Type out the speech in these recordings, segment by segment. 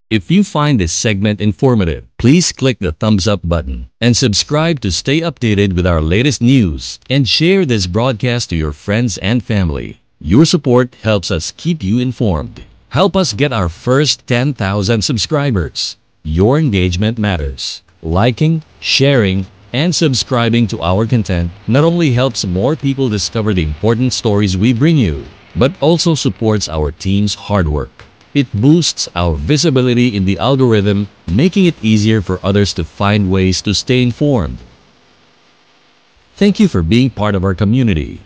If you find this segment informative, please click the thumbs up button and subscribe to stay updated with our latest news and share this broadcast to your friends and family. Your support helps us keep you informed. Help us get our first 10,000 subscribers. Your engagement matters. Liking, sharing, and subscribing to our content not only helps more people discover the important stories we bring you, but also supports our team's hard work. It boosts our visibility in the algorithm, making it easier for others to find ways to stay informed. Thank you for being part of our community.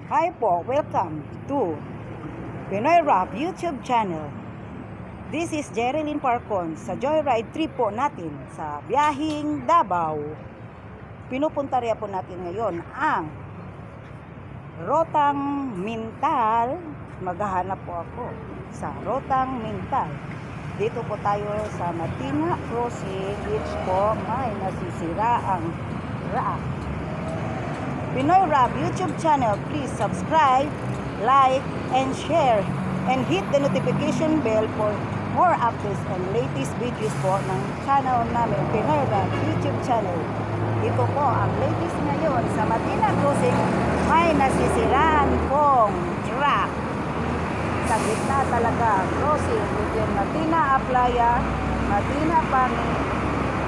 Hi po, welcome to Pinoy Rap YouTube channel. This is Jerilyn Parcon sa joyride trip po natin sa biyahing Davao. Pinupunta rin po natin ngayon ang Rotang Mintal. Maghahanap po ako sa Rotang Mintal. Dito po tayo sa Matina Crossing, which po may nasisira ang raak. Pinoy Rap YouTube channel, please subscribe, like, and share, and hit the notification bell for more updates and latest videos po ng channel namin, Pinoy Rap YouTube channel. Ito po ang latest ngayon sa Matina Crossing, may nasisiraan pong truck. Sa gitna talaga, crossing between Matina Aplaya, Matina Pani,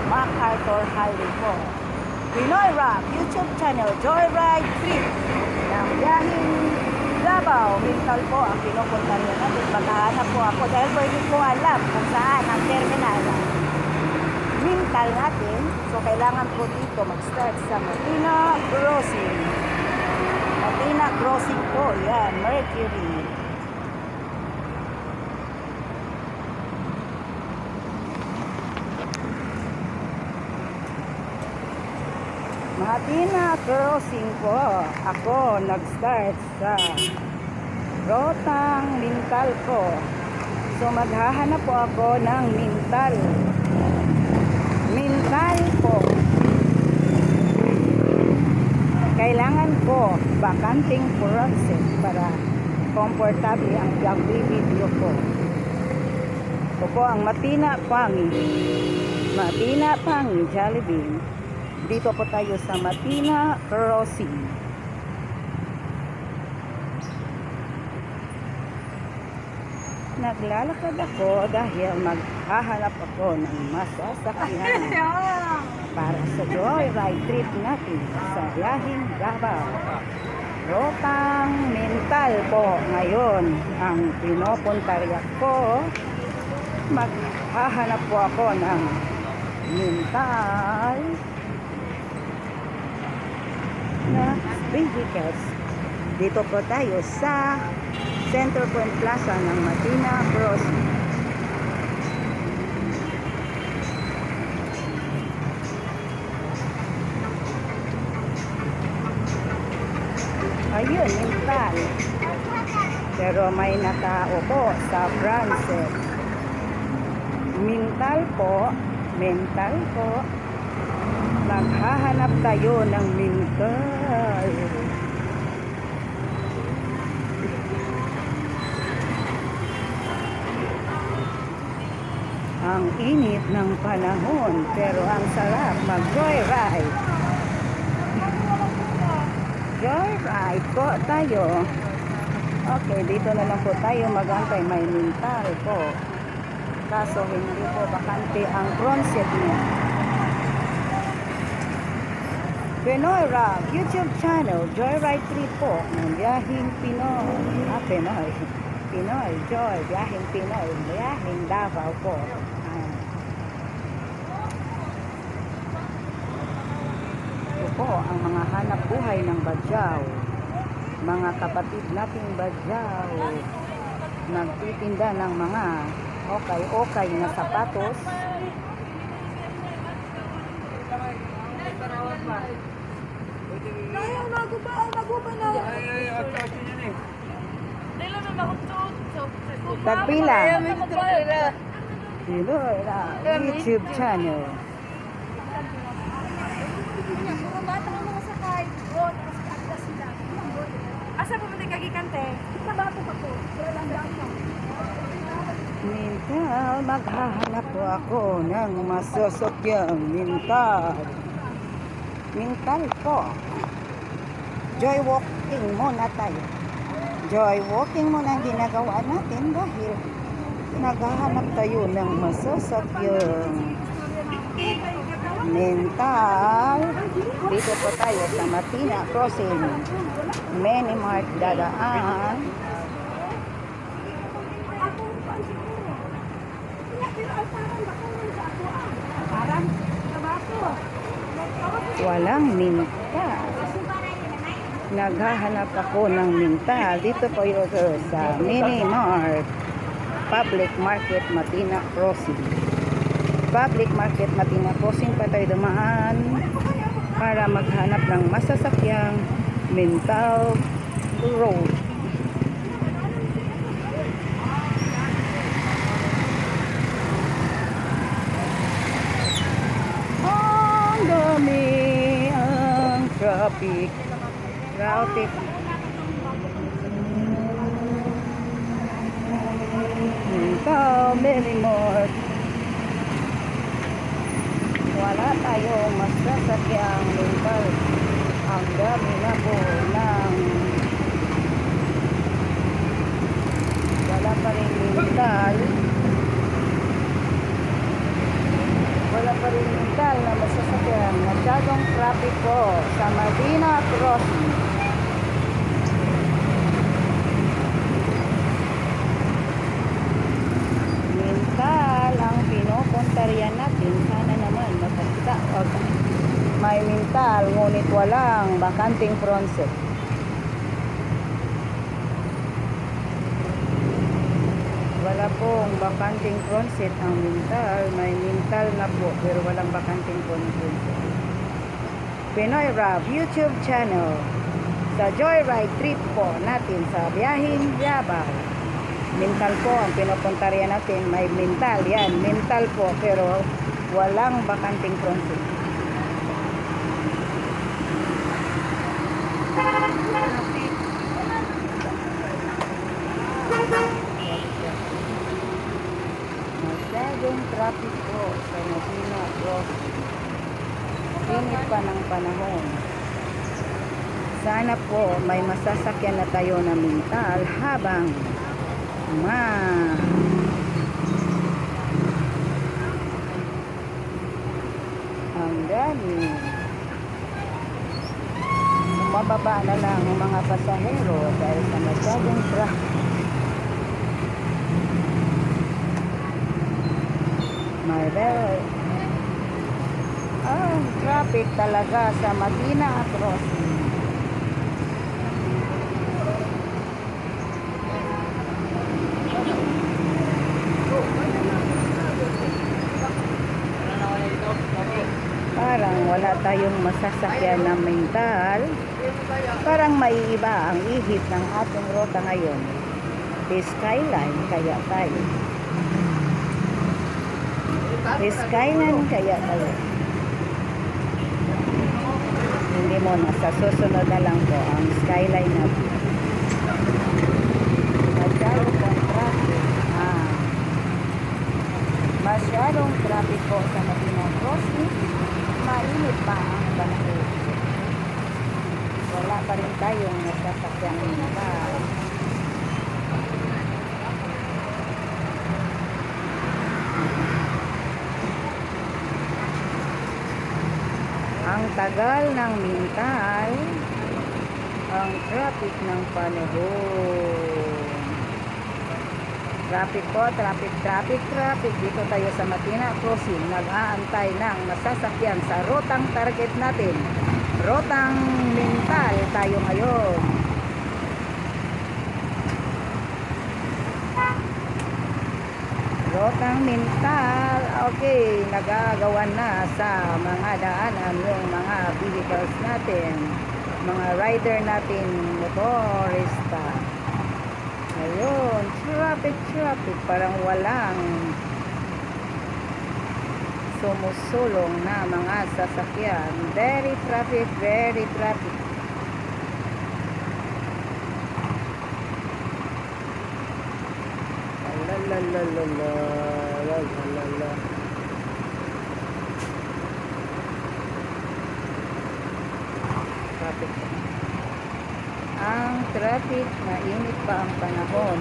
MacArthur Highway po. Pinoy Rap YouTube channel, joyride trip ng biyahing Davao Mintal po ang pinupunta niyo natin. Maghahanap po ako dahil po hindi ko alam kung saan ang terminal Mintal natin. So kailangan po dito mag-start sa Matina Crossing. Matina Crossing po, yan, Mercury. Matina Crossing po. Ako nag-start sa Rotang Mintal po. So maghahanap po ako ng Mintal. Mintal po. Kailangan ko bakanting process para komportable ang video ko. Ito po ang Matina Pangi. Matina Pangi, Jollibee. Dito po tayo sa Matina Crossing. Naglalakad ako dahil maghahanap ako ng masasakyan para sa joyride trip natin sa biyahing Davao. Rotang Mintal po ngayon ang pinupunta ko. Maghahanap po ako ng Mintal na vehicles. Dito po tayo sa Center Point Plaza ng Matina Crossing. Ayun, Mintal. Pero may nakaupo sa Frances. Mintal po. Mintal po. Maghahanap tayo ng Mintal. Ang init ng panahon, pero ang sarap mag-joyride. Joyride po tayo. Okay, dito na lang po tayo mag-antay. May Mintal po. Kaso hindi po bakante ang front seat niya. Pinoy Rap YouTube channel, joyride trip po ng biyahing Pinoy. Pinoy. Pinoy, joy, biyahing Pinoy, biyahing Davao po. Ito po ang mga hanap buhay ng Badyaw. Mga kapatid nating Badyaw. Nagtitinda ng mga okay na sapatos. Ay, naguba na. Dilo na nakututso. Tagpila. Dito na YouTube channel. Asa po mo kagikante? Sabato pa po. Mintal, maghahanap po ako ng masasakyang mintal. Mintal po. Joy walking muna tayo. Joy walking muna ang ginagawa natin dahil naghahanap tayo ng masasakyang mintal. Dito po tayo sa Matina Crossing. Minimart dadaan. Walang mintal. Naghahanap ako ng mintal. Dito po yun sa Minimart Public Market Matina Crossing. Public Market Matina Crossing pa tayo dumaan para maghanap ng masasakyang mintal road. Ang dami ang traffic. Mintal Minimart. Wala tayong masasakyang mintal. Ang dami na po ng wala pa rin mintal. Wala pa rin mintal na masasakyan. Masyadong traffic po sa Matina Crossing. Mintal ang pinupuntaryan natin. Sana naman makita. May mintal ngunit walang bakanting front seat. Wala pong bakanting front seat ang mintal. May mintal na po pero walang bakanting front seat. Pinoy Rap YouTube channel. Sa joyride trip po natin sa biyaheng Yabang. Mintal po ang pinupuntaryan natin. May mintal yan. Mintal po pero walang bakanting front seat. Masyadong traffic po sa Matina Crossing. Init pa ng panahon. Sana po may masasakyan na tayo na mintal habang ang dami. Mababa na lang ang mga pasahero dahil sa masyadong traffic. Ang traffic talaga sa Matina Crossing. Parang wala tayong masasakyan na mental. Parang maiiba ang ihip ng ating rota ngayon. Skyline kaya tayo. Skyline kaya tayo. Hindi mo na, sa susunod na lang po ang skyline natin. Masyadong traffic. Masyadong traffic po sa Matina Crossing. Mainit pa ang panahon. Wala pa rin tayong nasasakyang mintal. Ang tagal ng mintal, ang traffic ng panahon. Traffic po, traffic. Dito tayo sa Matina Crossing. Nag-aantay ng masasakyan sa rotang target natin. Rotang mintal tayo ngayon. Rotang mintal. Okay, nagagawan na sa mga daanan yung mga vehicles natin, mga rider natin, motorista. Ayun, traffic, parang walang sumusulong na mga sasakyan. Very traffic. La. Traffic. Ang traffic, mainit pa ang panahon.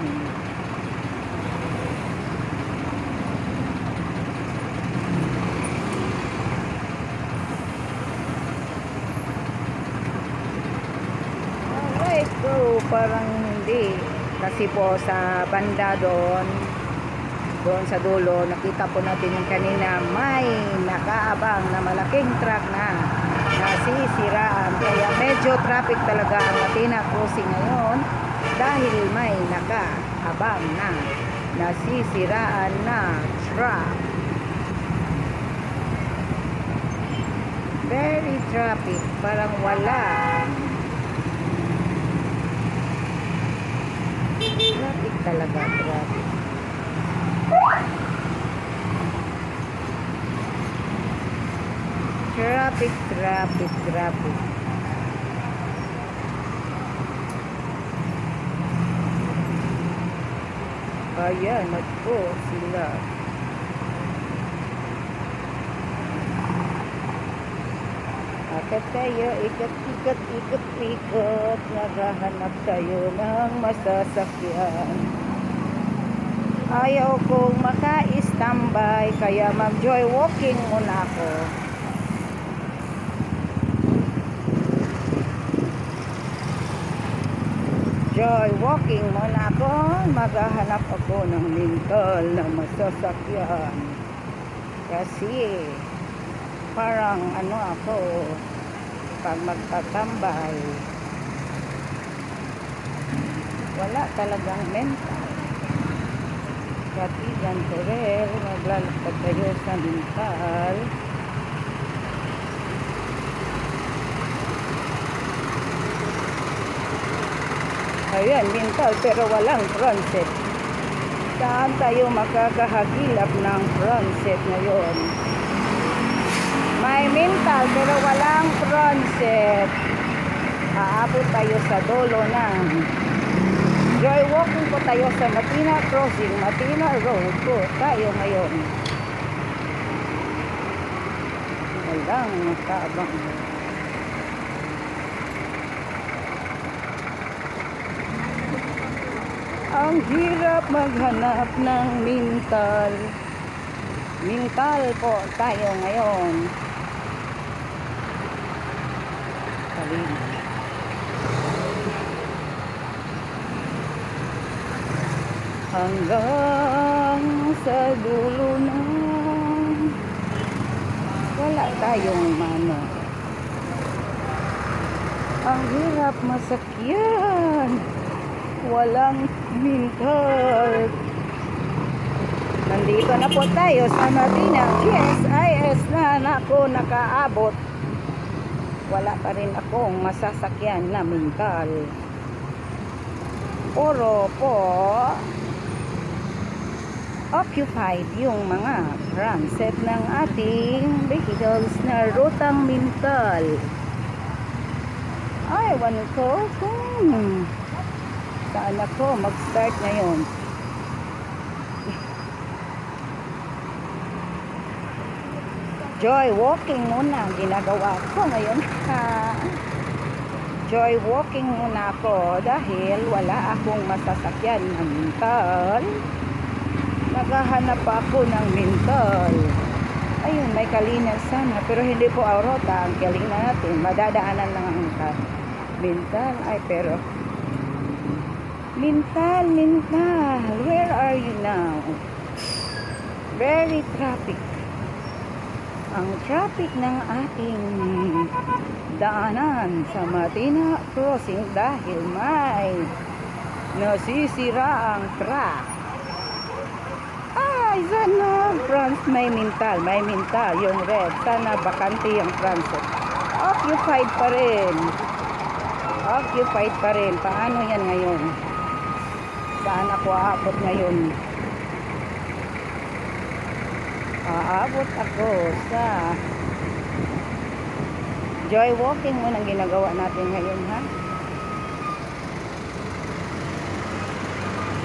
Alright, so parang hindi. Kasi po sa banda doon sa dulo, nakita po natin yung kanina may nakaabang na malaking truck na nasisiraan. Kaya medyo traffic talaga ang Matina Crossing ngayon dahil may nakaabang na nasisiraan na truck. Very traffic, parang wala. Traffic talaga, traffic. Traffic. Ayan, nagpo sila. Akit tayo, ikot. Naghahanap tayo ng masasakyan. Ayaw kong maka-standby, kaya mag-joy walking muna ako. Joy walking muna ako. Maghahanap ako ng mental na masasakyan. Kasi parang ako, pag magtatambay, wala talagang mental. Katigan Torel, maglalakad tayo sa mental. Ayan, mental pero walang transit. Saan tayo makakahagilap ng transit ngayon? May mental pero walang transit. Aabot tayo sa dulo ng joy walking po tayo sa Matina Crossing, Matina Road po tayo ngayon. Walang nakaabang. Ang hirap maghanap ng mental. Mental po tayo ngayon. Hanggang sa dulo na wala tayong mano. Ang hirap masakyan. Walang mental. Nandito na po tayo sa Matina GSIS na ako nakaabot. Wala pa rin akong masasakyan na mental. Puro po occupied yung mga transit ng ating vehicles na rutang mental. Ay, ewan ko kung saan ako mag-start ngayon. Joy walking muna ang ginagawa ko ngayon. Joy walking muna ako dahil wala akong masasakyan na mental. Naghahanap ako ng mental. Ayun, may Kalinan sana pero hindi po Aurora ang Kalinan natin. Madadaanan lang ang mental. Ay, pero mental, where are you now? Very traffic. Ang traffic ng ating daanan sa Matina Crossing dahil may nasisira ang truck. Ay, sana front may mental, yung red. Sana bakante yung transit. Occupied pa rin. Paano yan ngayon? Saan ako aabot ngayon? Aabot ako sa joy walking muna ang ginagawa natin ngayon, ha?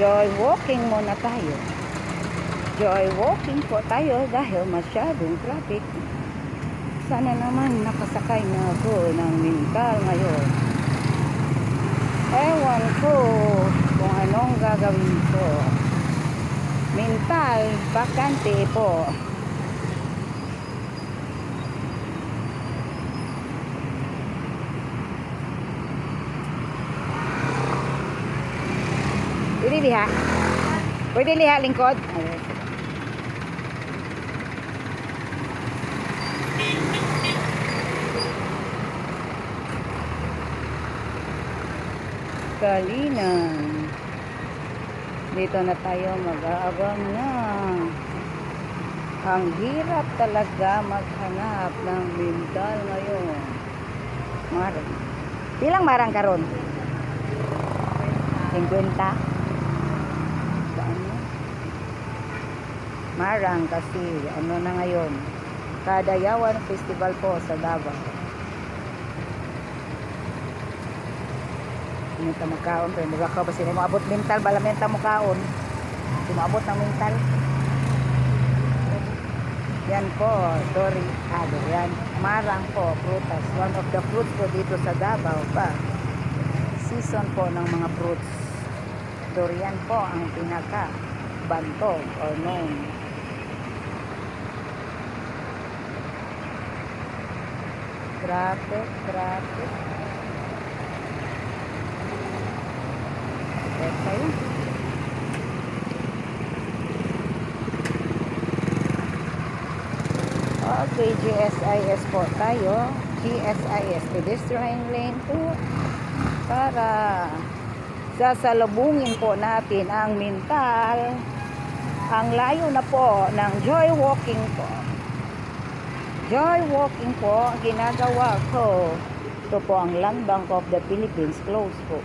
Joy walking muna tayo. Joy walking po tayo dahil masyadong traffic. Sana naman nakasakay na ako ng mental ngayon. Ewan ko kung anong gagawin ko. Mental, bakante po. Pwede liha? Pwede liha lingkod? Kalinan. Dito na tayo mag-aabang na. Ang hirap talaga maghanap ng mental ngayon. Marang. Pilang marang karon? 50? Marang kasi ano na ngayon, Kadayawan Festival po sa Davao. Minta makaon pero nagakaw ba sila maabot mental bala mental makaon sumabot ng mental yan po dorado yan marang po prutas one of the fruits po dito sa Davao pa season po ng mga fruits durian po ang pinaka bantog or known. Traffic tayo. Okay, GSIS po tayo. GSIS, pedestrian lane po. Para sasalubungin po natin ang mental. Ang layo na po ng joy walking po. Joy walking po, ginagawa ko. Ito po ang Land Bank of the Philippines, close po.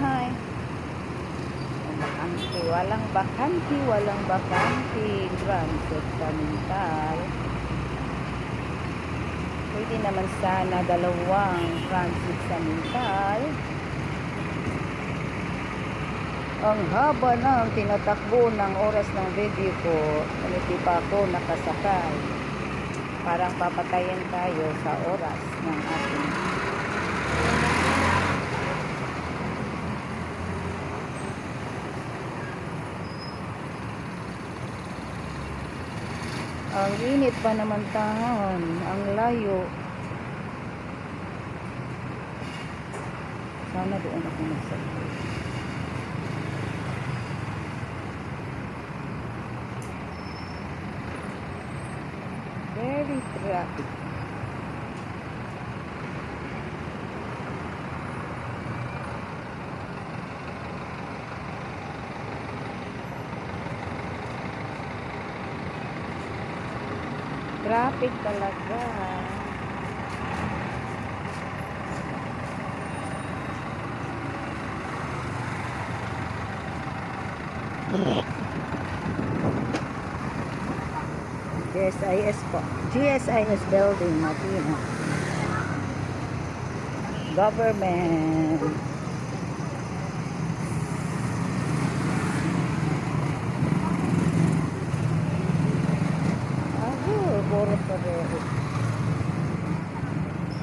Hi. Walang bakanti, transit sa mental. Pwede naman sana dalawang transit sa mental. Ang haba ng tinatakbo ng oras ng video ko, hindi pa ako nakasakay. Parang papatayin tayo sa oras ng ating ang init pa naman taon, ang layo. Sana doon ako magsakay. Very traffic. Traffic talaga. GSIS po. GSIS building, Matino. Government.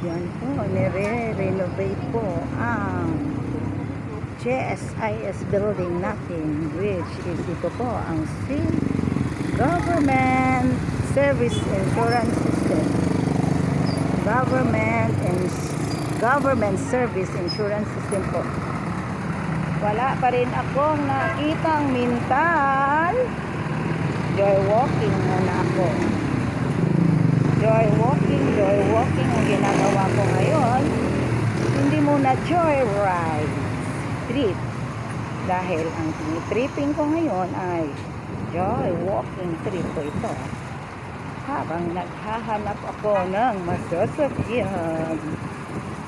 Yan po, nire-renovate po ang GSIS building natin, which is ito po ang Government Service Insurance System. Government Service Insurance System po. Wala pa rin akong nakitang mental. Joy walking muna ako. Joy walking ang ginagawa ko ngayon. Hindi muna joy ride, trip. Dahil ang tripping ko ngayon ay joy walking trip ko ito. Habang naghahanap ako ng masasakyan.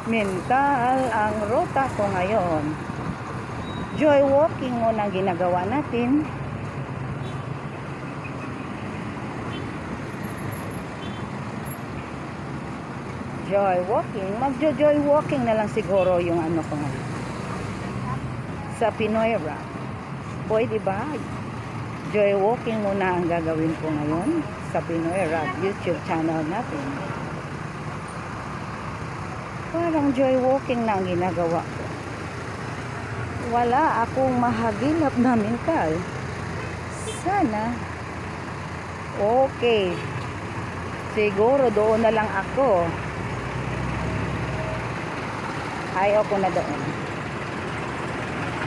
Mental ang ruta ko ngayon. Joy walking muna ang ginagawa natin. Joy walking. Magjo-joy walking na lang siguro yung ano ko ngayon. Sa Pinoy Rap. Pwede ba? Joy walking muna ang gagawin ko ngayon sa Pinoy Rap YouTube channel natin. Parang joy walking na ang ginagawa ko. Wala akong mahagilap na mental. Sana. Okay. Siguro doon na lang ako. Ayaw ko na doon.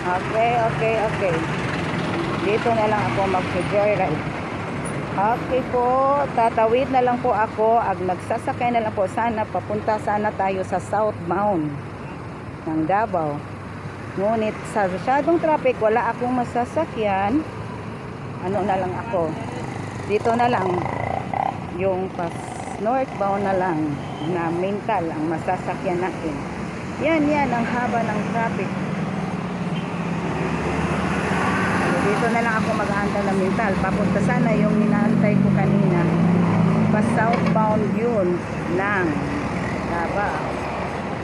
Okay. Dito na lang ako mag-joyride. Okay po, tatawid na lang po ako. Nagsasakay na lang po sana. Papunta sana tayo sa southbound ng Davao. Ngunit sa masyadong traffic, wala akong masasakyan. Ano na lang ako. Dito na lang. Yung pas northbound na lang na mental ang masasakyan natin. Yan ang haba ng traffic. Dito na lang ako mag-aantay ng mental. Papunta sana yung inaantay ko kanina. Pa southbound yun ng Davao.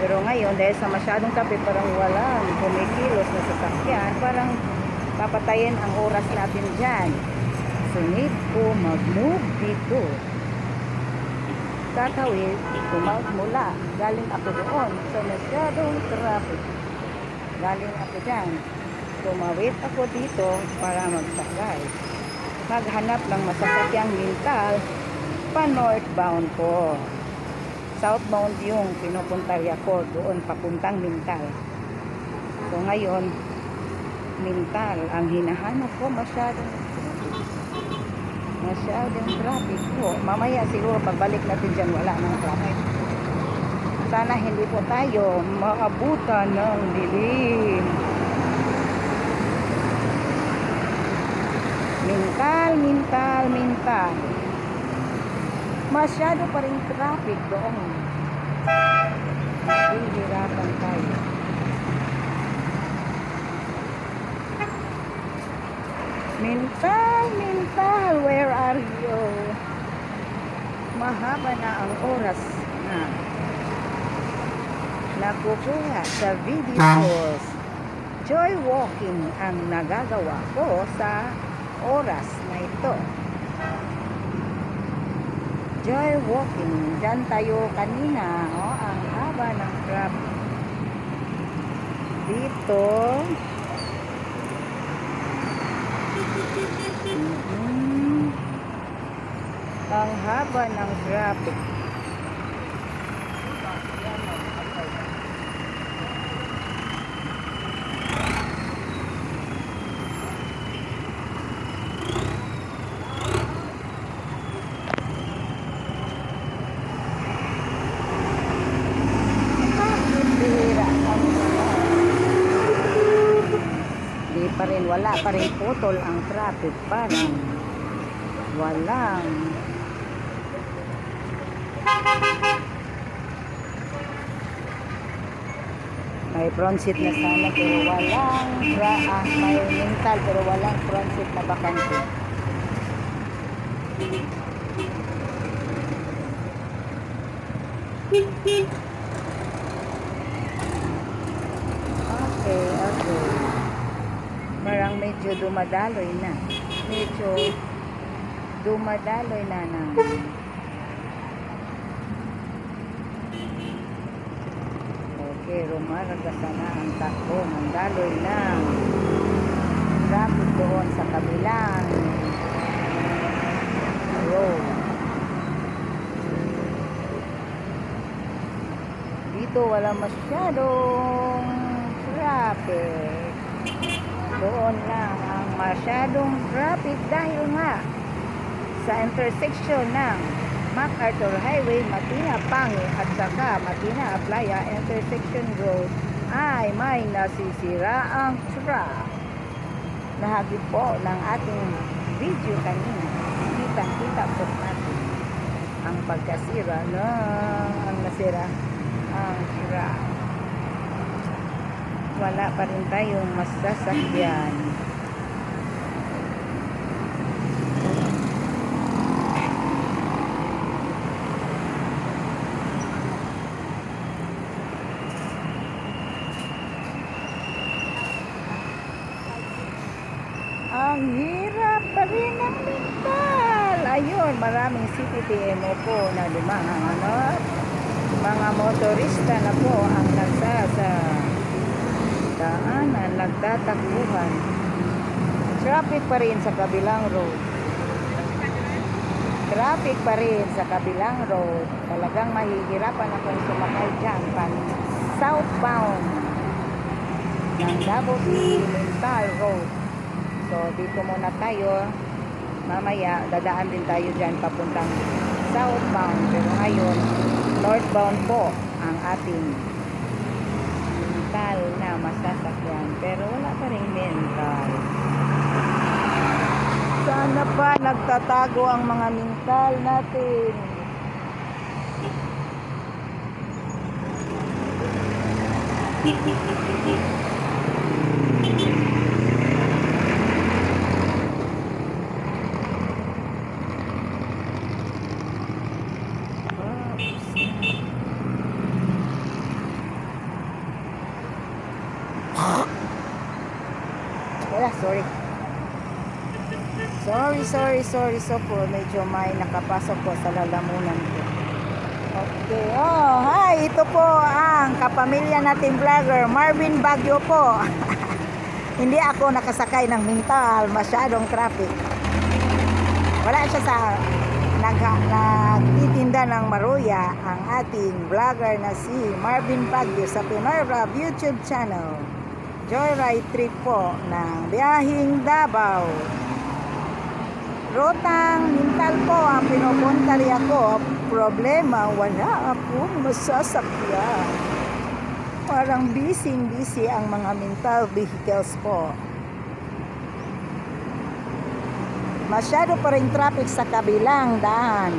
Pero ngayon, dahil sa masyadong traffic, parang walang kumikilos na sasakyan. Parang papatayin ang oras natin dyan. So need ko mag-move dito. Tatawid, tumawid mula. Galing ako doon. So masyadong traffic. Galing ako dyan. Tumawid ako dito para magsakay. Maghanap ng masasakyang mental pa northbound ko. Southbound yung pinupunta ko doon papuntang mental. So ngayon, mental ang hinahanap ko. Masyadong traffic po. Mamaya siguro pagbalik natin dyan wala ng traffic. Sana hindi po tayo maabutan ng dilim. Mental. Masyado pa rin traffic doon. Hihirapan tayo. Mental, where are you? Mahaba na ang oras na nakukuha sa videos. Joy walking ang nagagawa ko sa oras na ito. Joy walking. Diyan tayo kanina. Ang haba ng traffic. Dito. Ang haba ng traffic. Wala pa rin putol ang traffic. Parang walang may front seat na sana pero walang may mental pero walang front seat na bakante. Okay. Parang medyo dumadaloy na. Ng okay, rumaragasa na ang takbo. Mandaloy na. Traffic doon sa kabilang road. Dito wala masyadong traffic. Doon lang ang masyadong traffic dahil nga sa intersection ng MacArthur Highway, Matina Pangi at saka Matina Aplaya Intersection Road ay may nasisiraang truck. Nahagip po ng ating video kanina. Kitang-kita po natin ang pagkasira ang nasira ang truck. wala pa rin tayong masasakyan. Ang hirap pa rin ng mental. Ayun, maraming CPTMO po na lumahanap. Mga motorista na po ang nagsasa daanan, nagtatakbuhan. Traffic pa rin sa kabilang road. Traffic pa rin sa kabilang road. Talagang mahihirapan akong sumakay dyan pan southbound ng Davao Mental Road. So dito muna tayo. Mamaya dadaan din tayo dyan papuntang southbound. Pero ngayon northbound po ang ating mental na masasakyan. Pero wala pa rin mental. Sana pa nagtatago ang mga mental natin. Sorry. So po, medyo may nakapasok po sa lalamunan ko. Okay. Oh, hi. Ito po ang kapamilya nating vlogger, Marvin Baguio po. Hindi ako nakasakay ng mental. Masyadong traffic. Wala siya sa nagtitinda ng maruya ang ating vlogger na si Marvin Baguio sa Pinoy Rap YouTube channel. Joyride trip po ng biyahing Davao. Rotang mental po ang pinupunta rin ako. Problema, wala akong masasakyan. Parang busy ang mga mental vehicles po. Masyado pa rin traffic sa kabilang daan.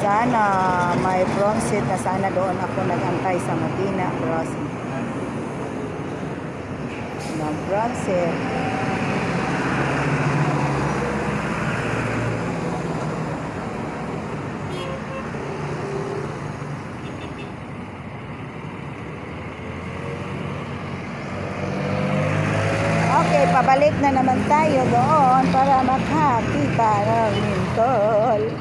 Sana may front seat na sana doon ako nag-antay sa Matina Crossing. Front seat. Pabalik na naman tayo doon para makakita ng mental.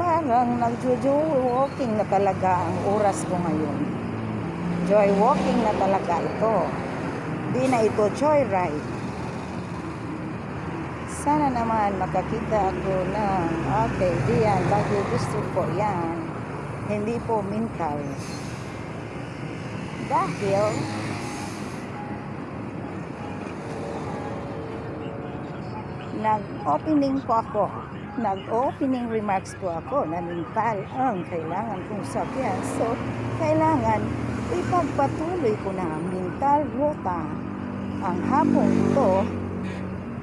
Parang nag-joy-walking na talaga ang oras ko ngayon. Joy-walking na talaga ito. Di na ito joyride. Sana naman makakita ako ng okay, diyan, Baguio District po yan. Hindi po mental. Dahil nag-opening remarks po ako na mental ang kailangan kong sakyan. So, kailangan ipagpatuloy ko na mental rota ang hapong ito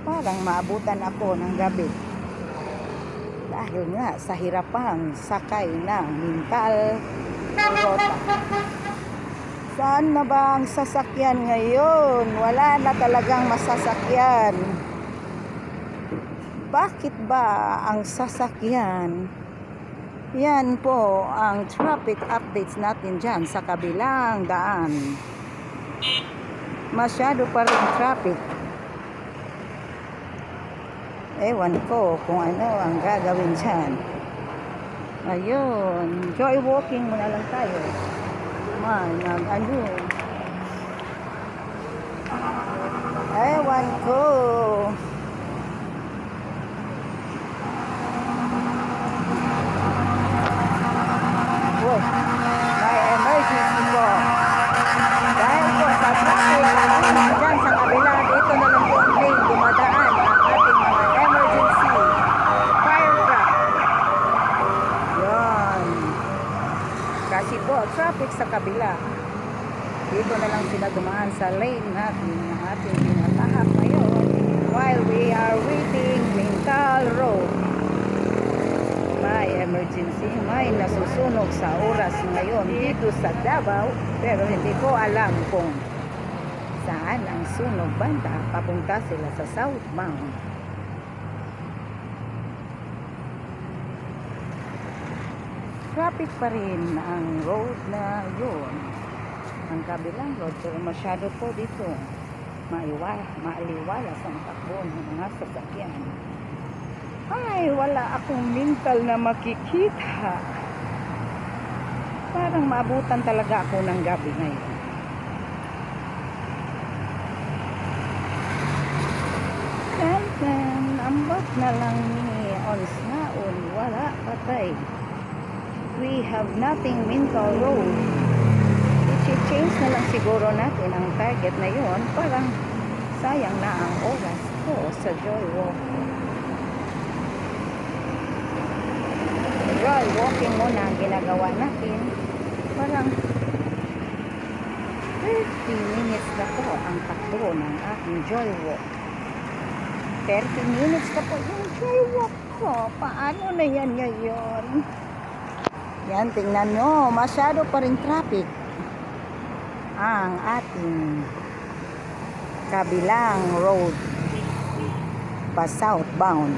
parang maabutan ako ng gabi. Dahil nga sa hirapang sakay ng mental rota. Saan na ba ang sasakyan ngayon? Wala na talagang masasakyan. Bakit ba ang sasakyan? Yan po ang traffic updates natin dyan sa kabilang daan. Masyado pa rin traffic. Ewan ko kung ano ang gagawin dyan. Ayun, joy walking muna lang tayo. Ewan ko. May emergency po. Dahil po sa traffic dyan sa kabila, dito na lang po ang lane dumadaan ang ating mga emergency fire truck. Yan. Kasi po, traffic sa kabila. Dito na lang sila dumaan sa lane natin na ating pinatahak ngayon while we are waiting Mental Road. May emergency. emergency. May nasusunog sa oras ngayon dito sa Davao, pero hindi ko alam kung saan ang sunog banda. Papunta sila sa southbound. Traffic pa rin ang road na yun, ang kabilang road, pero masyado po dito maaliwalas ang takbo ng mga sasakyan. Ay, wala akong mental na makikita. Parang maabutan talaga ako ng gabi ngayon. Tantan, ambot na lang ni ons naon, wala patay. We have nothing mental road. I-change na lang siguro natin ang target na yun. Parang sayang na ang oras ko sa joy walking. Joy walking muna ang ginagawa natin. Parang 30 minutes na po ang takbo ng aking joy walk. 30 minutes na po yung joy walk ko. Paano na yan ngayon? Yan, tingnan nyo. Masyado pa rin traffic ang ating kabilang road pa southbound.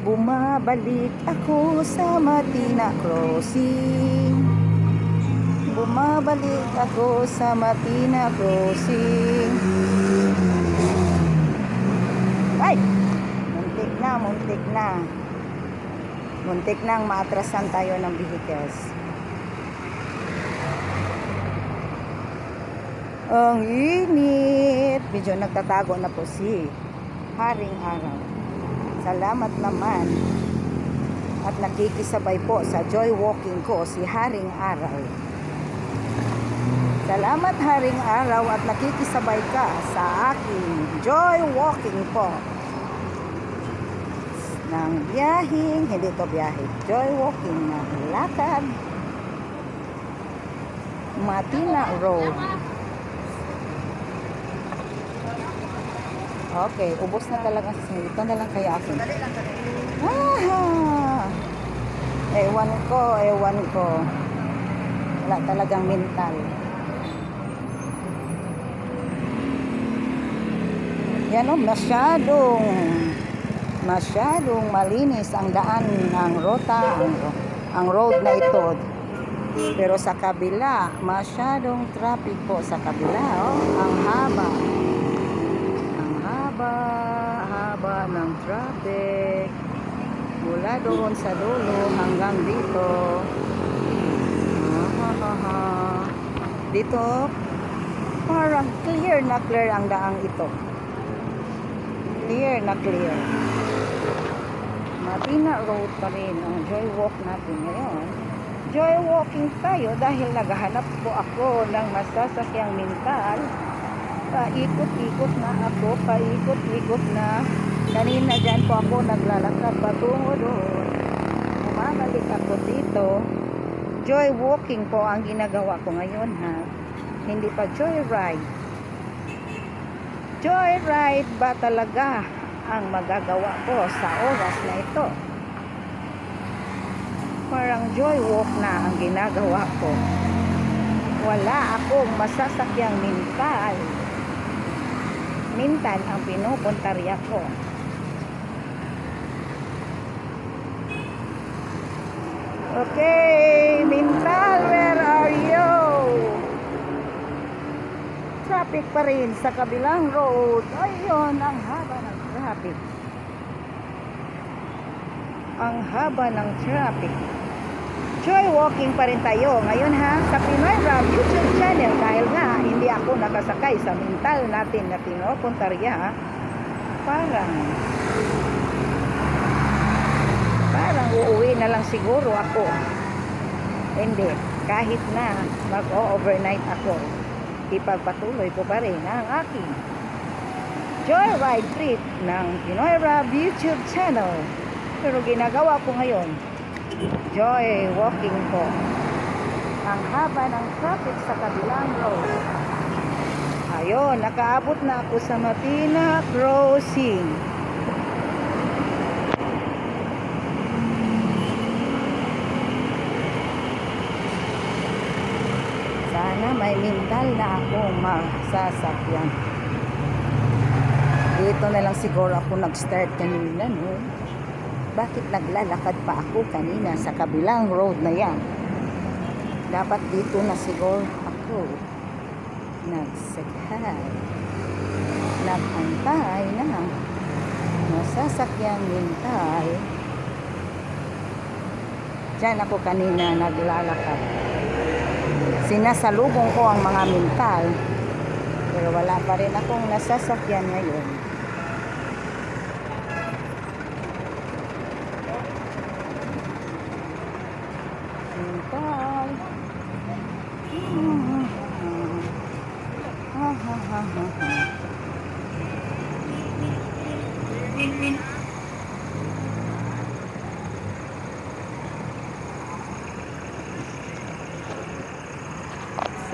Bumabalik ako sa Matina Crossing. Bumabalik ako sa Matina Crossing. Ay! Muntik na ang maatrasan tayo ng vehicles. Ang init. Medyo nagtatago na po si Haring Araw. Salamat naman. At nakikisabay po sa joy walking ko si Haring Araw. Salamat Haring Araw at nakikisabay ka sa aking joy walking po. Ng biyahing, hindi to biyahe, joy walking na lakad Matina Road. Okay, ubos na talaga sa sinili. Ito na lang kaya ako. Ewan ko. Wala talagang mental. Yan o, masyadong malinis ang daan ng rota, ang road na ito. Pero sa kabila, masyadong traffic po sa kabila. Oh, ang haba ng traffic. Mula doon sa dulo hanggang dito. Dito, parang clear na clear ang daang ito. Clear na clear. Matina Road pa rin ang joy walk natin ngayon. Joy walking tayo dahil naghahanap po ako ng masasakyang mental. Paikot-ikot na ako, paikot-ikot na. Kanina dyan po ako naglalakad patungo doon. Bumabalik ako dito. Joy walking po ang ginagawa ko ngayon, ha. Hindi pa joy ride. Joyride ba talaga ang magagawa ko sa oras na ito? Parang joy walk na ang ginagawa ko. Wala akong masasakyang mental. Mental ang pinupuntarya ko. Okay, mental, where are you? Traffic pa rin sa kabilang road. Ayun, ang haba ng traffic. Ang haba ng traffic. Joy walking pa rin tayo ngayon, ha, sa Pinoy Rap YouTube channel, dahil nga hindi ako nakasakay sa mental natin na pinupuntarya. Parang uuwi na lang siguro ako. Hindi, kahit na mag-overnight ako, ipagpatuloy ko pa rin ang aking joyride trip ng Pinoy Rap YouTube channel. Pero ginagawa ko ngayon, joy walking ko. Ang haba ng traffic sa kabilang road. Ayun, nakaabot na ako sa Matina Crossing. may mental na akong masasakyan. Dito na lang siguro ako nag-start kanina, no? Bakit naglalakad pa ako kanina sa kabilang road na yan? Dapat dito na siguro ako nagsakay. Nagantay na masasakyan mental. Diyan ako kanina naglalakad. Sinasalubong ko ang mga mental, pero wala pa rin akong nasasakyan ngayon. Mental.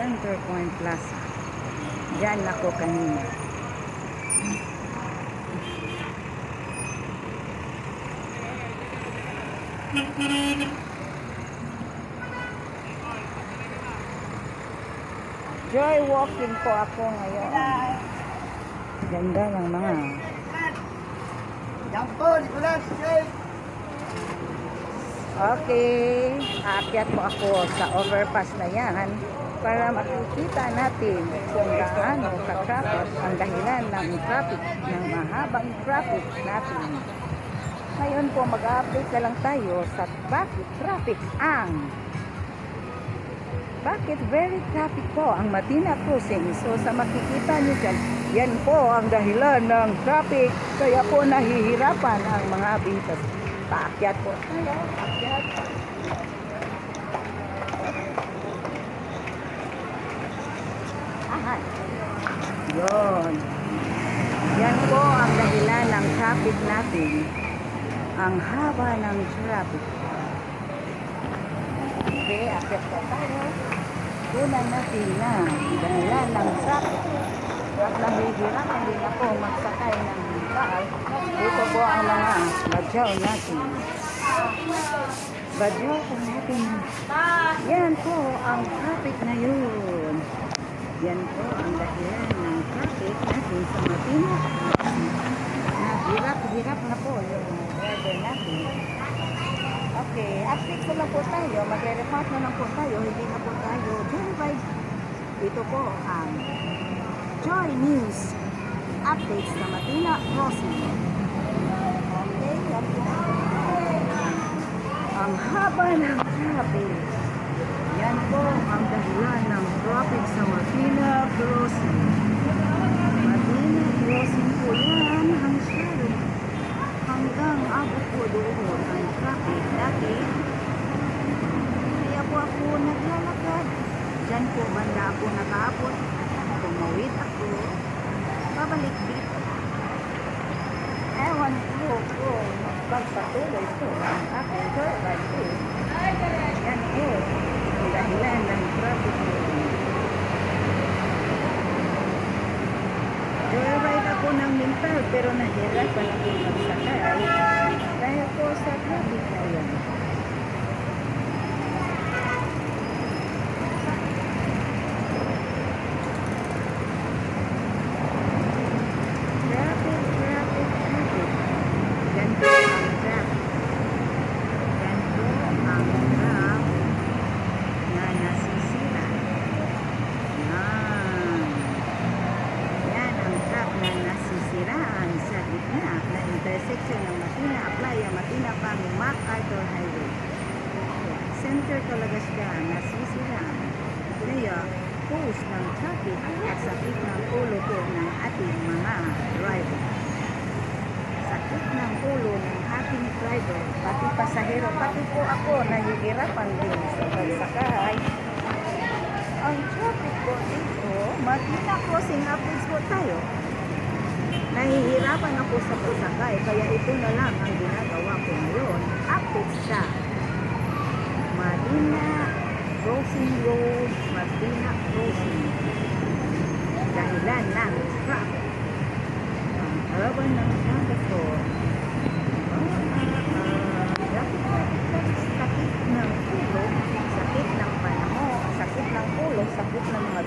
Center Point Plaza. Diyan ako kanina. Joy walking po ako ngayon. Ganda ng mga okay, aakyat po ako sa overpass na yan para makikita natin kung gaano ka-traffic ang dahilan ng traffic, ng mahabang traffic natin. Ngayon po mag-update na lang tayo sa bakit very traffic po ang Matina Crossing. So sa makikita nyo dyan, yan po ang dahilan ng traffic. Kaya po nahihirapan ang mga bitas. Paakyat po tayo. Paakyat. Aha. Yun. Yan po ang dahilan ng traffic natin. Ang haba ng traffic. Okay, akyat po tayo. Tunan natin na dahilan ng traffic. At nahihirapan din ako magsakay ng baal. Ito po ang mga badyaw natin. Badyaw po natin. Yan po ang traffic na yun. Yan po ang dahilan ng traffic natin sa Matina. Hirap na po yung weather natin. Okay, update ko lang po tayo. Magre-report na lang po tayo. Hindi na po tayo joyride. Ito po ang Joy News updates sa Matina Crossing. Okay, yan po. Ang haba ng traffic. Yan po ang dahilan ng traffic sa Matina Crossing. Matina Crossing po yan ang shadow. Hanggang abot po doon ang traffic dati. Kaya po ako naglalakad. Diyan po banda ako nakaabot. Tumawid ako. Pabalik dito. Ewan ko kung magpagpatuloy po ang aking joyride po. Yan po ang dahilan ng traffic po. Joyride ako ng mental pero nahirapan ako magsakay dahil po sa traffic na yan. Traffic. Yan po ang traffic. Yan po ang traffic na nasisira. Yan ang traffic na nasisiraan sa gitna na intersection ng Matina Aplaya, Matina Pango, MacArthur Highway. Center talaga siya, nasisiraan. Kaya post ng traffic at sakit ng ulo po ng ating mga driver. Sakit ng ulo ng ating driver, pati pasahero, pati po ako nahihirapan din sa pagsakay. Ang traffic po dito, Matina Crossing updates po tayo. Nahihirapan ako sa pagsakay, kaya ito na lang ang ginagawa ko ngayon. Updates sa Matina Crossing Road, Matina Crossing. Dahilan ng traffic. Ang haba ng traffic ko. Sakit ng ulo, sakit ng panamo, sakit ng ulo, sakit ng mga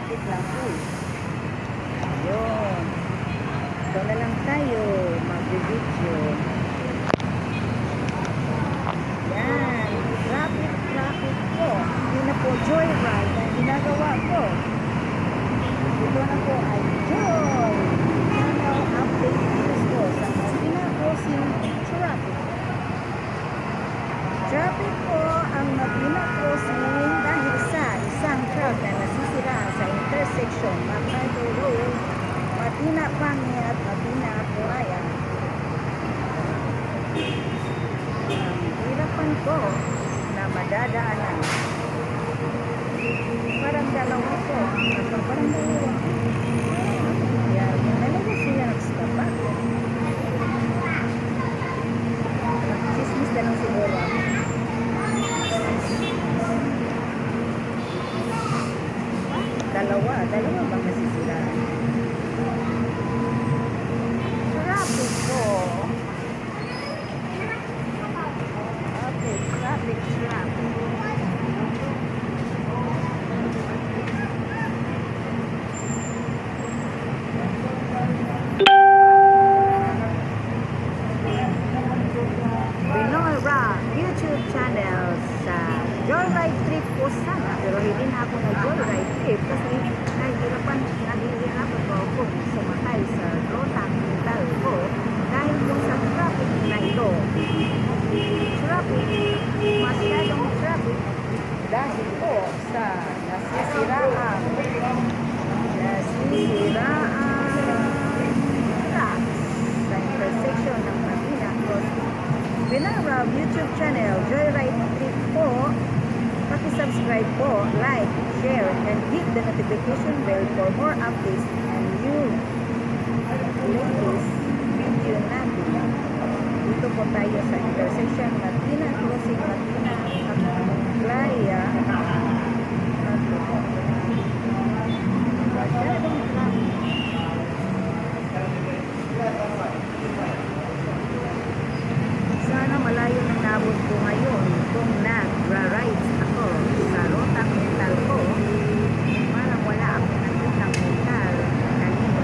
traffic lang po. Ayun. Ito na lang tayo mag-video. Yan. Traffic po. Hindi na po joyride ang ginagawa ko. Ito na po ay Joy Channel Update News po sa Martina Crossing Traffic. Traffic po ang Martina Crossing dahil sa isang truck na nasisira sa intersection MacArthur Road, Martina Pangil at Martina Puraya. Ang hirapan ko na madadaanan. Parang dalawa po. Parang dalawa. Yan. Talaga sila nag-stop ako. Chismis na lang siguro. Dalawa bang nasisiraan? Traffic po. Okay, traffic. YouTube channel sa Joyride Trip po sana, pero hindi na ako na Joyride Trip kasi nahihirapan po ako sumakay sa rotang mental ko dahil po sa traffic na ito. Masyadong traffic dahil po sa nasisiraan tracks sa intersection ng Martina Crossing. Pinarab YouTube channel Joyride Trip po. Paki-subscribe po, like, share, and hit the notification bell for more updates and new latest video natin. Dito po tayo sa intersection Martina Crossing, Martina Playa. Masyadong traffic. Sana malayo nang nabot ko ngayon kung nag-rides ako sa rotang mental ko. Parang wala akong nakitang mental kanina.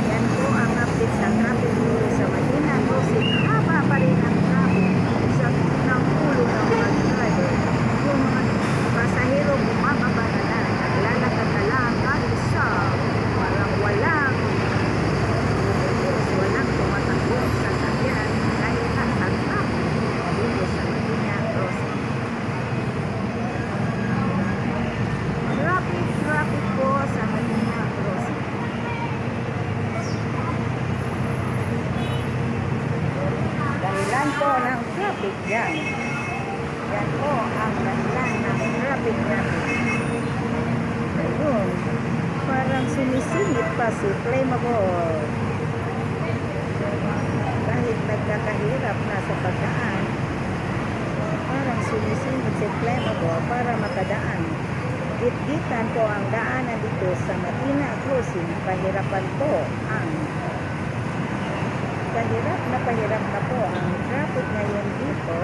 Yan po ang update sa traffic dito sa Martina Crossing. Haba pa rin ang traffic sa ng ulo ng mag-driver. Yung mga pasahero bumababa na naglalakad na lang kahit sa parang walang tumatakbo sa sakyan dahil tatagpak dito sa Martina Crossing. Traffic po sa Martina Crossing. Dahilan po ng traffic jam. Yan po ang dahilan ng traffic jam. Ayun, parang sumisingit pa si Flammable. Kahit nagkakahirap na sa pagdaan, parang sumisingit si Flammable para makadaan. Gitgitan po ang daanan dito sa Martina Crossing. Pahirap na po ang traffic ngayon dito.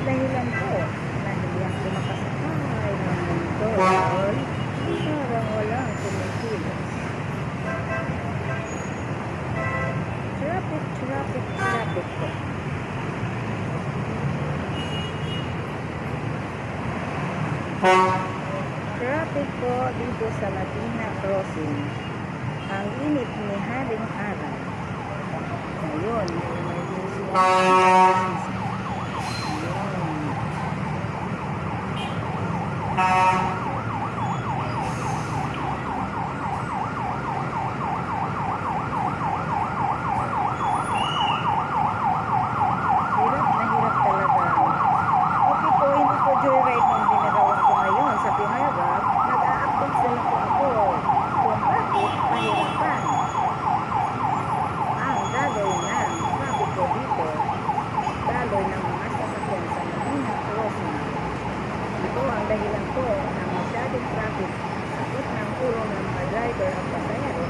Dahilan po na hindi ako makasakay ng motor. Parang walang kumikilos. Traffic po. Traffic po dito sa Martina Crossing. Ang init ni haring araw. Ayun, may dahilan po ng masyadong traffic sakit ng ulo ng mga driver at pasahero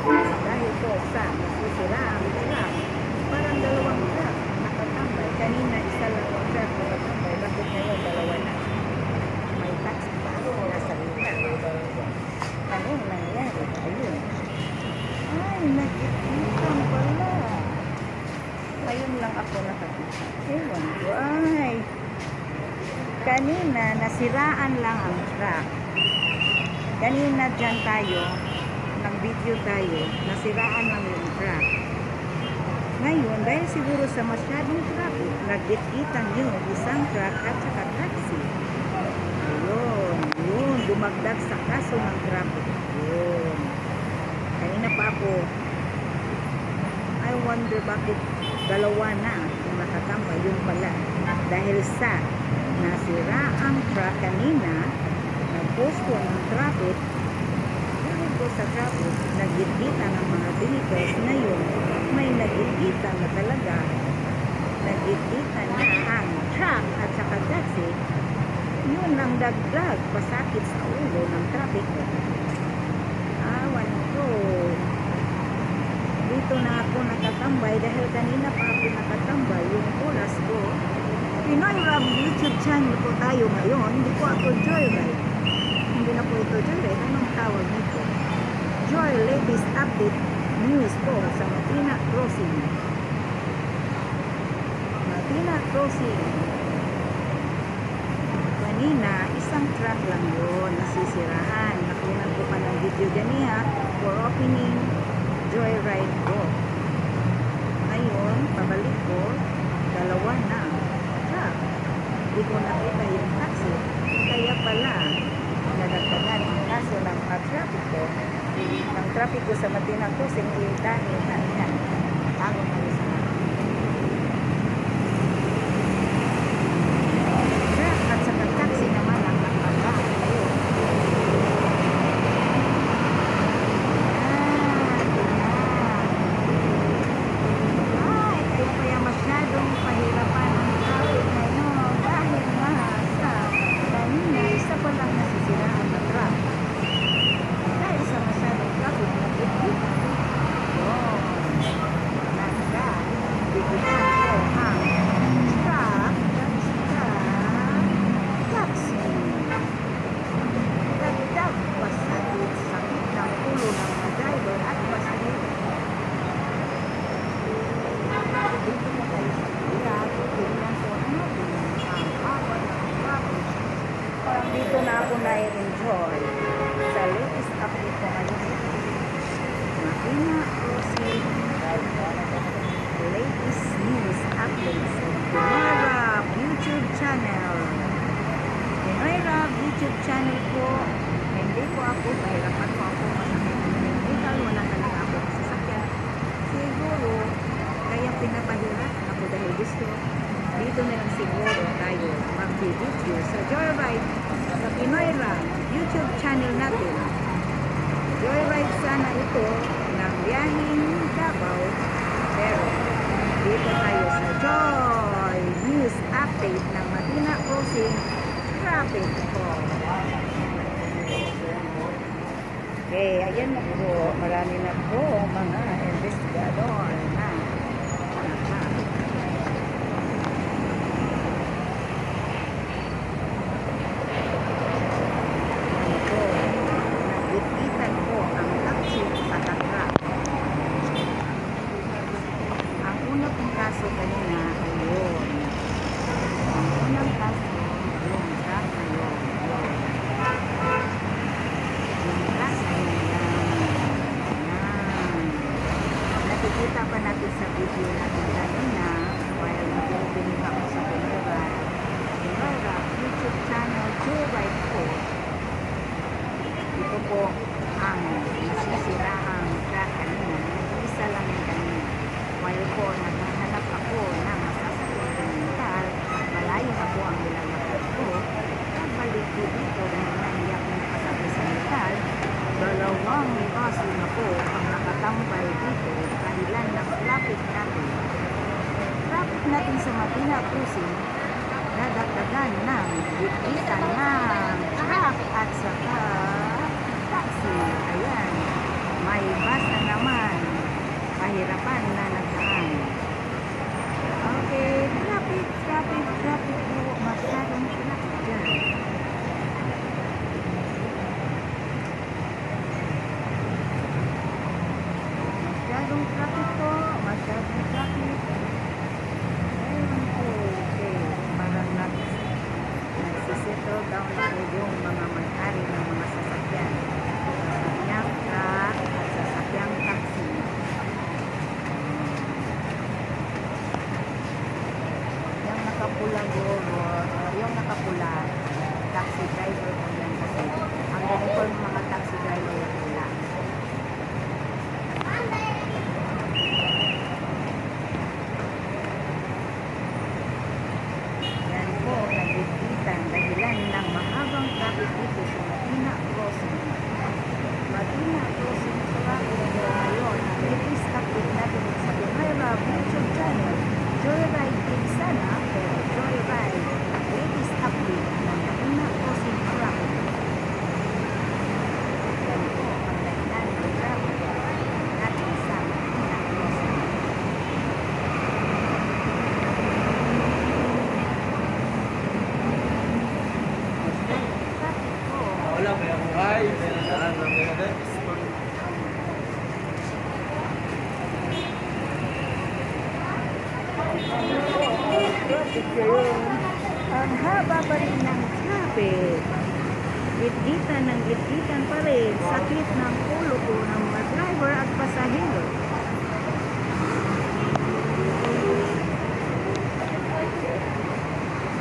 dahil po sa nasisira ang truck. Parang dalawang truck nakatambay. Kanina isa lang ang truck nakatambay. Bakit ngayon dalawa na? May taxi pa nasa Ewan ko, ay. Kanina, nasiraan lang ang truck. Kanina dyan tayo, nag-video tayo, nasiraan lang yung truck. Ngayon, dahil siguro sa masyadong traffic, nagbit-itan yung isang truck at saka taxi. Yun, dumagdag sa kaso ng traffic. Yun. Kanina pa ako, I wonder bakit dalawa na yung nakatambay. Yun pala, dahil sa nasira ang truck kanina, nagposto ng traffic, dahil po sa traffic, nagit-itan ang mga vehicles. Ngayon, may nagit-itan na talaga, nagit-itan na ang truck at saka taxi. Yun ang dagdag pasakit sa ulo ng traffic. Awan ko, dito na ako nakatambay dahil kanina pa ako nakatambay. Yung oras ko, Pinoy Rob YouTube channel po tayo ngayon. Hindi po ako Joyride. Hindi na po ito Joyride. Anong tawag nito? Joy latest update news po sa Matina Crossing. Matina Crossing. Kanina, isang truck lang yun, nasisiraan. Nakunan ko pa ng video ganiha for opening Joyride ko. Ngayon, pabalik ko, dalawa na truck. Hindi ko nakita yung taxi. Kaya pala, nadagdagan ang kaso ng traffic ko. Ang traffic ko sa Matina Crossing, dahil na yan. Tago kayo sa dito na ako na-enjoy sa latest update ko ngayon. Matina Crossing latest news updates sa Pinoy Rob YouTube channel. Pinoy Rob YouTube channel po. Hindi po ako, pahirapan po ako masakit. Hindi wala talaga ako sasakyan. Siguro, kaya pinapahirapan ako dahil gusto. Dito na lang siguro tayo mag-video sa Joyride sa Pinoy Rob YouTube channel natin. Joyride sana ito ng biyaheng Davao, pero dito tayo sa Joy News Update ng Matina Crossing traffic po. Okay, ayan na po. Marami na po mga investigador na kaso kanina, ayun. Ang unang kaso, yung truck na yun. Yung truck na yun. Nakikita pa natin sa video natin kanina, while nag-opening ako sa Pinoy YouTube channel, Joyride po. Ito po ang nasisira ang truck kanina. Isa lang yung kanina. While po naghahanap ako ng masasakyan ng mental, malayo na po ang nilalakad ko. Nagbalik ko dito dahil naiyak na nakasabi sa mental. Dalawang kaso na po ang nakatambay dito dahilan ng traffic natin. Traffic natin sa Matina Crossing, nadagdagan ng bit-bitan ng truck at saka taxi. Ayan, may bus na naman. Pahirapan na nagdaan. Okay, traffic po. Masyadong traffic dyan. Masyadong traffic po. Masyadong traffic. Ayun po. Traffic ngayon. Ang haba pa rin ng traffic. Gitgitan ng gitgitan pa rin. Sakit ng ulo ko ng mga driver at pasahero.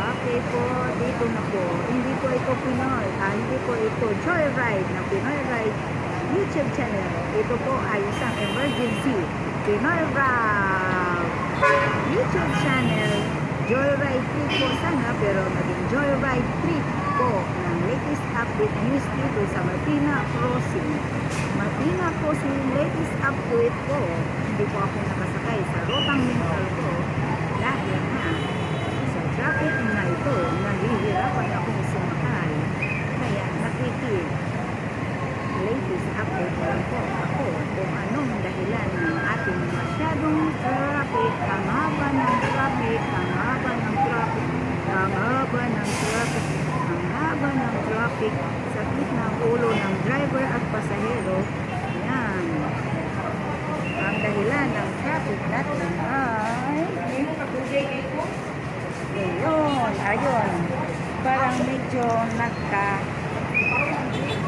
Okay po, dito na po. Hindi po ito Pinoy. Hindi po ito Joyride ng Pinoy Ride YouTube channel. Ito po ay isang emergency Pinoy Ride YouTube channel. Joyride trip po sana, pero naging Joyride trip po ng latest update news dito sa Martina Crossing. Martina Crossing, latest update po. Hindi po ako nakasakay sa rotang mental ko dahil na sa traffic na ito, nahihirapan akong sumakay. Kaya nakikip. Latest update lang po ako kung anong dahilan ng ating masyadong traffic, ang haba ng traffic, ang haba ng traffic, ang haba ng traffic, ang haba ng traffic, sakit ng ulo ng driver at pasahero. Yan. Ang dahilan ng traffic natin ay ayun. Parang medyo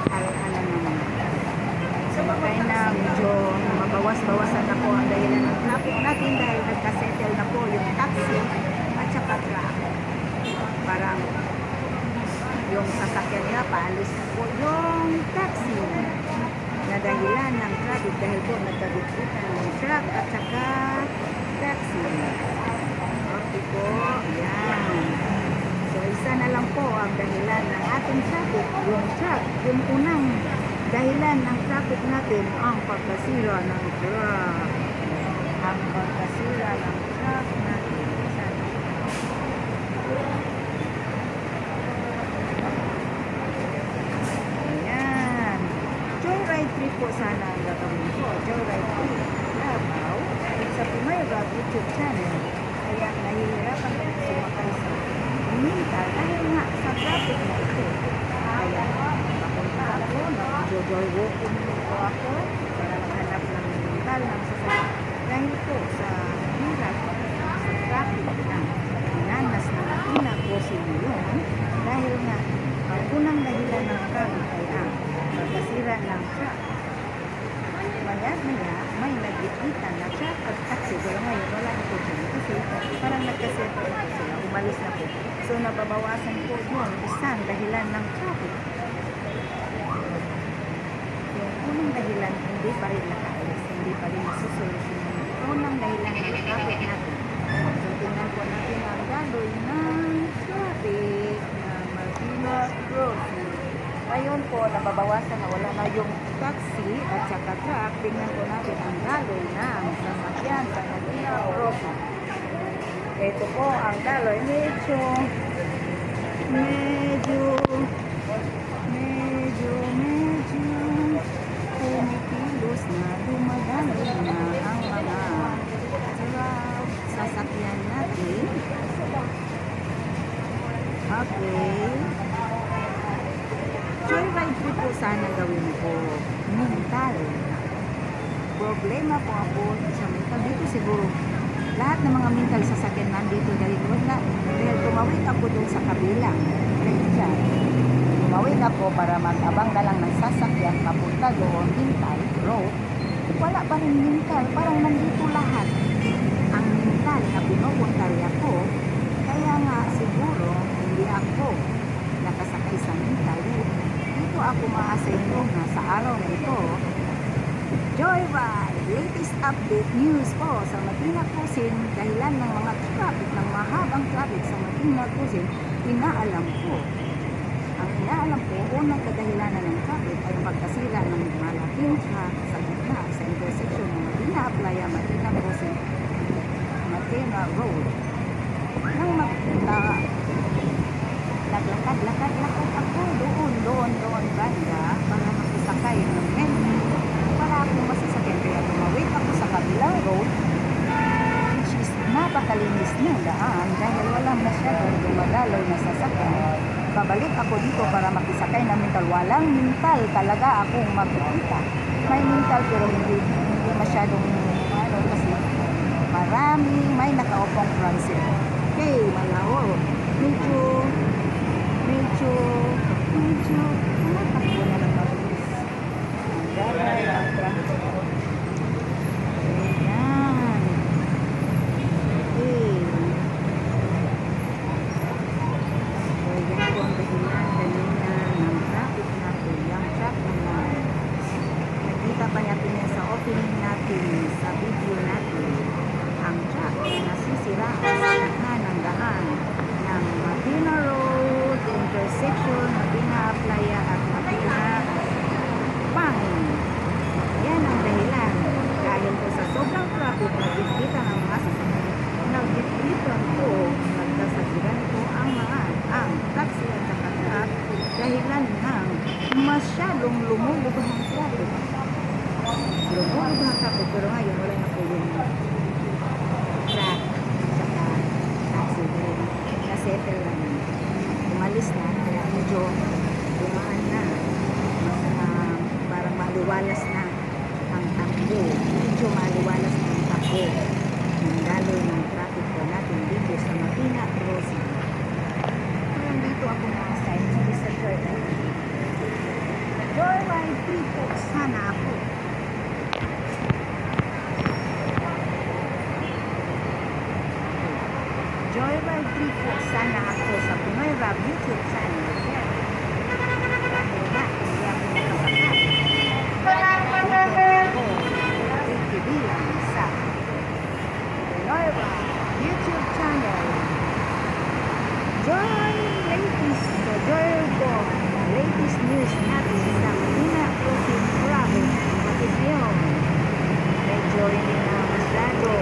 ano naman. Sumakay na, medyo mabawas-bawasan na po ang dahilan ng traffic natin dahil nagkasettle na po yung taxi at saka truck. Parang yung sasakyan niya, paalis na po yung taxi na dahilan ng traffic dahil po nagkabit-bitan ng truck at saka taxi. Okay po, yan. So, isa na lang po ang dahilan ng ating traffic, yung truck, yung unang dahilan ng traffic natin, ang pagkasira ng truck. Ang pagkasira ng truck natin. Ayan. Joyride trip po sana ang gagawin ko. Joyride trip. Labaw. Sa Pinoy Vlog YouTube channel. Kaya nahihirapan ko sumakay sa mental dahil nga sa traffic na ito. Kaya papunta ako, nag-joy walking po ako para maghanap ng mental ng sasakyan. Dahil po sa hirap sa traffic na dinanas na Martina Crossing ngayon, dahil nga ang unang dahilan ng traffic ay ang pagkasira ng truck. Maya-maya may nagbibitan na truck at taxi. Pero ngayon wala na po dyan kasi parang nagkaseto na po sila. Umalis na po. So nababawasan po yun isang dahilan ng traffic. Yung unang dahilan hindi pa rin nakaalis. Hindi pa rin masusolusyon yung unang dahilan ng traffic natin. So tingnan po natin ang galoy ng traffic na Martina Crossing. Ngayon po, nababawasan na wala na yung taxi at saka truck. Tingnan po natin ang galoy ng sasakyan sa Martina Crossing. Ito po ang galoy. Medyo kumikilos na, dumadaloy na ang mga sasakyan natin. Okay. Joyride trip po sana gawin ko. Mental. Problema po ako sa mental. Dito siguro, lahat ng mga mental sasakyan nandito dahil wala. Dahil tumawid ako dun sa kabilang. Dyan. Tumawid ako para mag-abang na lang ng sasakyan papunta doon, mental, road. Wala pa rin mental. Parang nandito lahat. Ang mental na pinupuntay ako. Kaya nga siguro, hindi ako nakasakay sa mental. Dito ako ma-assign na sa araw na ito. Joyride, latest update news po sa Martina Crossing. Dahilan ng mga traffic, ng mahabang traffic sa Martina Crossing, inaalam ko. Ang inaalam ko, unang kadahilanan ng traffic ay pagkasira ng malaking truck sa gitna sa intersection ng Martina Playa, Martina Crossing, Martina Road. Nang naglakad ako doon banda para makisakay ng metro. Para ako masasakyan, kaya tumawid ako sa kabilang road, which is napakalinis ng daan dahil walang masyadong dumadaloy na sasakyan. Babalik ako dito para makisakay ng mental. walang mental talaga akong makikita. May mental pero hindi masyadong ano kasi may nakaupong Francis. Okay, malawo. Medyo takbo na lang mabilis. Ayan. Okay. So, yan po ang dahilan kanina ng traffic natin. Yung truck naman. Nakita pa natin yan sa opening natin, sa video natin. Ang truck na nasisira ang sanahan ng daan ng Matina Road, intersection, Matina Playa at Matina Pangin. Yan ang dahilan. Dahil po sa sobrang traffic, nagbibitan ang mga sasakyan. Nagbibitan po, nagkasagiran po ang taxi at saka truck dahilan ng masyadong lumulubhang traffic. Lumulubhang traffic, pero ngayon wala na po yung truck at saka taxi dahil nasettle lang. Umalis na, kaya medyo dumaan na. Parang maliwalas na ang takbo. Medyo maliwalas na ang takbo. Ang daloy ng traffic po natin dito sa Matina Crossing. Parang dito ako na-assign sa Joyride. Joyride 3 po sana ako. Joyride 3 po sana ako sa Pinoy Rap YouTube channel. Yan. Dahil nga, hindi ako nakasakay. Bilang sa Pinoy Rap YouTube channel. Joy po, latest news natin sa Matina Crossing Traffic. Bakit ngayon? Medyo hindi na masyado.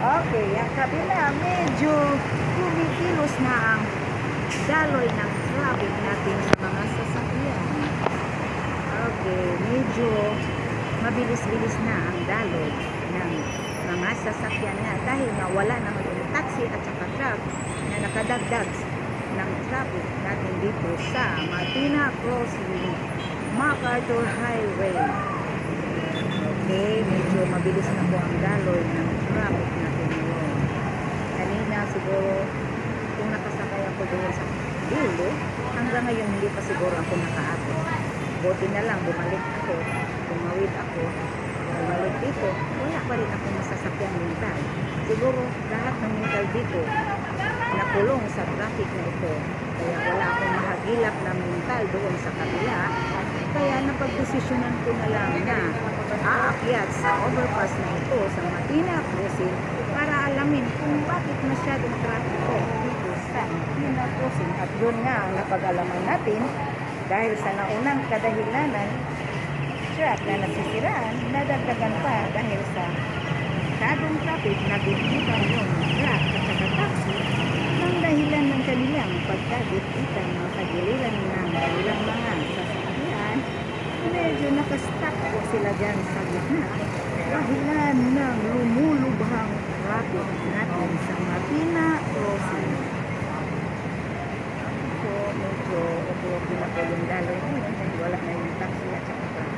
Okay, ang kabila medyo kumikilos na ang daloy ng traffic natin sa mga sasakyan. Okay, medyo mabilis-bilis na ang daloy ng mga sasakyan na dahil nga wala naman yung taxi at saka truck na nakadagdag ng traffic natin dito sa Matina Crossing, MacArthur Highway. Okay, medyo mabilis na po ang daloy ng traffic natin ngayon. Kanina siguro kung nakasakay ako doon sa dulo, hanggang ngayon hindi pa siguro ako nakaabot. Buti na lang, bumalik ako, tumawid ako, bumalik dito, wala pa rin ako masasakyan mental. Siguro lahat ng mental dito nakulong sa traffic na ito. Kaya wala akong mahagilap na mental doon sa kabila. Kaya napagdesisyonan ko na lang na aakyat sa overpass na ito sa Matina Crossing para alamin kung bakit masyadong traffic ko dito sa Matina Crossing. At doon nga ang napag-alaman natin dahil sa naunang kadahilanan, truck na nasisiraan, nadagdagan pa dahil sa masyadong traffic na bibitan yung truck at saka taxi ng dahilan ng kanilang pagkabit-bitan ng tagiliran ng kanilang mga sasakyan. Medyo nakastack po sila dyan sa gitna dahilan ng lumulubhang traffic natin sa Matina Crossing. So medyo okay na po yung daloy ngayon dahil wala na yung taxi at saka truck.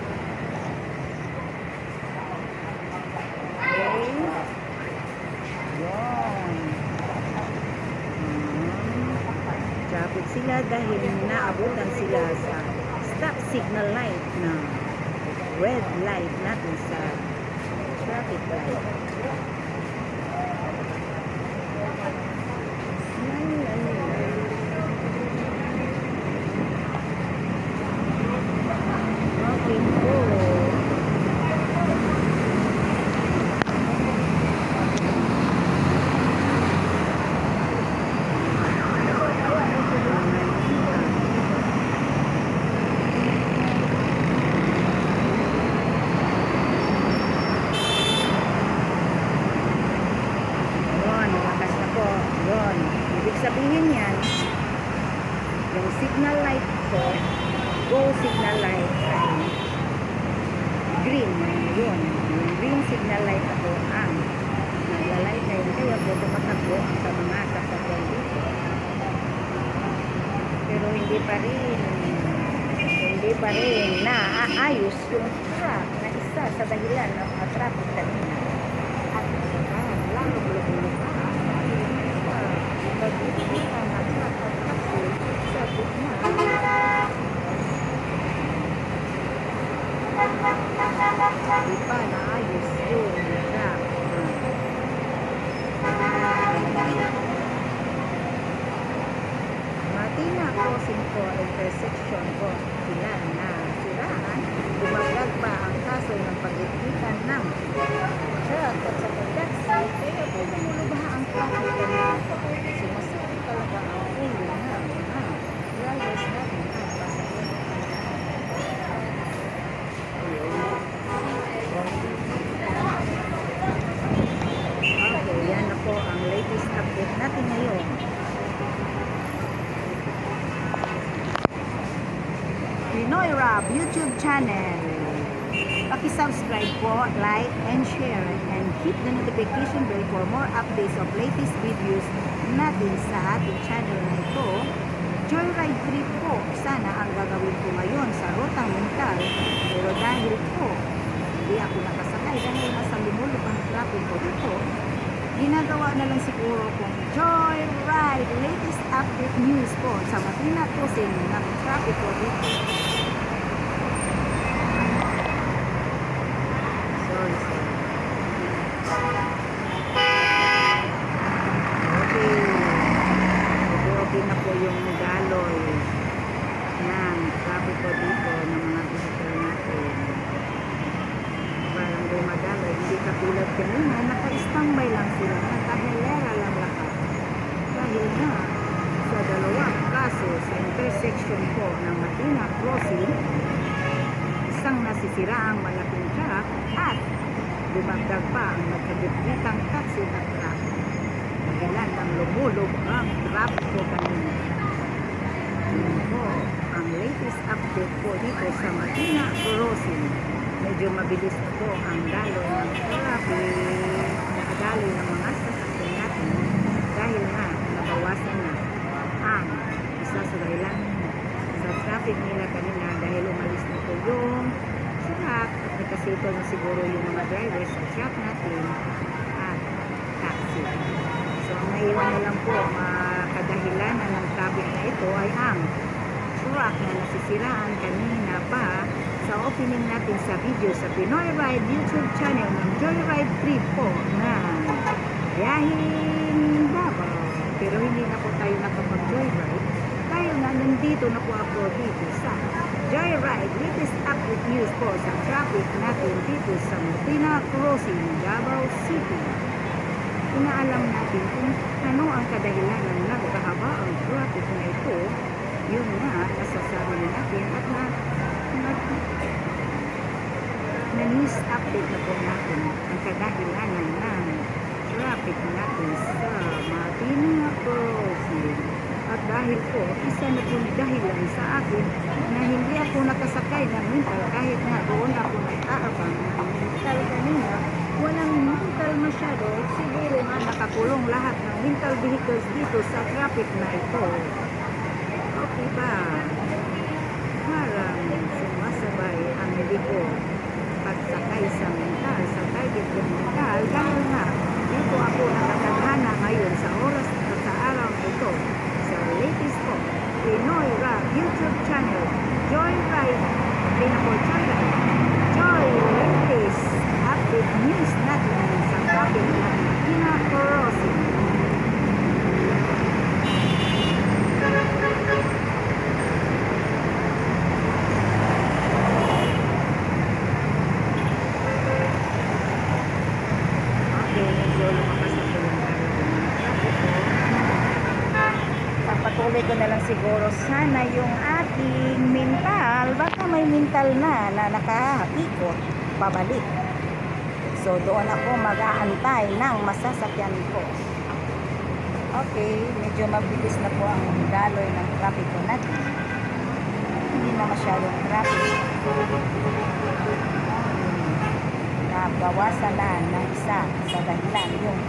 Okay. Yun. Traffic sila dahil naabutan sila sa stop signal light na red light natin sa traffic light. Okay po. Ibig sabihin yan, yung signal light ko, go signal light ay green. Yun, yung green signal light ako ang nagla-light na yun. Kaya po tumatakbo ang sa mga sasakyan hindi pa rin naaayos yung truck na isa sa dahilan ng mga traffic kanina. At lalo gulo-gulo pa. Nagkikita na truck at traffic sa gitna. Hindi pa naayos yung truck. Matina crossing po, intersection po, sila na siraan. Dumagdag pa ang kaso ng pag-ikitan ng truck at sa taxi. Kaya po lumulubaha ang traffic kanina. Sumasakit talaga ang ulo na drivers natin at pasahero. Okay, yan na po ang latest update natin ngayon. Pinoy Rap YouTube channel. Paki-subscribe po, like, and share, and hit the notification bell for more updates of latest videos natin sa ating channel na ito. Joyride trip po, sana ang gagawin ko ngayon sa Rotang Mental. Pero dahil po, hindi ako nakasakay dahil nasa lumulubang traffic ko dito, ginagawa na lang siguro kong Joyride latest update news po sa Matina Crossing ng traffic ko dito. Okay na po yung daloy ng traffic ko dito ng mga visitor natin. Parang dumadaloy, hindi katulad kanina, naka-standby lang sila, nakahelera lang lahat. Dahil na sa dalawang kaso sa intersection po ng Matina Crossing, isang nasisiraang malaking truck at dumagdag pa ang nagkagitgitang taxi na truck. Dahilan ng lumulog ang traffic ko kanina. Yun po ang latest update po dito sa Matina Crossing. Medyo mabilis na po ang daloy ng traffic, nakadaloy ng mga sasakyan natin dahil nga nabawasan na ang isa sa dahilan sa traffic nila kanina dahil umalis na po yung truck at nagkasito na siguro yung mga drivers sa truck natin at taxi. So ang naiwan na lang po kadahilanan ng traffic na ito ay ang truck na nasisiraan kanina pa sa opening natin sa video sa Pinoy Ride YouTube channel ng Joyride Trip po na biyahin Davao. Pero hindi na po tayo nakapag-joyride dahil nga nandito na po ako dito sa Joyride latest update news po sa traffic natin dito sa Matina Crossing, Davao City. Inaalam natin kung ano ang kadahilanan ng kahaba ang traffic na ito. Yun nga, nasasabi natin at na-news update na po natin ang kadahilanan ng traffic natin sa Matina Crossing. At dahil po, isa na po dahilan sa akin na hindi ako nakasakay ng mental kahit nga doon ako nag-aabang ng mental kanina. Walang mental masyado, siguro nga nakakulong lahat ng mental vehicles dito sa traffic na ito. Okay ba? Parang sumasabay ang hindi ko pagsakay sa mental, sa target ng mental dahil nga dito ako nakatadhana ngayon sa oras at sa araw ito sa latest po Pinoy Rap YouTube channel Joyride Joy latest update news natin sa traffic ng Matina Crossing. Patuloy ko na lang siguro sana yung ating mental, baka may mental na nakaikot pabalik. So doon ako mag-aantay ng masasakyan ko. Okay, medyo mabilis na po ang daloy ng traffic ko natin. Hindi na masyadong traffic. Na bawasan na ng isa sa dahilan yung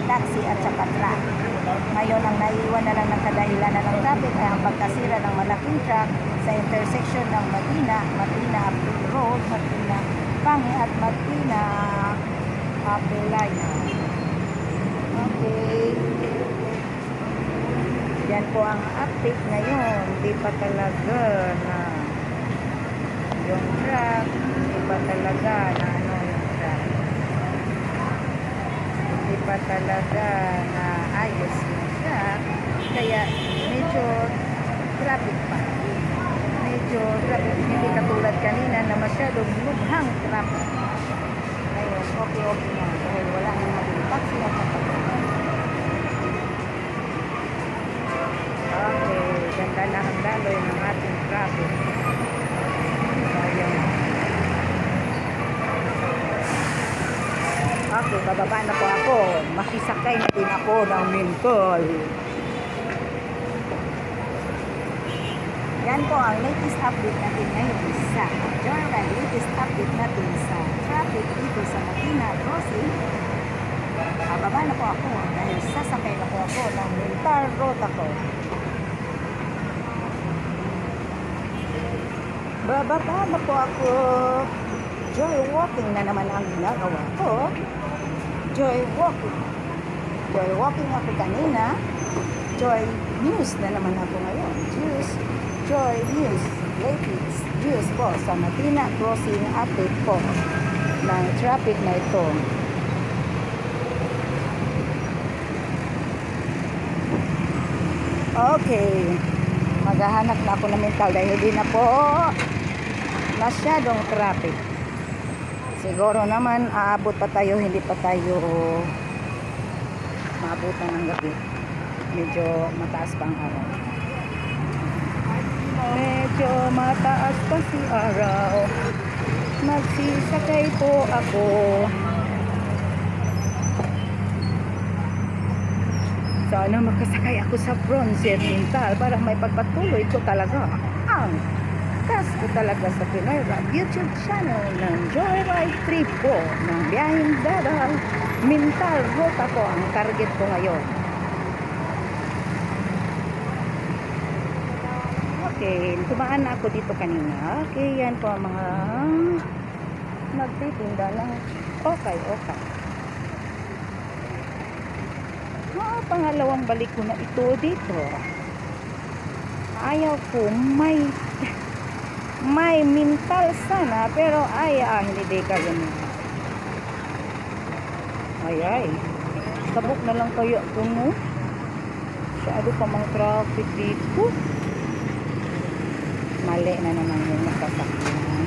taxi at saka truck. Ngayon, ang naiiwan na lang ng kadahilan na ng traffic ay ang pagkasira ng malaking truck sa intersection ng Matina Uphill Road, Matina Pangi at Matina Apelaya. Okay. Yan po ang update ngayon. Hindi pa talaga na yung truck, hindi pa talaga na ano yung truck. Hindi pa talaga na ayos yung truck. Kaya medyo traffic pa. Medyo traffic. Hindi katulad kanina na masyadong lubhang traffic. Ngayon, okay na. Dahil wala nang maging taxi at kapatid. Okay, ganda na ang daloy ng ating traffic. Okay, bababa na po ako. Makisakay na din ako ng Mintol. Yan po ang latest update natin ngayon sa Joyride. Latest update natin sa traffic dito sa Matina Crossing. Bababa na po ako dahil sasakay na po ako ng Mental Road ako. Bababa na po ako. Joy walking na naman ang ginagawa ko. Joy walking. Joy walking ako kanina. Joy news na naman ako ngayon. Joy news. Latest news po sa Matina Crossing update po ng traffic na ito. Okay. Maghahanap na ako ng mental dahil hindi na po masyadong traffic. Siguro naman aabot pa tayo, hindi pa tayo maabutan ng gabi. Medyo mataas pa ang araw. Medyo mataas pa si araw. Magsisakay po ako. Sana makasakay ako sa Bronze Mental para may pagpatuloy ko talaga ang task ko talaga sa Pinoy Rap YouTube channel ng Joyride Trip ko ng biyaheng Davao Mental Road ako ang target ko ngayon. Okay, tumaan na ako dito kanina. Okay, yan po ang mga nagtitinda ng okay. Pangalawang balik ko na ito dito. Ayaw ko may mental sana pero hindi ka ganyan. Ay tabok na lang kayo ako no. Masyado pa mga traffic dito. Mali na naman yung nakasakyan.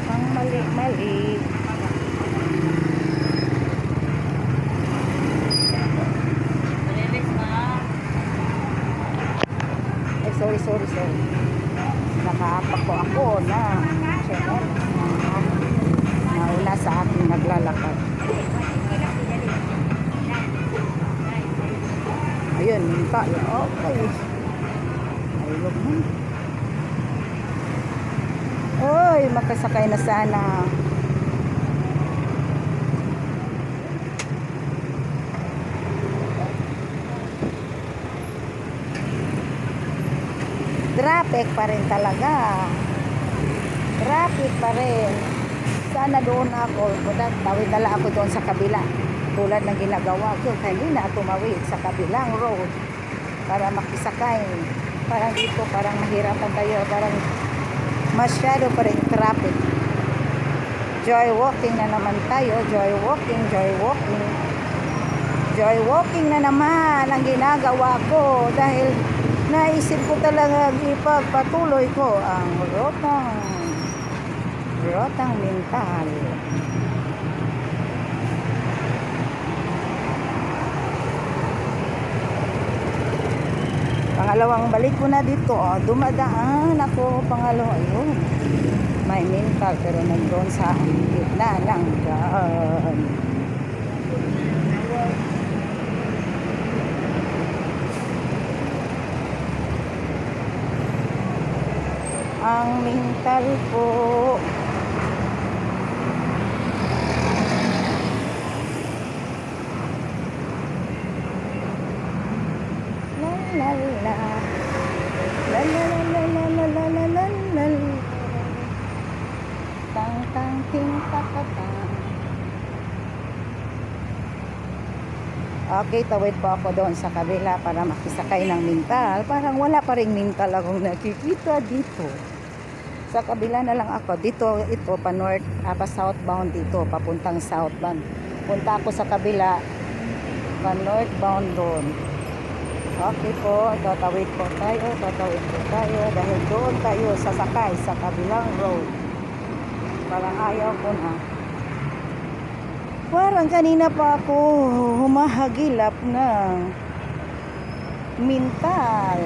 Ang mali. Sorry. Nakaapak po ako na nauna sa aking naglalakad. Ayun, minta. Okay. Ayun mo. Oy, makasakay na sana. Traffic pa rin talaga. Traffic pa rin. Sana doon ako. Tawid na lang ako doon sa kabila. Tulad ng ginagawa ko. Kanina tumawid sa kabilang road. Para makisakay. Parang dito, parang mahirapan tayo. Parang masyado pa rin traffic. Joy walking na naman tayo. Joy walking. Joy walking na naman ang ginagawa ko. Dahil naisip ko talaga ipagpatuloy ko ang rotang mental. Pangalawang balik ko na dito. Dumadaan ako pangalawa. Ayun. May mental pero nandun sa gitna ng daan. Ang mental po la. La la la la la la la la la la. Tang tang ting takatang. Okay, tawid po ako doon sa kabila para makisakay ng mintal. Parang wala pa ring mintal akong nakikita dito. Sa kabila na lang ako. Dito, ito, pa north, pa southbound dito, papuntang southbound. Punta ako sa kabila, pa northbound doon. Okay po, tatawid po tayo, dahil doon tayo sasakay sa kabilang road. Parang ayaw ko na. Parang kanina pa ako humahagilap ng mintal.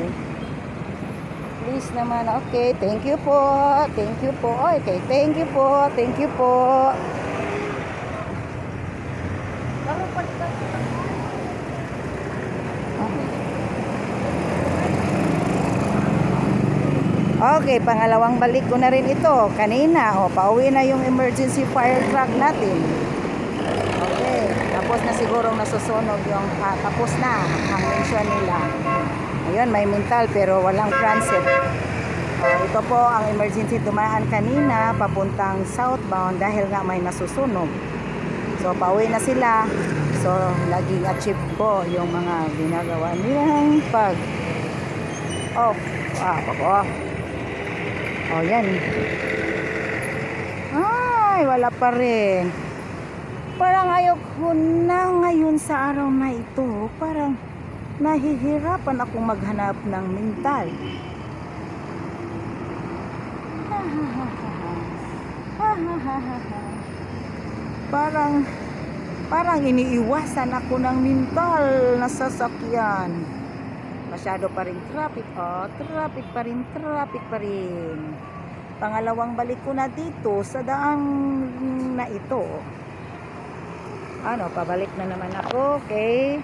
Please naman, okay, thank you po. Okay, thank you po. Okay, pangalawang balik ko na rin ito. Kanina, pauwi na yung emergency fire truck natin. Okay, tapos na sigurong nasusunog yung, tapos na ang mission nila. Ayun, may mintal pero walang transit. Ito po ang emergency dumaan kanina papuntang southbound dahil nga may nasusunog. So, pauwi na sila. So, naging achieve po yung mga ginagawa nilang pag-off. Pag-off. Yan. Ay, wala pa rin. Parang ayaw ko na ngayon sa araw na ito. Parang nahihirapan akong maghanap ng mintal. Parang iniiwasan ako ng mintal na sasakyan. Masyado pa rin traffic. Traffic pa rin. Pangalawang balik ko na dito sa daan na ito. Pabalik na naman ako. Okay.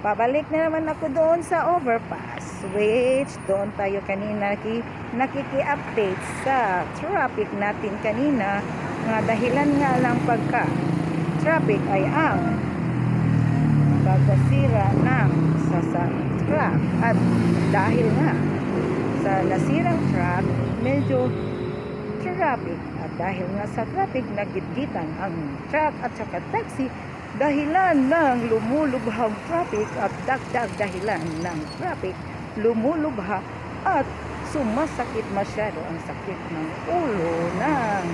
Pabalik na naman ako doon sa overpass, which doon tayo kanina nakiki-update sa traffic natin kanina. Nga dahilan nga lang pagka-traffic ay ang pagkasira ng truck. At dahil nga sa nasirang truck, medyo traffic. At dahil nga sa traffic, nagitgitan ang truck at saka taxi. Dahilan ng lumulubhang traffic at dagdag dahilan ng traffic, lumulubha at sumasakit masyado ang sakit ng ulo ng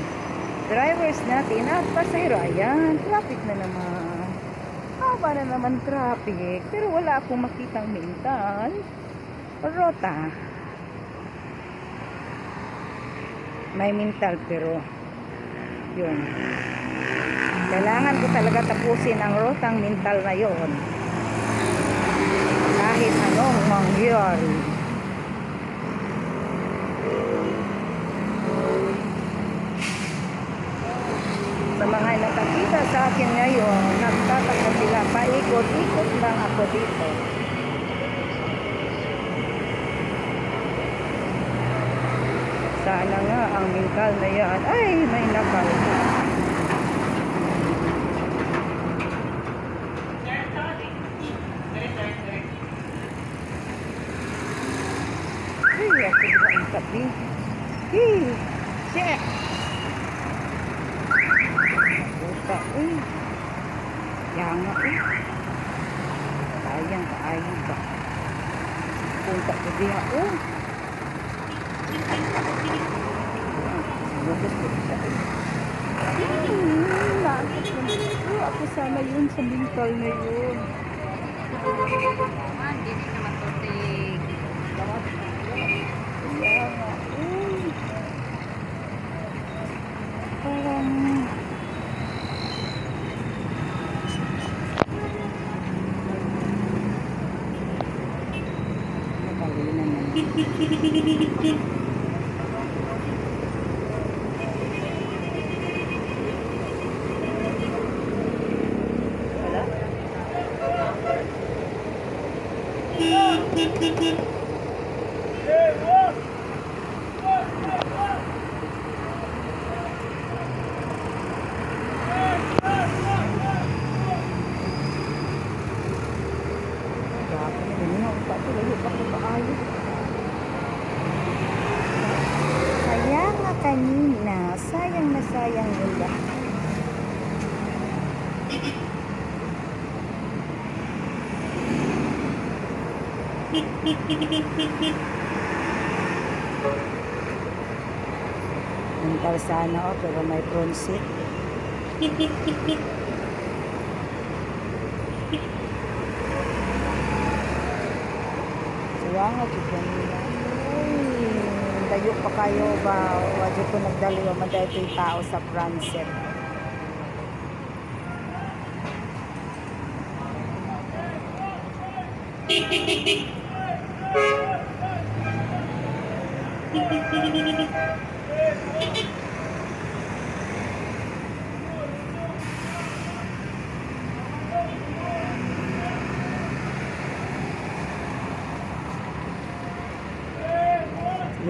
drivers natin at pasahero. Ayan, traffic na naman. Haba na naman traffic, pero wala akong makitang mintal rota. May mintal pero yun. Kailangan ko talaga tapusin ang rotang mintal na yon. Kahit anong mangyari. Sa mga nakakita sa akin ngayon, nagtataka sila, paikot-ikot lang ako dito. Sana nga ang mintal na yan ay may nakalita. Tapi, shit. Puta, yang sayang ba? Punta ko dia, Ako sana yun sa mintal na yun. Hindi naman tutig. Parang nakalinan na. sayang nila. Ang kalsana pero may front seat. Suwanga dito nila. Layo pa kayo ba? Wadyo ko nagdali o maday ko yung tao sa front seat.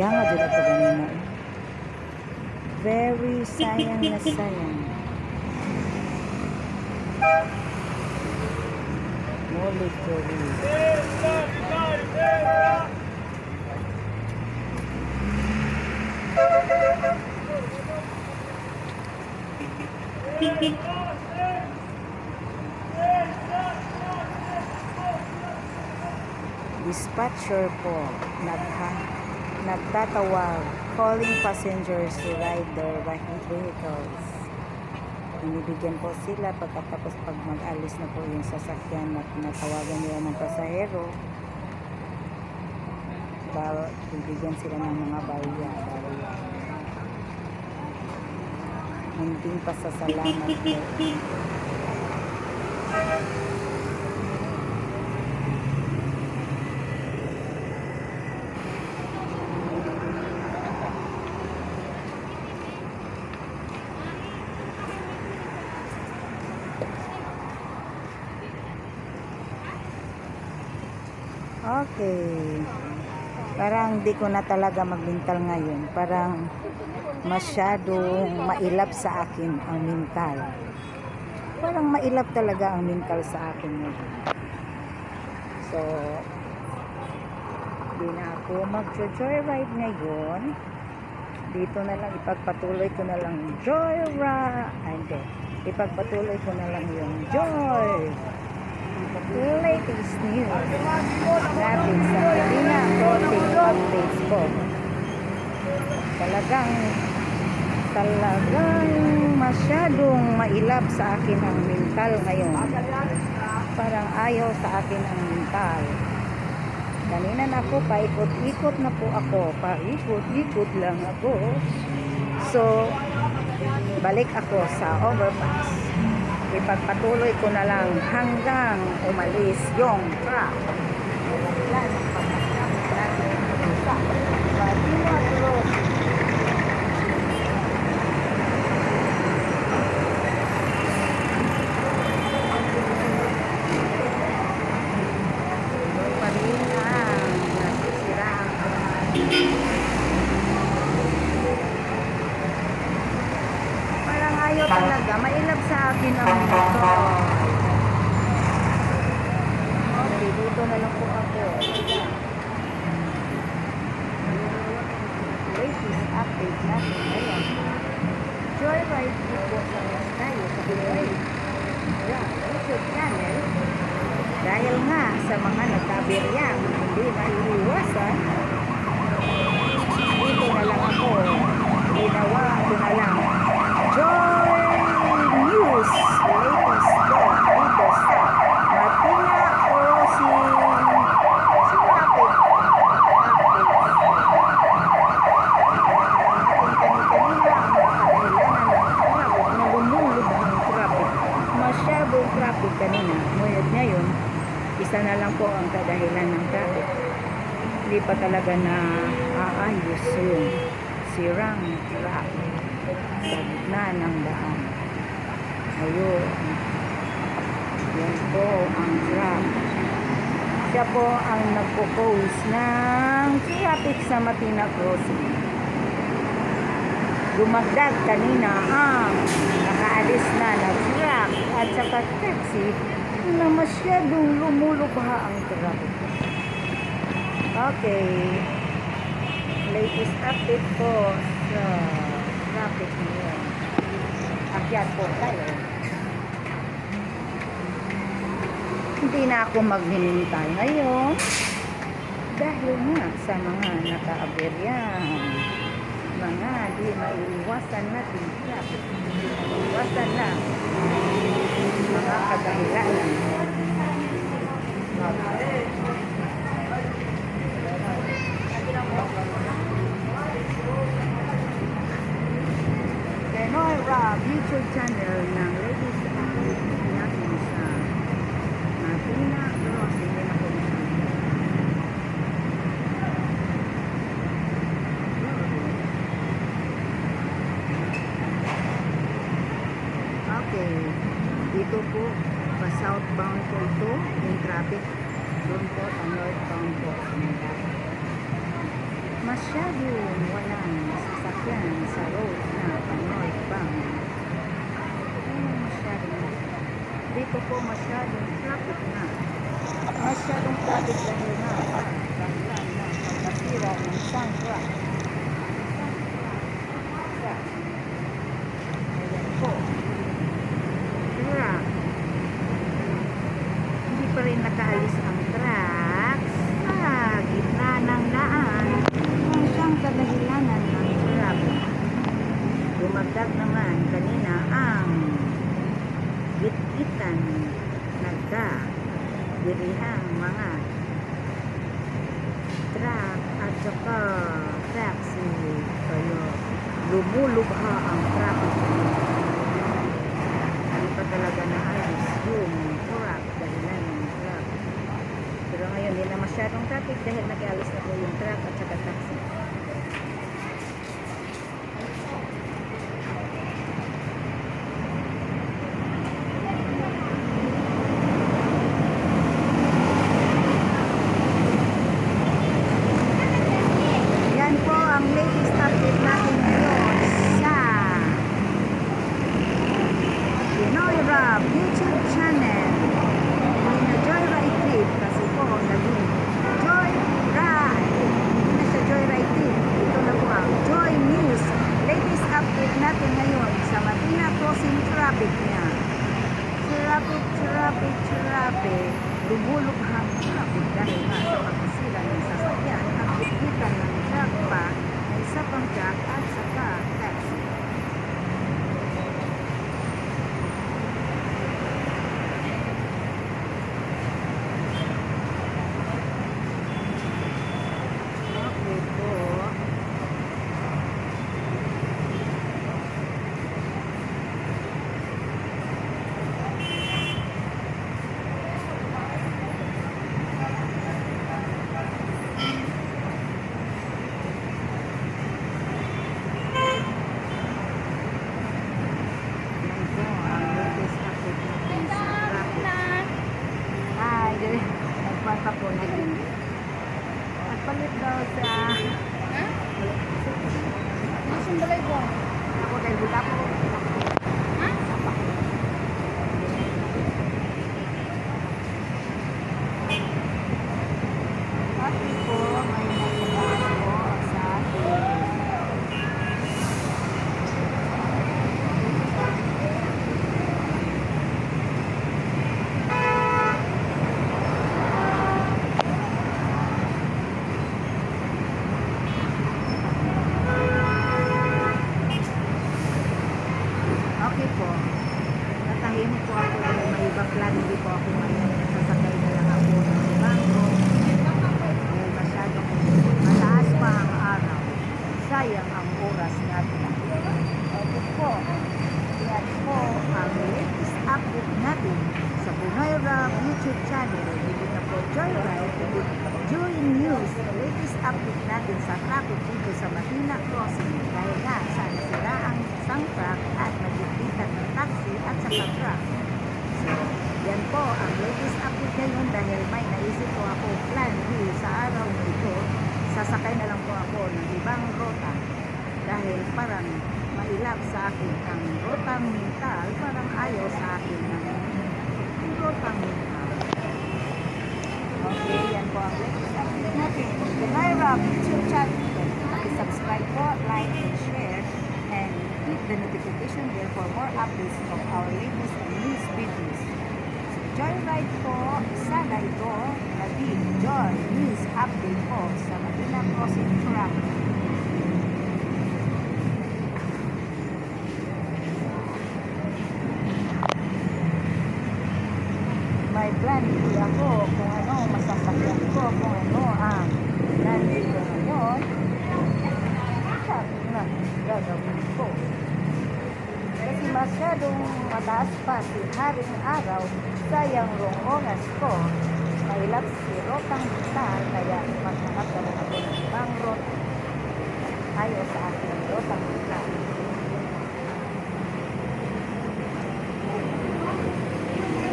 Yan nga dito ito ganina. Very sayang na sayang. No literally. Dispatcher po nagtatawag, calling passengers to ride their vehicles. Binibigyan po sila pagkatapos pag mag-alis na po yung sasakyan na pinatawagan nila ng pasahero. Bibigyan sila ng mga barya. Hindi pasasalamat po. Okay. Parang di ko na talaga magbintal ngayon. Parang masyadong mailap sa akin ang mental. Parang mailap talaga ang mental sa akin ngayon. So, di na ako mag-joyride ngayon. Dito na lang, ipagpatuloy ko na lang joyride. Ipagpatuloy ko na lang yung joy. Latest news natin sa Medina Crossing updates po. Talagang masyadong mailap sa akin ang mental ngayon. Parang ayaw sa akin ang mental. Kanina na po, paikot-ikot na po ako. Paikot-ikot lang ako. So, balik ako sa overpass. Ipagpatuloy ko na lang hanggang umalis yung truck. Wala ng pagkakasama natin sa Medina Crossing. Pa rin ang nasisira parang ayaw talaga. Mailap sa akin ang motor. Okay, dito na lang po ako. Latest update natin. Ayan. Joyride po sa tayo sa Pinoy. YouTube channel. Dahil nga sa mga nagkabiryang hindi maiiwasan, dito na lang ako. Ginawa ko na lang Joy News latest po dito sa Medina Crossing traffic updates. Kanina ang nakakailanan ng traffic na lumulubog ng traffic. Masyadong traffic kanina. Ngunit ngayon, isa na lang po ang kadahilan ng traffic. Hindi pa talaga na aayos yung sirang traffic sa gitna ng daan. Ayun. Yan po ang truck. Siya po ang nagpo-pose ng traffic sa Medina Crossing. Dumagdag kanina ang nakaalis na truck at saka taxi na masyadong lumulubha ang traffic. Okay. Latest update po sa traffic ngayon. sasakyan po tayo. Hindi na ako maghihintay ngayon dahil nga sa mga nakaaberyan, mga di maiiwasan natin iwasan na mga kadahilanan. Pinoy Rob YouTube channel ng latest update natin sa Martina Cross. Hindi na po okay, dito po pa southbound po ito yung traffic, doon po sa northbound po masyadong walang sasakyan sa road na pa northbound. Dito po masyadong traffic na dahil na dahilan na pagkasira ng isang truck. Ayan po, truck, hindi pa rin nakaalis ang truck sa gitna ng daan. Ang kadahilanan ng truck, dumagdag naman kanina ang git-gitan nagka-dirihang mga truck at saka taxi, kaya lumulubha ang traffic. Hindi pa talaga naalis yung truck dahilan ng truck. Pero ngayon hindi na masyadong traffic dahil nag-alis na po yung truck at saka taxi. Yan po ang latest update natin ngayon sa Pinoy Rob YouTube channel. Hindi na Joyride Trip kasi po naging Joyride. Hindi na siya Joyride Trip. Ito na po ang Joy News. Latest update natin ngayon sa Martina Crossing traffic niya. Traffic. Lumulukhang traffic dahil nga sa pagkasira ng sasakyan at kitkitan ng truck pa na isa pang truck at saka taxi. Okay po. Nagpanta po na yun. Nagpalit daw sa... Nasaan balay ko? Ako dahil buta po. Ha? Pati po, may nagpapaan po sa atin. Okay po. Natahimik po ako dahil may ibang plan. Hindi po ako ngayon. Sasakay na lang ako ng bangko. Dahil masyadong mataas pa ang araw. Sayang ang oras natin. Okay po. Yan po ang latest update natin sa Pinoy Rob YouTube channel. Hindi na po Joyride, hindi Joy News. Latest update natin sa traffic dito sa Martina Crossing. Dahil nga sa nasira ang isang truck at nagigpitan ng taxi at saka truck. So, yan po ang latest update ngayon dahil may naisip po ako plan B sa araw na ito. Sasakay na lang po ako ng ibang rota dahil parang mailap sa akin ang rotang mental, parang ayaw sa akin ng rotang mental. Okay, yan po ang latest update natin. Pinoy Rob YouTube channel. Subscribe po, like and share, and hit the notification bell for more updates of our latest news videos. Joyride po, sana ito naging Joy News Update po sa Medina Crossing Truck. May plan din ako kung ano masasakyan ko, kung ano ang nandito ngayon. Sabi na, gagawin ko. Kasi masyadong mataas pa si Haring Araw, sayang rong oras ko. Mailap si Rotang Mintal, kaya maghanap naman ako ng ibang road. Ayaw sa akin Rotang Mintal.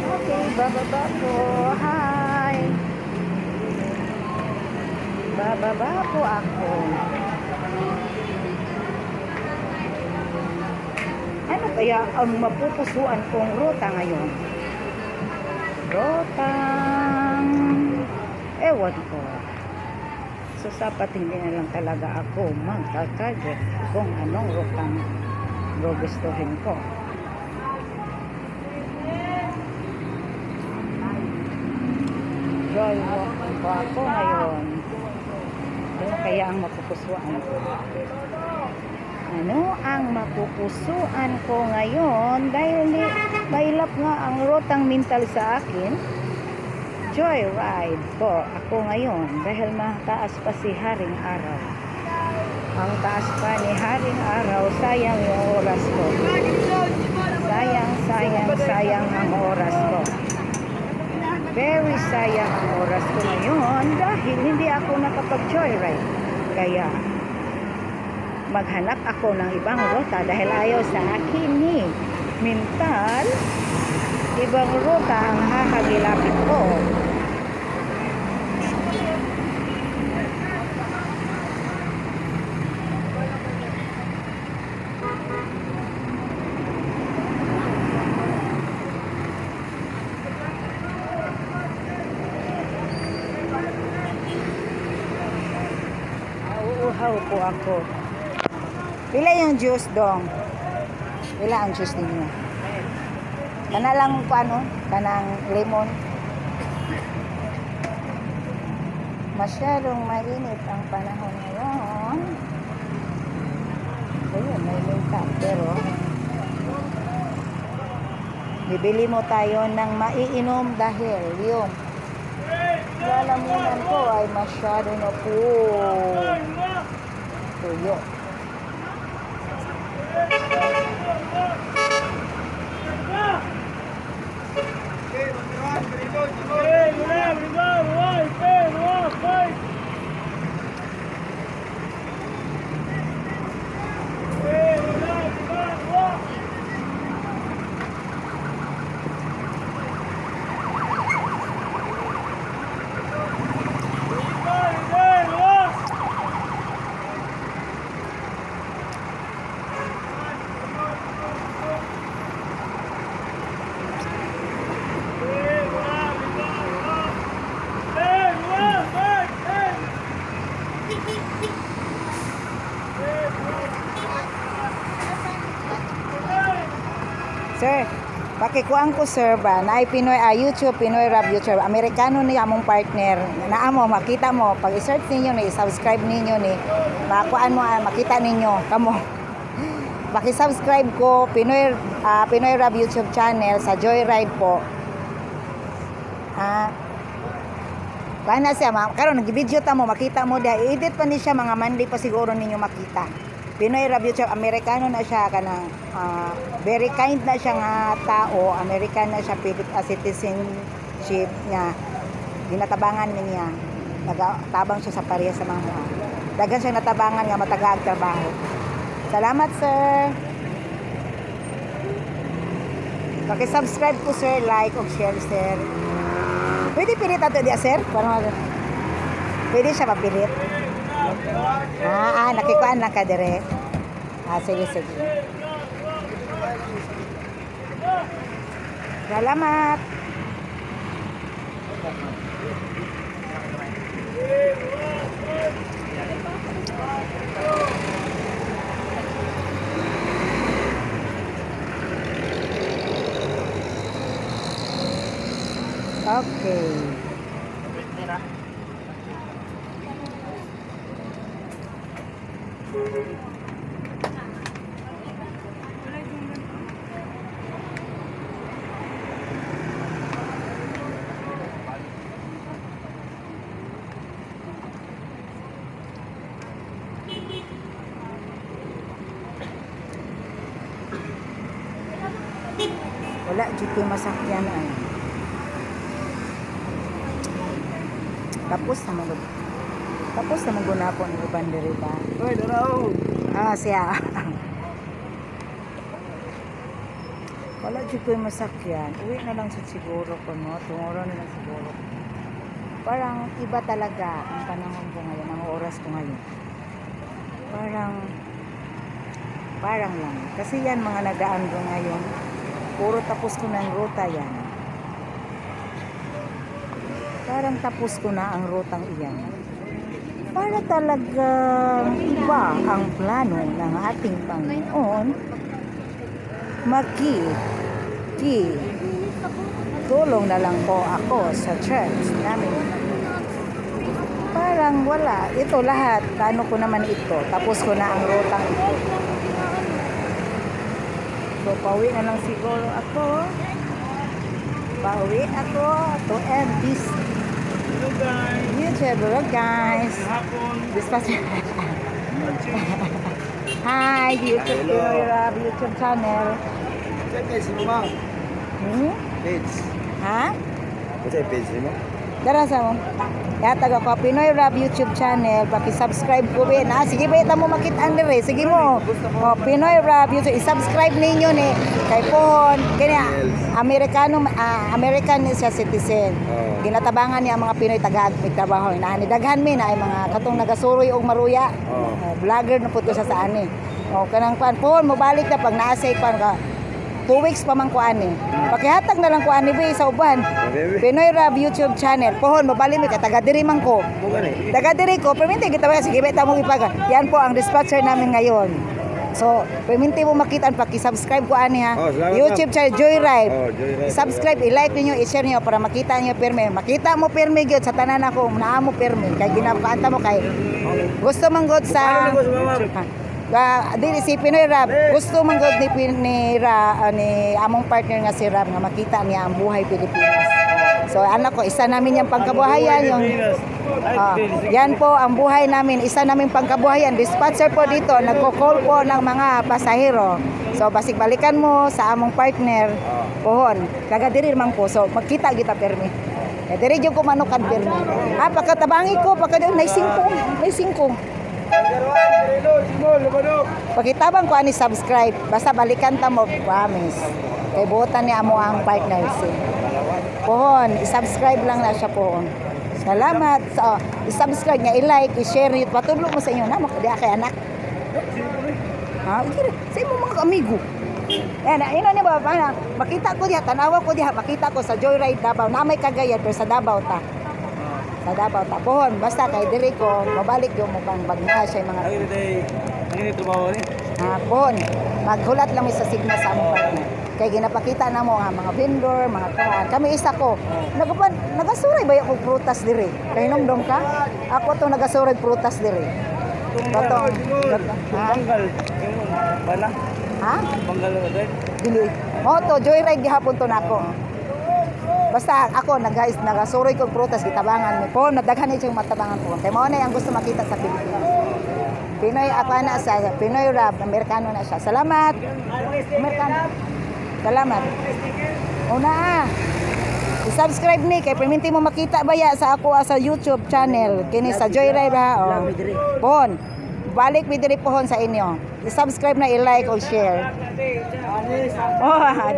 Okay, bababa po. Hi! Bababa po ako. Ano kaya ang mapupusuan kong ruta ngayon? Rotang... Ewan ko. So, sapat hindi na lang talaga ako magka-target kung anong rutang gugustuhin ko. Joy walk po ako ngayon. Ano kaya ang mapupusuan ko? Ano ang mapupusuan ko ngayon? Dahil mailap nga ang Rotang Mintal sa akin. Joyride po ako ngayon dahil mataas pa si Haring Araw. Ang taas pa ni Haring Araw, sayang yung oras ko. Sayang ang oras ko. Very sayang ang oras ko ngayon dahil hindi ako nakapag-joyride. Kaya maghanap ako ng ibang ruta dahil ayaw sa akin ni Mintal. Ibang ruta ang hahagilapin ko. Nauuhaw po ako. Pila yung juice dong? Pila ang juice ninyo? Kana lang po ano? Kanang lemon. Masyadong mainit ang panahon ngayon. Ayun, may minta. Pero bibili mo tayo ng maiinom dahil yung lalamunan ko ay masyado na po tuyo. Sir, pakikuan ko sir ba na Pinoy YouTube, Pinoy Rap YouTube, Amerikano ni among partner. Naamo makita mo pag i-search ninyo ni subscribe ninyo ni makuan mo makita ninyo kamo. Paki-subscribe ko Pinoy Rap YouTube channel sa Joyride po. Kana siya karon nag-video ta mo makita mo da edit pa ni siya mga Monday pa siguro ninyo makita. Pinoy Rap YouTube, Amerikano na siya kanang very kind na siya nga tao, American na siya, citizenship niya. Ginatabangan niya. Nagatabang siya sa pareha sa mga dagan siya natabangan nga matagaag trabaho. Salamat sir. Paki-subscribe ko sir, like o share sir. Pwede pilit ato diya sir? Pwede siya mapilit. Nakikuan lang ka dire. Sige. Salamat. Okay. Wala jud ko'y masakyan ay. Tapos na mag Tapos na magunapon ni uban diri ba. Hoy, daraw. Siya. Wala jud ko'y masakyan. Uwi na lang sad siguro ko no. Tomorrow na lang siguro. Parang iba talaga ang panahon ko ngayon, ang oras ko ngayon. Parang lang. Kasi yan mga nadaan ko ngayon. Puro tapos ko na ang ruta yan. Parang tapos ko na ang rutang iyan. Para talagang iba ang plano ng ating Panginoon. Tulong na lang po ako sa church namin. Parang wala. Ito lahat. Plano ko naman ito. Tapos ko na ang rutang ito. So, pauwi na lang siguro ako. Pauwi ako to end this Hello guys. YouTube vlog, guys. Hapon. Hi, YouTube, Hello. YouTube channel. Sa page mo. Page. Ha? Sa page mo. Dara sa mo. Yatag ako Pinoy Rap YouTube channel, paki-subscribe ko ba na. Sige ba ita mo makita andre, sige mo. Pinoy Rap YouTube, i-subscribe ninyo ni kay Pohon. Kanya American siya citizen. Ginatabangan niya ang mga Pinoy taga-agmig trabaho. Inaani daghan mi na ay mga katong nagasuroy og maruya. Vlogger na puto siya sa ani. Kanang Pohon mo balik na pag naasay kan ka 2 weeks pa man ko ani. Pakihatag na lang ko ani be sa uban. Pinoy Rap YouTube channel. Pohon mabalik mi ka taga diri man ko. Taga diri ko, perminti kita ba sige beta mo ipaga. Yan po ang dispatcher namin ngayon. So, perminti mo makita paki-subscribe ko ani ha. YouTube channel Joyride. Subscribe, i-like niyo, i-share niyo para makita niyo perme. Makita mo perme gyud sa tanan ako, naa mo perme kay ginapakaanta mo kay. Gusto man gud sa dili si Pinoy Rap gusto man gud ni among partner nga si Rap nga makita niya ang buhay Pilipinas. So anak ko isa namin yung pangkabuhayan yung yan po ang buhay namin, isa namin pangkabuhayan. Dispatcher po dito, nagko-call po ng mga pasahero. So basig balikan mo sa among partner Pohon. Kaga diri man po. So magkita kita permi. Diri jud ko manukan permi. Pagkatabangi ko pagka may 5. Pakitabang ko ani subscribe. Basta balikan ta mo, promise. Kay buotan ni amo ang partner si Pohon. I-subscribe lang na siya Pohon. Salamat. So, i-subscribe niya, i-like, i-share it. Patulong mo sa inyo na makadiya kay anak. Sa imo mga amigo. Yan, ino ni ba makita ko diha, tanawa ko diha, makita ko sa Joyride Davao. Na may Cagayan pero sa Davao ta. Sa Davao ta. Pohon, basta kay diri ko mabalik yung mo pang bagna siya mga. Ang trabaho ni. Pohon, maghulat lang mi sa signal sa among partner. Kay ginapakita na mo nga mga vendor, mga kuan. Kami isa ko. Nagasuray ba ako prutas diri? Kay nomdom ka? Ako to nagasuray prutas diri. Batong. Banggal. Bala. Ha? Banggal ba? Dili. To Joyride gihapon to nako. Basta ako nagasuroy kog prutas gitabangan mi po, nadaghan ni siyang matabangan po. Kay mao na ang gusto makita sa Pilipinas. Pinoy ako na sa Pinoy Rap, Amerikano na siya. Salamat. Amerikano. Salamat. Una i-subscribe ni kay perminti mo makita baya sa ako sa YouTube channel kini sa Joyride ha. Pohon. Balik mi diri Pohon sa inyo. I-subscribe na, i-like o share.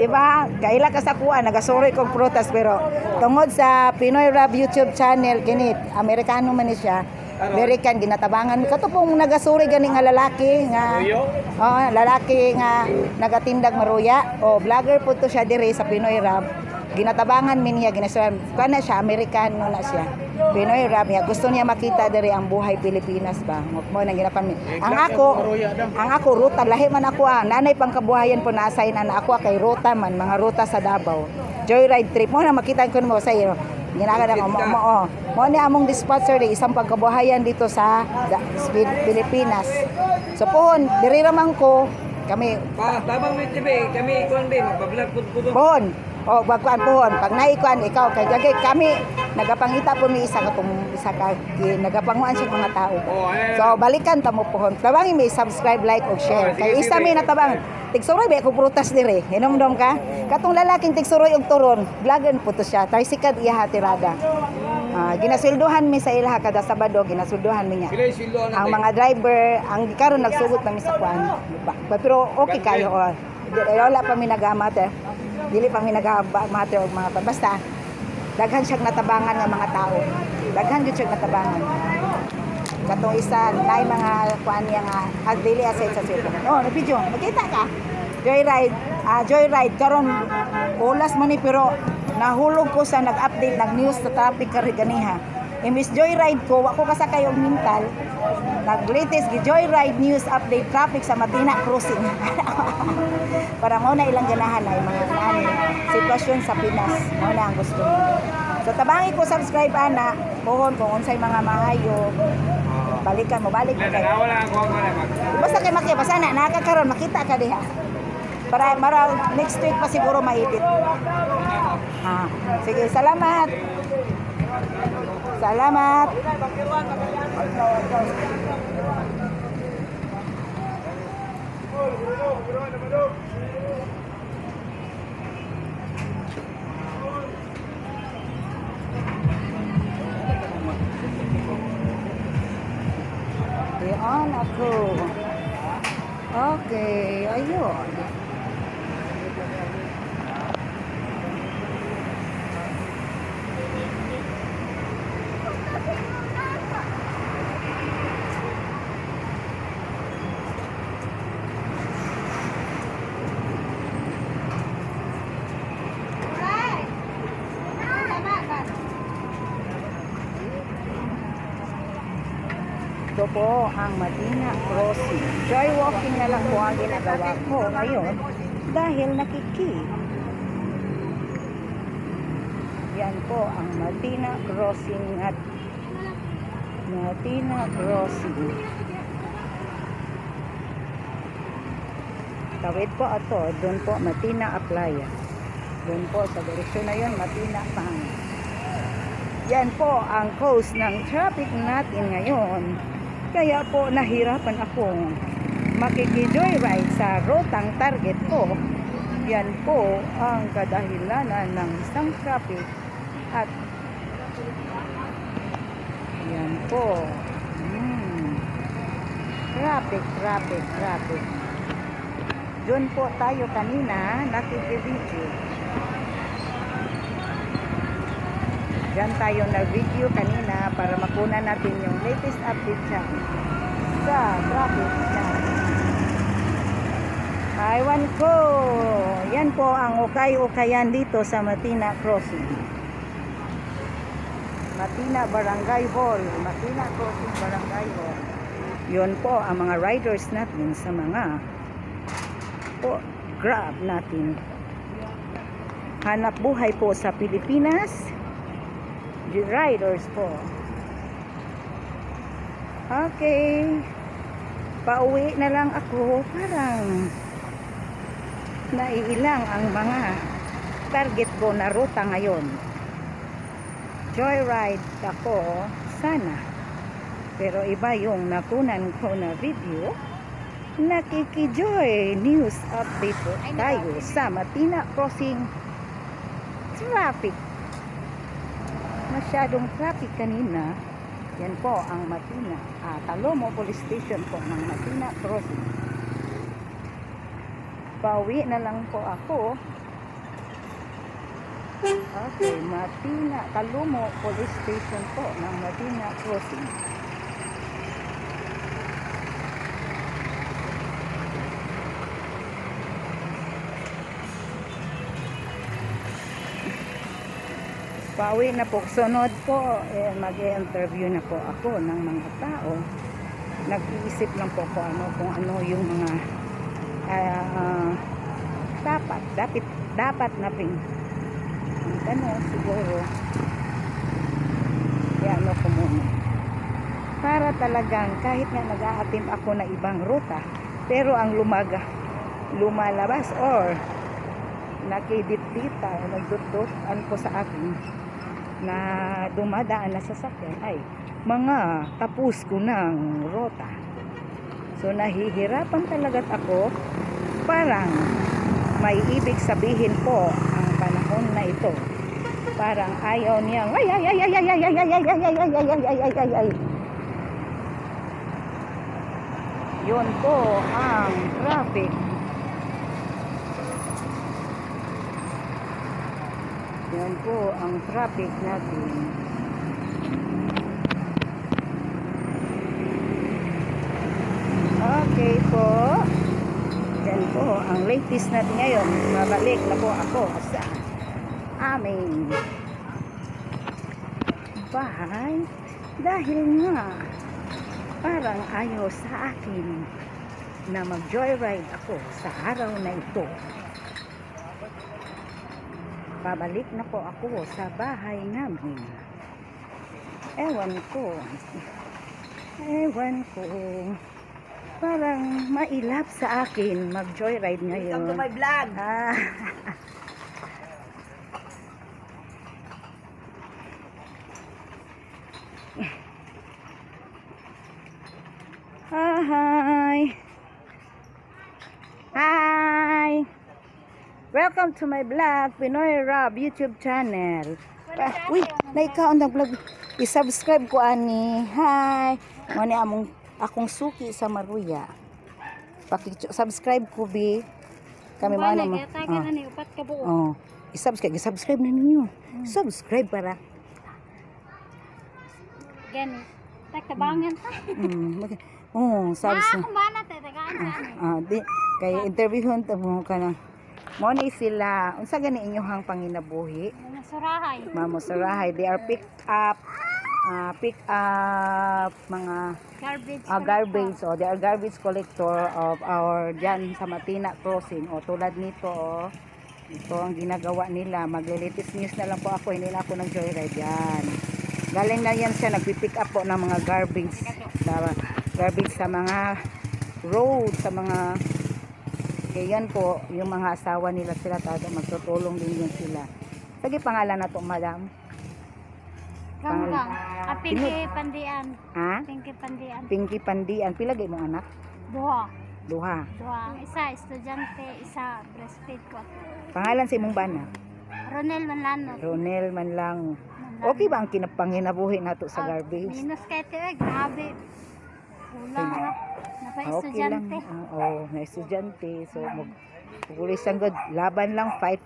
Di ba? Kaila ka sa kuan, nagasuroy kong prutas pero tungod sa Pinoy Rap YouTube channel kini Amerikano man ni siya. American ginatabangan kato pong nagasuri gani nga lalaki nga lalaki nga nagatindag maruya o vlogger po to siya diri sa Pinoy Rap. Ginatabangan min niya ginasuran kana siya Amerikano na siya. Pinoy Rap niya gusto niya makita diri ang buhay Pilipinas ba. Mo nang ginapan mi. Ang ako ruta lahi man ako nanay pangkabuhayan po na-assign na ako kay ruta man mga ruta sa Davao. Joyride trip mo na makita ko mo sa iyo. Ginagada ko mo ni among dispatcher di isang pagkabuhayan dito sa Pilipinas. So pohon diri raman ko kami Tabang may TV, kami kuan din, magpa-vlog pud. pohon. O bagkuan pohon pag naikuan ikaw kay kami nagapangita po mi isa ka nagapanguan sa mga tao. So balikan ta mo pohon. Tabangi mi subscribe, like ug share. Kay isa mi natabang tigsuroy ba ko prutas dire. Hinomdom ka? Katong lalaking tigsuroy og turon, vlogan po to siya. Tricycle iya tirada. Ginasilduhan mi sa ilaha kada Sabado, ginasilduhan mi niya. Ang mga driver, ang karon nagsugod pa mi sa kuan. Pero okay kayo. Wala pa mi nagamater. Dili pa mi nagamater og mga basta daghan siyang natabangan ng mga tao. Daghan gyud siyang natabangan. Katong isa nay mga kuan niya nga daily asset sa cellphone. Oh, na-video. Makita ka? Joyride karon olas man ni pero nahulog ko sa nag-update nag-news sa traffic kari ganiha. Imbis joyride ko, wa ko kasakay og mental. Nag-latest gi joyride news update traffic sa Matina Crossing. Para mo na ilang ganahan ay mga sitwasyon sa Pinas. Mo na ang gusto mo. So tabangi ko subscribe ana, pohon kung unsay mga maayo. Balikan mo, balik mo kay. Basta kay basta na nakakaroon makita ka diha. Para next week pa siguro ma-edit. Sige, salamat. Salamat. Ayan ako. Okay, ayun. Ito po ang Matina Crossing. Joy walking na lang po ang ginagawa ko ngayon dahil nakiki. Yan po ang Matina Crossing at Matina Crossing. Tawid po ato, doon po Matina Aplaya. Doon po sa direksyon na yun, Matina Pang. Yan po ang cause ng traffic natin ngayon. Kaya po nahirapan akong makiki-joyride sa rutang target ko. Yan po ang kadahilanan ng isang traffic at yan po. Traffic. Doon po tayo kanina nakiki-video. Diyan tayo na-video kanina para makuna natin yung latest update sa traffic na. Aywan ko. Yan po ang ukay-ukayan dito sa Matina Crossing. Matina Barangay Hall. Matina Crossing Barangay Hall. Yun po ang mga riders natin sa mga Grab natin. Hanap buhay po sa Pilipinas. Riders po. Okay. Pauwi na lang ako. Parang naiilang ang mga target ko na ruta ngayon. Joyride ako sana. Pero iba yung nakunan ko na video. Nakiki-joy news update po tayo sa Matina Crossing traffic. Masyadong traffic kanina. Yan po ang Matina Talomo Police Station po ng Matina Crossing. Pauwi na lang po ako. Okay, Matina Talomo Police Station po ng Matina Crossing. Pauwi na po. Sunod po, mag-interview na po ako ng mga tao. Nag-iisip lang po kung ano yung mga dapat na ping siguro i-ano ko muna. Para talagang kahit nga nag-a-attempt ako na ibang ruta, pero ang lumalabas or nakiditita o nagdutdutan ko sa akin na dumadaan na sasakyan ay mga tapos ko ng ruta. So nahihirapan talaga ako, parang may ibig sabihin po ang panahon na ito. Parang ayaw niyang yun po ang traffic. Yan po ang traffic natin. Okay po. Yan po ang latest natin ngayon. Babalik na po ako sa aming bahay dahil nga parang ayaw sa akin na mag-joyride ako sa araw na ito. Pabalik na po ako sa bahay namin. Ewan ko. Parang mailap sa akin mag-joyride ngayon. Welcome to my vlog. Hi! Hi! Welcome to my vlog, Pinoy Rob YouTube channel. Uy, na-ikaw ang nag-vlog. I-subscribe ko ani. Hi! Mani akong suki sa Maruya. Paki-subscribe ko bi. Kami mga naman. Oh, i-subscribe na ninyo. Subscribe para. Gani. Tabangan ta. Oh, sabi sa. Kung ba na tagaan Di kay interviewon ta mo kana. Mo ni sila, unsa gani inyohang panginabuhi? Masurahay. Mamosarahay, they are pick up mga Garbage. so they are garbage collector of our dyan sa Matina Crossing. O tulad nito, ito ang ginagawa nila. Maglilitis news na lang po ako, hindi na ako ng joyride yan. Galing na yan siya, nagpipick up po ng mga garbage sa mga road, sa mga kaya yan po, yung mga asawa nila sila tayo, magtutulong din yun sila. Sige pangalan na to, madam. Ganggang. Pinky Pandian. Ha? Pinky Pandian. Pinky Pandian. Pila gay mong anak? Duha. Duha. Ang isa, estudyante, isa, breastfeed ko. Pangalan sa imong bana? Ronel Manlano. Ronel Manlang. Okay ba ang kinapanginabuhi nato sa garbage? Minus kay Tiweg, grabe. Kulang na. Okay lang. Napa-estudyante. Na estudyante. So, pugulisan good. Laban lang. Fight.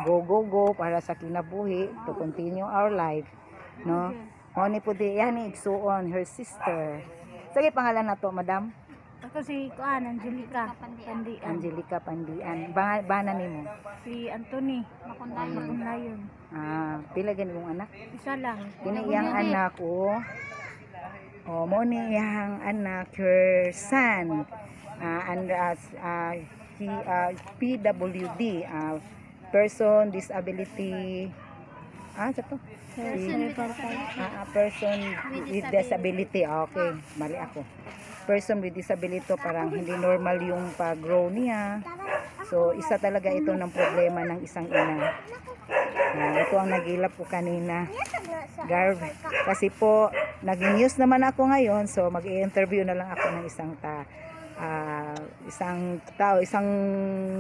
Go para sa kinabuhi. To continue our life. No? Oni po di. Yan ni Igsuon. Her sister. Sige, pangalan na to, madam? Ako si Kuan, Angelica Pandian. Angelica Pandian. Bana ni mo? Si Anthony Makundayon. Pila gani mong anak? Isa lang. Kini iyang anak ko. Mo ni iyang anak, her son. PWD, person disability. Sa to? Person with disability. Okay, mali ako. Person with disability, parang hindi normal yung pag-grow niya. So, isa talaga ito ng problema ng isang ina. Ito ang nagilap ko kanina. Kasi po, nag-news naman ako ngayon, so mag-i-interview na lang ako ng isang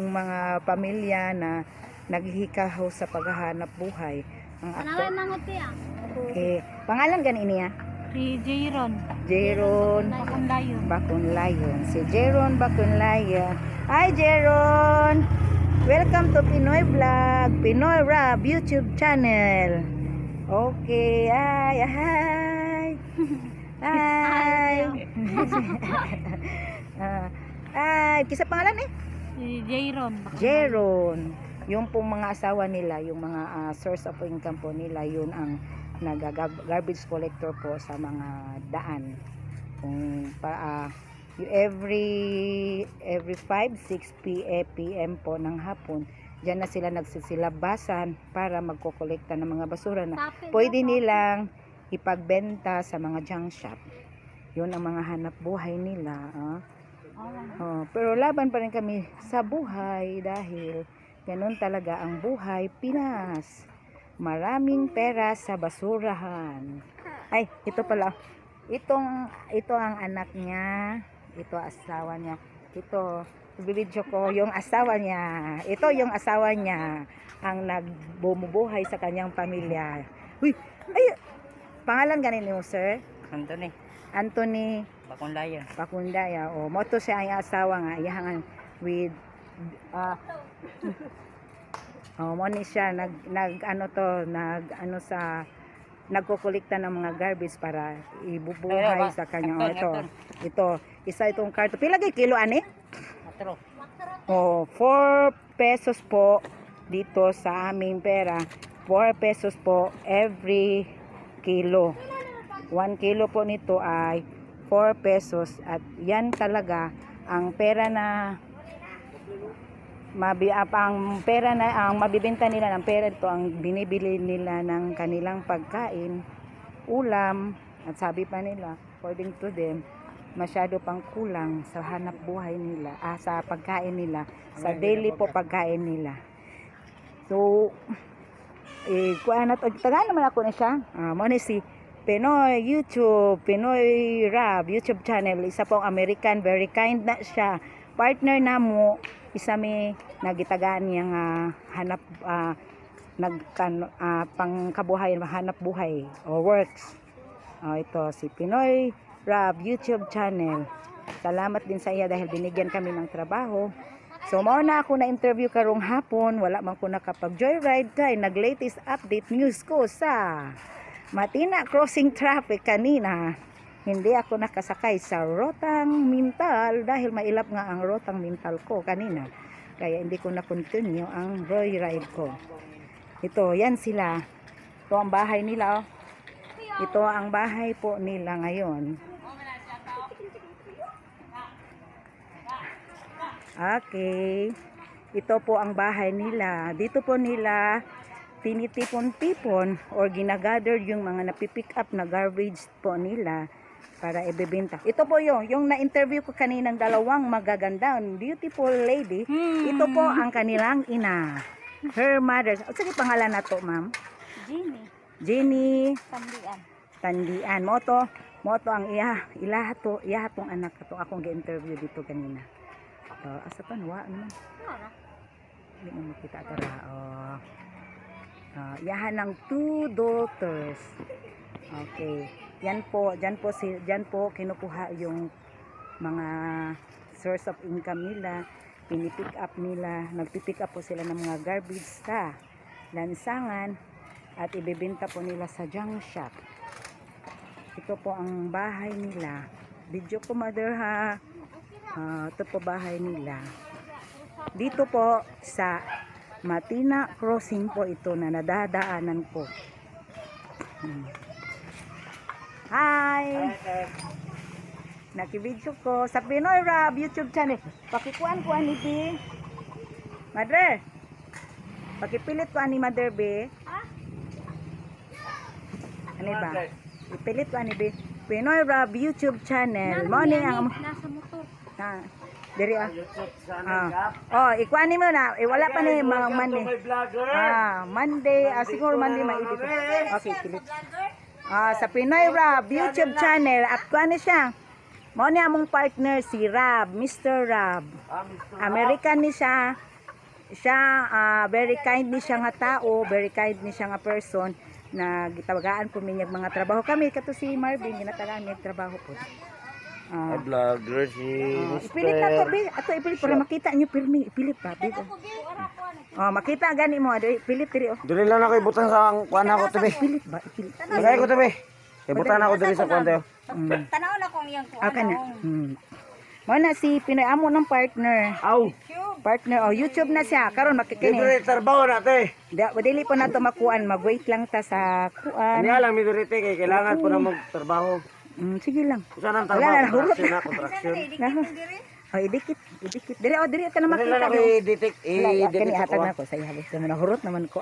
mga pamilya na naghihikaw sa paghahanap buhay. Okay. Pangalan gani niya? Si Jayron Bakunlayon. Si Jayron Bakunlayon. Hi Jayron! Welcome to Pinoy Vlog, Pinoy Rob YouTube channel. Okay, hi. Kisa pangalan eh? Si Jayron. Yung pong mga asawa nila, yung mga source of income po nila, yun ang garbage collector po sa mga daan. Kung every 5-6 PM po ng hapon, diyan na sila nagsisilabasan para magkokolekta ng mga basura na pwede nilang ipagbenta sa mga junk shop. Yun ang mga hanap buhay nila. Pero laban pa rin kami sa buhay dahil ganun talaga ang buhay Pinas. Maraming pera sa basurahan. Ay, ito pala. Ito ang anak niya. Ito asawa niya. Ito, video ko yung asawa niya. Ito yung asawa niya ang nagbumubuhay sa kanyang pamilya. Uy, ay, pangalan ganin mo, sir? Anthony Pacundaya. O, mo to siya ang asawa nga. Iyahangan with, mo ni siya, nagkukulikta ng mga garbage para ibubuhay sa kanyang. Ito, isa itong karto. Pila kay kilo, ani? 4 pesos po dito sa aming pera. 4 pesos po every kilo. 1 kilo po nito ay 4 pesos at yan talaga ang pera na ang mabibenta nila ng pera ito ang binibili nila ng kanilang pagkain, ulam, at sabi pa nila according to them masyado pang kulang sa hanap buhay nila, sa pagkain nila, sa daily po pagkain nila. So taga naman ako na siya. Mo ni si Pinoy Rab YouTube channel, isa pong American, very kind na siya, partner na mo, isa may nagitagaan niyang pangkabuhayan, hanap buhay o works. Ito si Pinoy Rab YouTube channel. Salamat din sa iya dahil binigyan kami ng trabaho. So mao na ako na interview karong hapon, wala man ko nakapag joyride kay nag-latest update news ko sa Matina crossing traffic kanina. Hindi ako nakasakay sa Rotang Mintal dahil mailap nga ang Rotang Mintal ko kanina. Kaya hindi ko na continue ang joyride ko. Ito, yan sila. Ito ang bahay nila. Ito ang bahay po nila ngayon. Okay. Ito po ang bahay nila. Dito po nila tinitipon-tipon or ginagather yung mga napipick up na garbage po nila para ibebenta. Ito po yung na-interview ko kaninang dalawang magagandang beautiful lady. Ito po ang kanilang ina. Her mother. Sige pangalan na to, ma'am? Jenny. Tandian. Moto ang iyahatong anak to. Akong gi-interview dito kanina. Asa pa nuwa naman. Hindi mo makita tara. Yahan ng 2 daughters. Okay. Diyan po kinukuha yung mga source of income nila, pinipick up nila, nagpipick up po sila ng mga garbage sa lansangan at ibebenta po nila sa junk shop. Ito po ang bahay nila. Video ko, mother, ha. Ito po bahay nila. Dito po sa Matina Crossing po ito na nadadaanan ko. Hi! Nakibidyo ko sa Pinoy Rab YouTube channel. Pakikuan ni B. Mother! Pakipilit ko ani Mother B. Ano ba? Ipilit ko ani B. Pinoy Rab YouTube channel. Morning ang nasa motor. Diri ikuan ni mo na. Wala pa ni mga Monday. Monday, siguro Monday ma-edit. Okay, pilit. Sa Pinoy Rab YouTube channel at kuan ni siya. Mo ni among partner si Rab, Mr. Rab. American ni siya. Very kind ni siya nga tao, very kind ni siya nga person na gitawagaan po minyag mga trabaho kami kato si Marvin ginatagaan mi trabaho po. Vlogger si ipilit na to be. Ato ipilit para makita niyo pirmi. Ipilit pa. Makita gani mo. Ipilit diri. Dili lang ako ibutan sa kuan ako tabi. Ipilit ba? Ipilit. Lagay ko tabi. Ibutan ako diri sa kuan tayo. Tanaw na kong iyang kuan. Okay na. Mo na si Pinoy amo ng partner. Partner YouTube na siya. Karon makikini. Dili trabaho na te. Dili po nato makuan. Mag-wait lang ta sa kuan. Ano lang mi diri te kay kailangan po na magtrabaho. Sige lang. Saan ang trabaho? Construction. Idikit. Diri ta na makita. Dili lang ako i-detect. Kani hatag na ko sa ihalos naman hurot naman ko.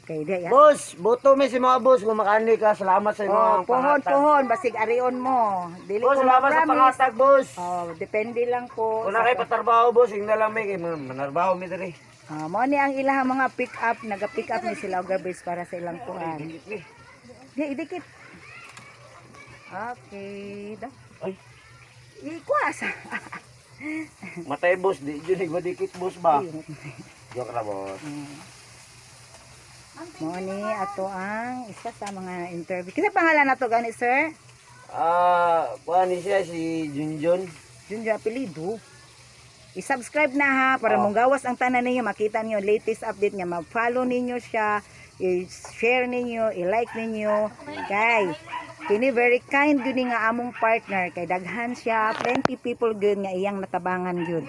Kay di ya. Boss, boto mi si mga boss kung makani ka. Salamat sa Oh, mga pangatag. pohon, basig arion mo. Dili Boss, ko salamat sa ma-promise. pangatag, boss. Oh, depende lang po. Kung na kayo patarbaho, boss, yung na lang may manarbaho mi diri. Mo ni ang ilang mga pick up, naga-pick up ni sila og garbage para sa ilang kuan. Di idikit. Okay, da. Ay, Ikuas. matay boss, di yun nagmadikit boss ba? Joke na boss. Mo ni ato ang isa sa mga interview. Kinsa pangalan nato gani, sir? Kuha ni siya si Junjun. Yun yung apelido. I-subscribe na ha para mong gawas ang tanan ninyo, makita niyo latest update niya, mag-follow ninyo siya, i-share ninyo, i-like ninyo. Kay kini very kind yun nga among partner kay daghan siya, plenty people good nga iyang natabangan yun.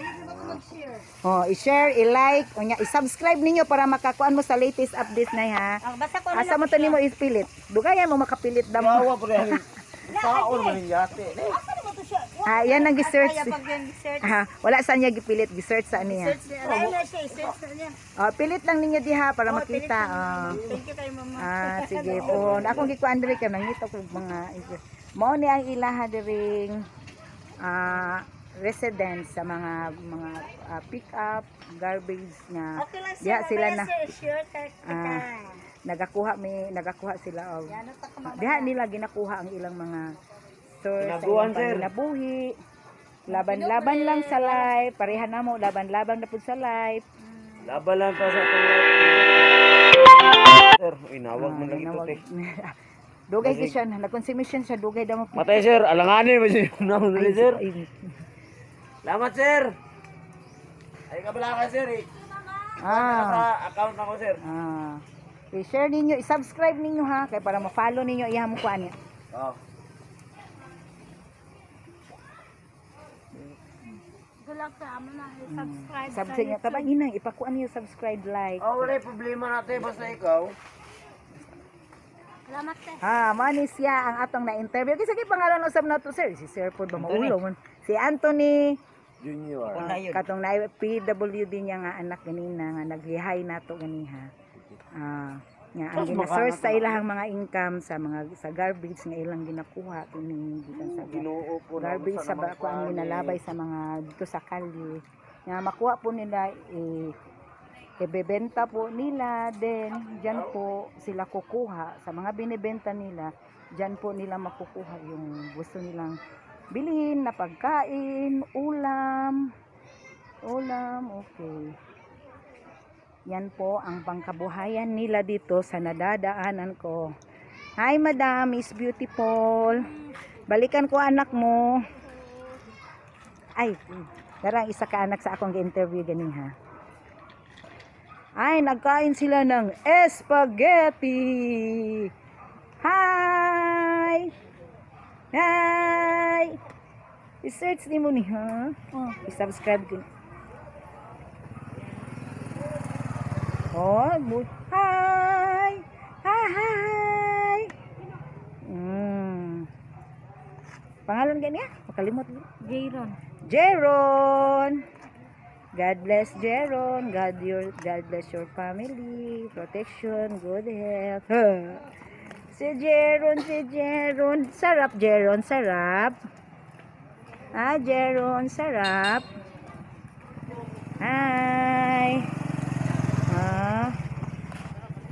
Oh, i-share, i-like, unya i-subscribe ninyo para makakuan mo sa latest update na ha. Basta ko Asa mo to nimo ipilit? Dugayan mo makapilit damo. Bawa po rin. Saon man yung yate. Ah, yan ang gi-search. pag yung search. Wala sa niya gipilit, gi-search sa niya. Ano na siya, search na niya. Pilit lang ninyo diha para makita. Thank you kay mama. Sige po. Akong gikuan diri kay nangita ko mga mao ni ang ilaha diring residents sa mga pick up garbage nga. Okay lang Diha sila na sure kay nagakuha sila og diha nila ginakuha ang ilang mga source sa Kinabuhan, ilang sir. panginabuhi. Laban-laban lang sa life, pareha na mo laban-laban na pud sa life. Laban lang to sa tunay. Sir, inawag man lang ito te. Dugay gyud siya, nag-consumption siya dugay daw mo. Matay sir, alanganin mo siya. Naman dali sir. Salamat sir. Ay kabala ka sir eh. Sa account ako sir. I-share ninyo, i-subscribe ninyo ha, kay para ma-follow ninyo iya mo kuan niya. Oh. Gulak sa amo na subscribe. Subscribe niya, tabang inang ipakuan niyo subscribe like. Oh, wala yung problema natin basta ikaw. Salamat te. Mani siya ang atong na-interview. Kasi kay pangalan usab na to sir, si Sir Pod ba maulo man. Si Anthony Junior. katong na PWD niya nga anak ganina nga naghihay nato ganiha. Nga ang gina-source sa ilahang mga income sa mga sa garbage nga ilang ginakuha kini gikan sa Ginoo po na garbage sa bako ang ginalabay sa mga dito sa kalye. Nga makuha po nila ibebenta po nila, then diyan po sila kukuha sa mga binebenta nila, diyan po nila makukuha yung gusto nilang bilhin na pagkain, ulam, okay. Yan po ang pangkabuhayan nila dito sa nadadaanan ko. Hi madam, Miss Beautiful. Balikan ko anak mo. Ay, darang isa ka anak sa akong gi-interview ganiha. Ay, nagkain sila ng spaghetti. Hi! Hi! I-search ni mo ni ha? I-subscribe ko. Hi! Hi! Pangalan ganyan? Makalimot mo. Jeron! God bless Jeron. God bless your family. Protection, good health. Si Jeron. Sarap, Jeron. Sarap. Jeron. Sarap. Hi.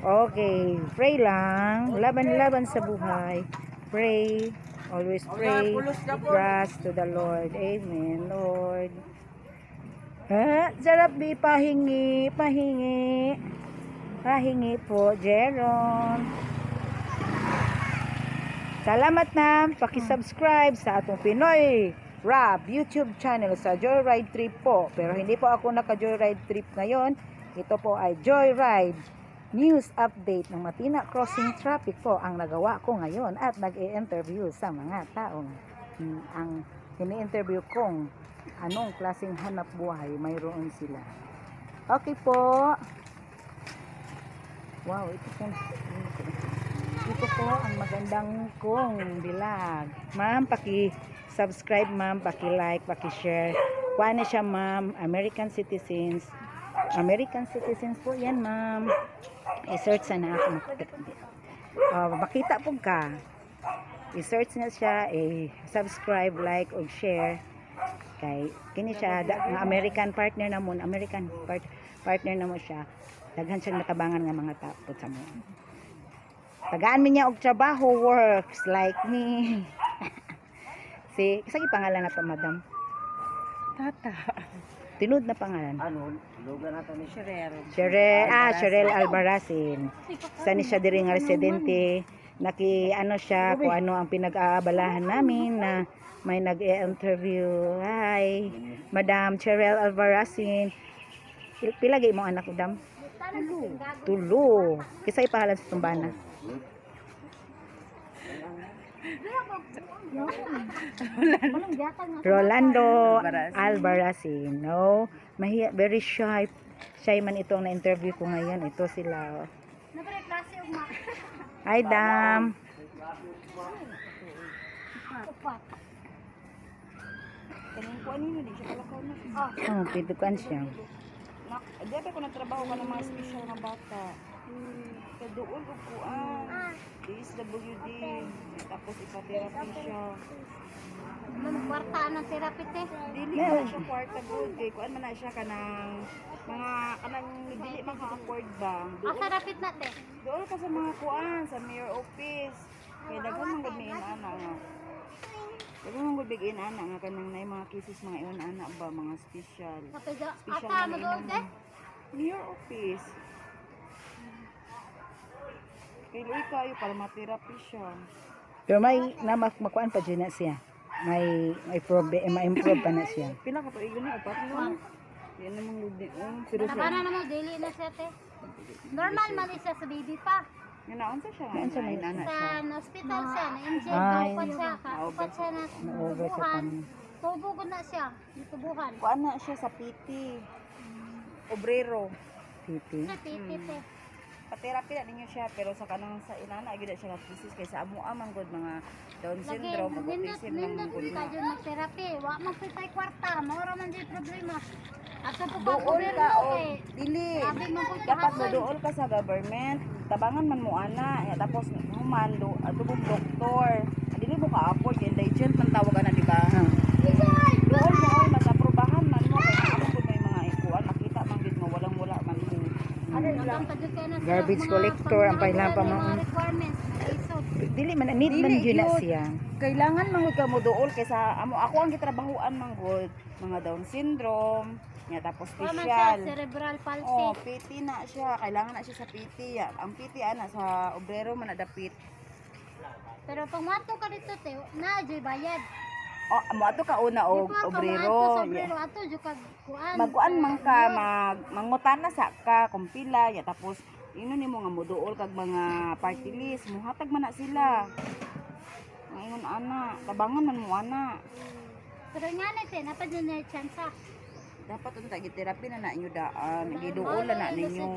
Okay. Pray lang. Laban-laban sa buhay. Pray. Always pray. Trust to the Lord. Amen, Lord. Sarap di pahingi po, Jeron. Salamat na paki-subscribe sa atong Pinoy Rap YouTube channel sa Joyride Trip po. Pero hindi po ako naka-Joyride Trip ngayon. Ito po ay Joyride News Update ng Matina Crossing Traffic po ang nagawa ko ngayon at nag-i-interview sa mga taong ang ini-interview kong anong klaseng hanap buhay mayroon sila. Okay po. Wow, ito po ang magandang kong bilag. Ma'am, paki-subscribe ma'am, paki-like, paki-share. Kuha na siya ma'am, American citizens po yan ma'am. I-search na ako makita po ka. I-search na siya, subscribe, like, o share. Kay kini siya nga American partner na mo, partner na mo siya. Daghan siyang natabangan nga mga tapos sa mo. Tagaan mi niya og trabaho, works like me. Si, kasi pangalan na to, madam. Tata. Tinod na pangalan. Ano, lugar nato ni Cheryl Albarazin. Sa ni siya diri nga residente. Ano siya, kung ano ang pinag-aabalahan namin na may nag-interview. Hi, Madam Cheryl Albarazin. Pila gay mo anak ko, dam? Tulo. Kisay pahalan sa tumbana. Rolando Albarazin. No, very shy. Shy man itong na-interview ko ngayon. Ito sila. Hi, Dam. Oh, pintukan siya. Di ba ko nagtrabaho ka ng mga special na bata? Kadoon ko po DSWD. Tapos ipatherapy siya. Kwarta ng therapy te. Dili na siya kwarta good. Kaya kuan man na siya kanang mga dili man ka afford ba? Asa rapid na te? Doon ka sa mga kuan sa mayor office. Kaya daghan man gud may ana nga. Daghan man gud big ana nga kanang nay mga cases mga iyon ana ba mga special. Ata mo doon te? Mayor office. Kaya luwi kayo para ma-therapy siya. Pero may makuan pa dyan na siya. May ma-improve pa na siya. Pila ka to igon ni upat mo. Yan namang ludi. Pero siya. Para na mo dili na siya te. Normal man siya sa baby pa. Nga naunsa siya nga. Naunsa na Inana Sa siya. hospital siya, na-inject, Ay. kaupat siya, kaupat siya na Na-over sa tubuhan. kanya. Tubog na siya, tubuhan. Kuan na siya sa PT. Obrero. Titi. Sa titi te. Pa-therapy na ninyo siya pero sa kanang sa inana gyud siya nga thesis kay sa amo amang gud mga Down syndrome ug autism lang Nindot gud ka na. dyan mag-therapy. Wa magpitay kwarta, maura man dyan problema. At sa Dool pagkakuberno ka o eh. dili. Sabi mo po Dapat dool ka sa government. Tabangan man mo ana. Tapos human do atubog doktor. Dili mo ka afford indigent man tawagan na di ba? Dool mo oy masaprobahan man mo kay amo gud may mga ikuan makita man gid mo walang wala man mo. Garbage collector ang pailang pa mga requirements na isod. dili man need man Dili yun na yun. siya. Kailangan mangud ka mo dool kaysa ako ang gitrabahuan man gud mga Down syndrome. Nya tapos Wa man siya special. cerebral palsy. Oh, PT na siya. Kailangan na siya sa PT. Ang PT ana sa obrero man nadapit. Pero pag mato ka dito te, na dyan bayad. Oh, mo ato ka una og Di ba, obrero. sa obrero, ato dyan ka kuan. Magkuan man ka mangutana sa ka kung pila ya tapos ino nimo nga moduol kag mga party list muhatag man na sila. Ngayon ana, tabangan man mo ana. Pero nga na te, napad na na chance. Dapat unta giterapi na na inyo daan, giduol na ninyo.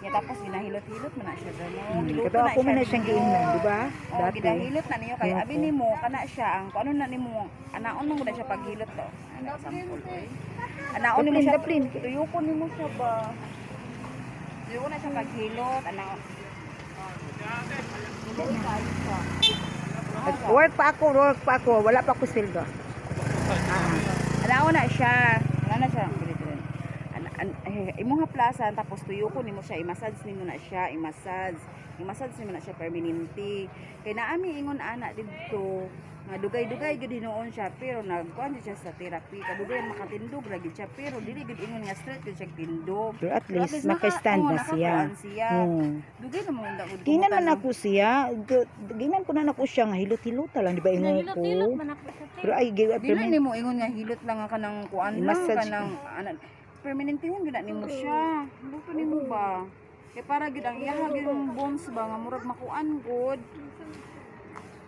Ya tapos ginahilot-hilot man na siya gano'n. Kato ako man na siyang giingnan, di ba? Oh, Dati. ginahilot na ninyo kay Opo. abi nimo kana siya ang kung ano na nimo anaon mo na siya paghilot to. Ano sample oy. Anaon nimo siya Daplin. tuyukon nimo siya ba. Tuyukon na siya paghilot anaon. Hindi kayo siya. Work pa ako, wala pa ako sildo. Anaon na siya. Wala na siya. Imong haplasan tapos tuyukon nimo siya, i-massage nimo na siya, i-massage nimo na siya permanente. Kay naami ingon ana didto nga dugay-dugay gid hinuon siya pero nagkuan siya sa therapy. Kadugay makatindog ra gid siya pero dili gid ingon nga straight gid siya tindog. Pero at least naka-stand na siya. Dugay na mo unda gud. Ginan man ako siya, ginan ko na ako siya nga hilot-hilot lang, di ba ingon ko? Hilot-hilot man ako sa te. Pero ay Dili nimo ingon nga hilot lang nga kanang kuan lang I-massage kanang anan permanente hun gid nimo siya. Luto nimo ba? Kay para gid ang iyaha gid ang bones ba nga murag makuan gud.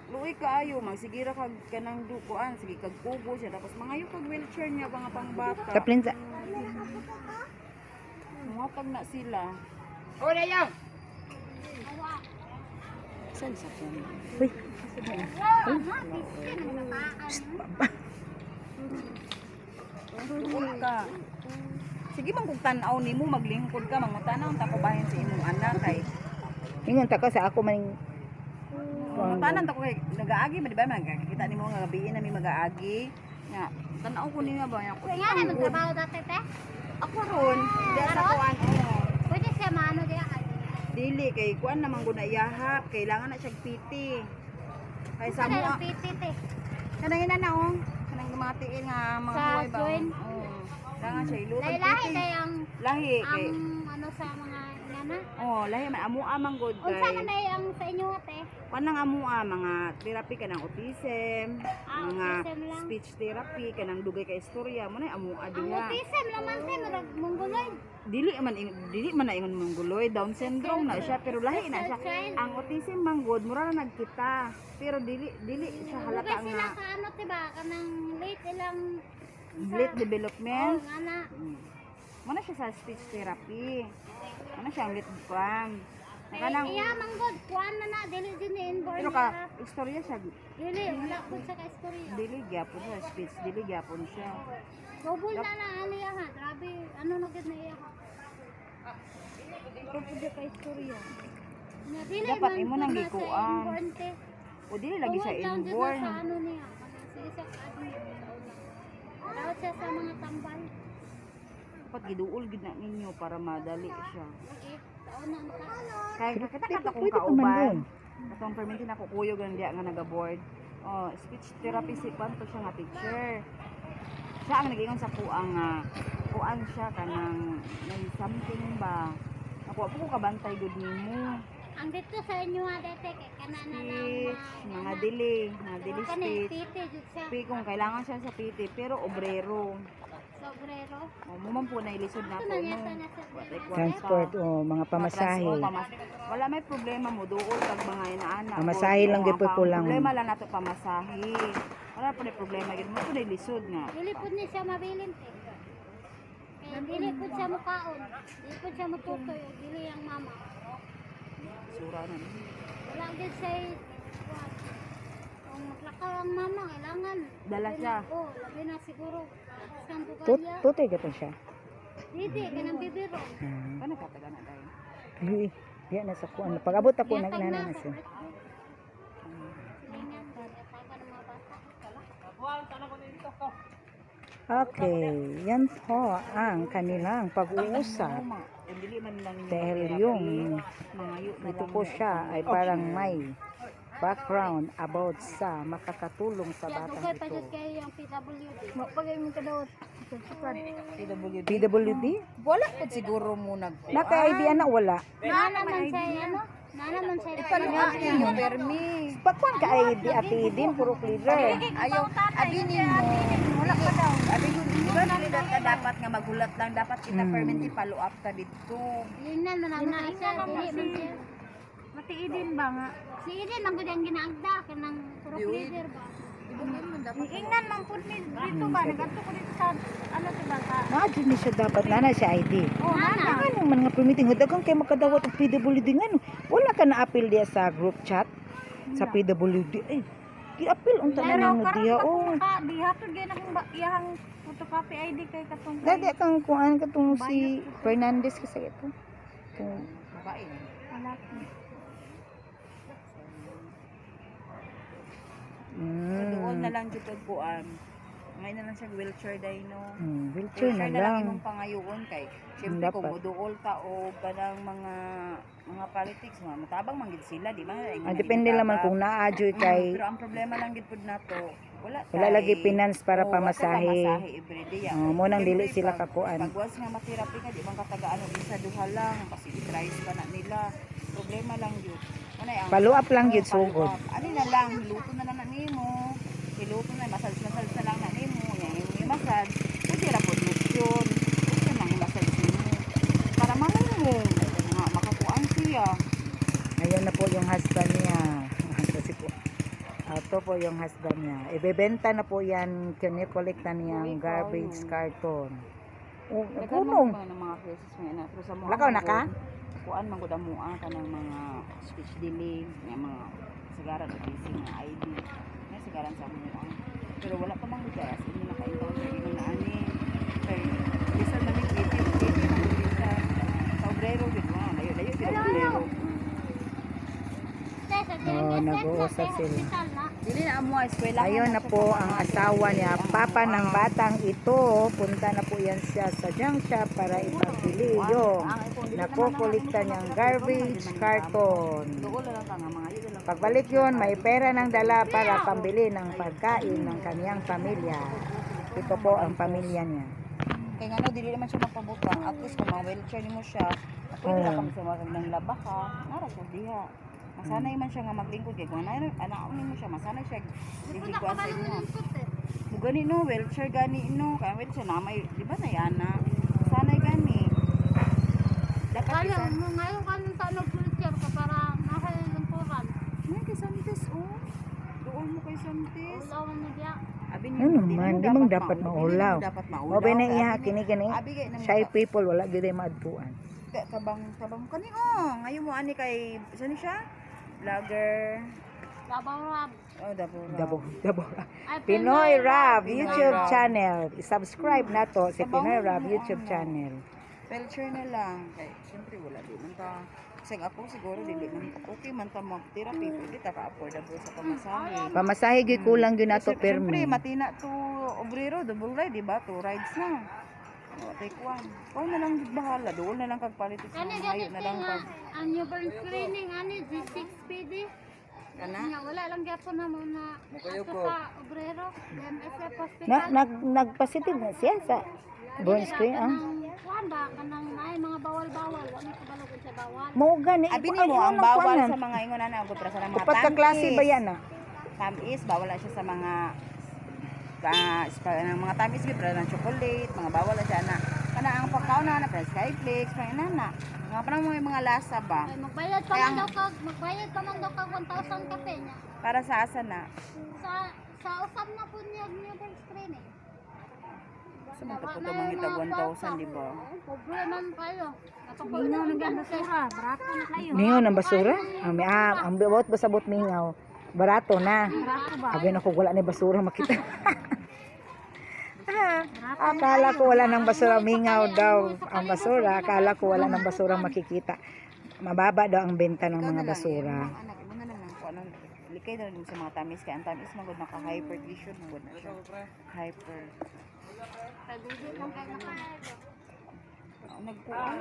Luoy kaayo magsigira kag kanang dukuan sige kag kubo siya tapos mangayo kag wheelchair niya mga pangbata. Kaplin sa Muhatag na sila. O dayo. Saan sa kanya? Uy, Duol ka. Sige man kung tanaw nimo maglingkod ka mangutanaw ta ko bahin sa imong anak kay Ingon ta ka sa ako man mangutanan ta ko kay nagaagi man di ba magkakita nimo nga gabi na mi magaagi nga tanaw ko niya ba ako Nga na magtrabaho dati te. ako ron di sa kuan Pwede siya maano diya kay. dili kay kuan naman guna iyahap kailangan na siya piti kay sa mo Sa PT te. kanang ina na kanang gumatiin nga mga Sa buhay ba join? kailangan siya iluto Lahi kay ang lahi kay ano sa mga inana. lahi man amo amang good Unsa kay man ang sa inyo ate? Panang amua mga therapy kanang autism, mga autism lang. speech therapy kanang dugay ka istorya mo na amua Ang diha. autism naman te murag mongoloid. Dili man na ingon mongoloid Down syndrome na siya pero lahi na siya. Ang autism manggod mura na nagkita pero dili siya halata Dugay sila nga ka ano te ba kanang late ilang late development. nga na. Mana siya sa speech therapy. Mana siya ang late pam. Kanang Iya manggod kuan na dili din ni inborn. pero ka istorya siya Dili wala pud sa istorya. dili gyapon siya speech dili gyapon siya. Double na lang ali ha. Grabe ano na gid na iya ha. Ito pud ka istorya. Nga dili Dapat man imo pud nang na sa gikuan. inborn, te. O dili lagi siya Tungod lang jud na inborn. Sa ano niya. Sa isa ka Dapat siya sa mga tambal. Dapat giduol gid na ninyo para madali siya. Okay. Taonan ka. Kaya nakita akong pwede pa man kauban. yun. Katong permintin ako kuyog ang diya nga naga-board. Oh, speech therapy si kwanto siya nga teacher. Siya ang nag-ingon sa kuang nga kuan siya kanang may something ba. Ako po ko kabantay gud nimo. Ang dito sa inyo dete kay kanana Speech, lang mga dili Kani speech. tite jud siya. Pi kung kailangan siya sa PT pero obrero. Sobrero. Mo man po na ilisod na Ano to niya mo. na siya? Watay kwarta. Transport o mga pamasahe. Wala may problema mo duol kag mga inaana. Pamasahe lang gyud po kulang. Problema lang nato pamasahe. Wala pa rin problema gyud mo kuno lisod nga. Dili pud ni siya mabilin te. Kaya dili pud siya mukaon. Dili pud siya mututoy. Dili ang mama. Sura na. Wala gid siya kuwan. Kung maglakaw ang mama kailangan Dala siya. Oh, labi na siguro. Isang bukalya. Tutoy ka siya. Dili kanang bibiro. Kana kataga na tayo. Luy, diya na sa kuan. Pag-abot ako Yatag nagnana na sa siya. birthday. Lingan ba yatagan ng mga bata. Okay, yan ho ang kanilang pag-uusap. Kung dili man lang Dahil yung mangayo na ito lang. po siya ay parang may background about sa makakatulong sa Kaya batang dugay pa jud ito. kay yung PWD. Mapagay mo kadawat. PWD. PWD? Wala po siguro mo nag Naka-idea na wala. Nana man sa ano? Nana man sa Ipaluwa niyo permi. Pagkuan ka ID at din puro clearer. Ayaw, abinin mo. Wala pa daw. Abinin mo. Diba nalidad ka dapat nga magulat lang. Dapat kita permit i-follow up ka dito. Lingnan man ang siya. Dili man siya. Matiidin ba nga? Si Eden ang gud ang ginaagda kanang puro leader ba. Ingnan man po dito ba? Nagato ko dito sa ano diba sa... Maadyo ni siya dapat nana siya ID. Oh, nana. Ano man nga permitting dagang kay makadawat og PWD ngano. Wala ka na appeal diya sa group chat sa PWD. Eh, gi-appeal unta na nang diha oh. Diha to gina kung iyang photocopy ID kay katong Dadi kang kuan katong si Fernandez kasi ito. Kung babae. Doon na lang dito kuan. Ngayon na lang siya wheelchair dai no. wheelchair na lang. imong pangayoon kay syempre Dapat. kung moduol ka o kanang mga politics mga matabang man gid sila di ba? Depende naman kung naadyo kay pero ang problema lang gid pud nato wala lagi finance para pamasahe. pamasahe everyday. Mo nang dili Siyempre, sila pag- kakuan. Pagwas nga materapi ka di bang katagaan og isa duha lang kasi i-price pa na nila. Problema lang yun. Manay ang Follow up lang yun, follow sugod. up. Ano na lang hiluto na lang na nimo. Hiluto na massage na lang na nimo. Yung massage, pwede ra pod lotion. Lotion lang yung massage nimo. Para mahal mo nga makakuan siya. Ayun na po yung husband niya. Kasi po. Ito po yung husband niya. Ibebenta na po yan. Kini-collect na niyang garbage carton. Oh, punong. Ng mga cases mo na. Pero sa mga Lakaw na ka? kuan man gud amuan kanang mga speech delay, nga mga sagaran o busy nga ID. Nga sagaran sa mga pero wala pa man gud as inyo naka-encounter ingon na ani. Kay bisan man ni nag-uusap sila. Hospital na. Dili na mo eskwela. Ayun na po ang asawa niya, papa ng batang ito. Punta na po yan siya sa junk shop para ipabili yung nakukulikta niyang garbage carton. Doon lang ka nga mga yun lang. Pagbalik yun, may pera ng dala para pambili ng pagkain ng kaniyang pamilya. Ito po ang pamilya niya. Kaya nga no, dili naman siya magpabutang. At least kung ma-wheelchair ni mo siya, pwede na kami sumagag ng laba ka. Nara ko diha. Masanay man siya nga maglingkod kay kung anak ni mo siya, masanay siya gigikuan sa inyo. Mo gani no, wheelchair gani no, kaya wheelchair na may, di ba na yana? Masanay gani. Dapat Kaya isa. mo ngayon kanin sa nag-wheelchair ka para nakalimpuran. Ay, kay Santis oh. Doon mo kay Santis. Ulawan mo diya. Abi Ano naman, di mong dapat maulaw. Dapat maulaw. Mabay na iya, kini Abi kay na shy people, wala gid maadtuan. tabang kani oh. Ngayon mo ani kay isa ni siya? Vlogger. Labaw rab. Oh, Dabo. Ay, Pinoy Rap Pinoy YouTube Rap. channel. I-subscribe na to si Pinoy Rap YouTube channel. Wheelchair na lang. Kay syempre wala di man ta. Kasi ako siguro dili man okay man ta mag-therapy, pwede ta ka-affordable sa pamasahe. Pamasahe gyud kulang gyud nato Siyempre, permi. matina to obrero, double ride, di ba? 2 rides na. O, take one. Kung na lang bahala, doon na lang kagpalit sa Kani ngayon ganit na lang nga pag ang newborn screening ani G6 PD. kana. Nga wala lang gyapon na mo na ato sa obrero, MSF hospital. Nagpositive na siya sa born screen ang Wanda kanang may mga bawal-bawal, wala ko balog sa bawal. mo gani Abi ni mo ang bawal sa mga ingon na agud para sa mga upat ka klase ba yan na? Tamis, bawal na siya sa mga ng mga tamis gyud para ng chocolate, mga bawal na siya na. Kana ang pagkaon na para Skyflakes, mga inana. Mga parang mga lasa ba? Ay, magbayad pa Kaya man daw kag 1,000 kape niya. Para sa asa na. Sa usab na po niya newborn screening. Sa mga po mangitag 1,000, di ba? Pobre man kayo. Mingaw ng basura, barato na kayo. Mingaw ng basura? Ang bawat basabot mingaw. Barato na. Barato ba? Sabi na ko wala ni basura makita. Akala ko wala ng basura, mingaw daw ang basura. Akala ko wala ng basura makikita. Mababa daw ang benta ng mga basura. Anak, mo na lang ko anong likay daw din sa mga tamis kaya ang tamis magod naka-hypervision magod na siya. Hyper. Pagdili lang kayo na Nagkuan.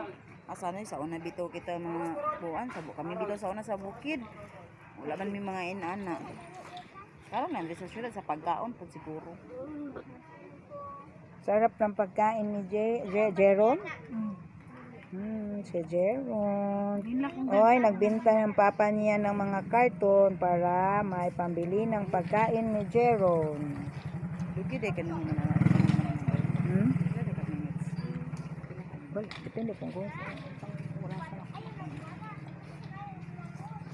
Asa na sa una bitaw kita mga buwan sa kami bitaw sa una sa bukid. Wala man may mga inana. Karon na sa syudad sa pagkaon pud siguro. Sarap ng pagkain ni Jeron. Si Jeron. Oy, nagbenta ng papa niya ng mga karton para may pambili ng pagkain ni Jeron. Dugi day kanang mga Well, depende kung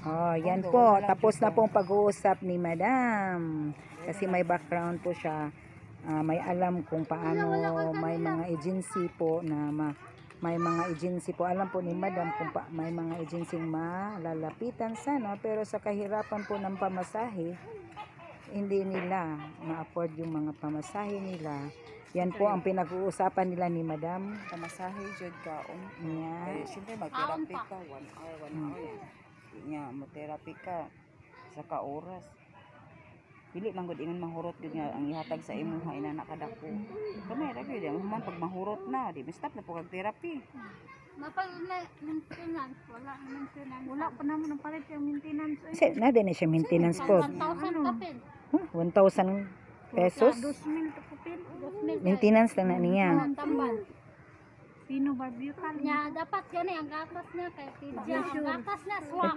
Oh, yan po. Tapos na pong pag-uusap ni Madam. Kasi may background po siya. May alam kung paano may mga agency po na may mga agency po. Alam po ni Madam kung may mga agency malalapitan sana. Pero sa kahirapan po ng pamasahe, hindi nila ma-afford yung mga pamasahe nila. Yan po ang pinag-uusapan nila ni Madam. pamasahe jud kaon. Yeah. Eh, siyempre mag-therapy ka 1 hour. Nya mo-therapy ka sa ka-oras. Dili man gud ingon mahurot gud nga ang ihatag sa imo ha inana kadako. Kamay ra gyud ang man pag mahurot na, di stop na po kag therapy. Mapag maintenance, wala maintenance. Wala pa naman ang palit yung maintenance. Kasi na din siya maintenance po. 1,000 kape. 1,000 pesos. 2,000 kape. 2,000. Maintenance na niya. Tambal. Pino barbucan niya. Dapat gani ang gatas niya kay pizza. Ang gatas niya swak.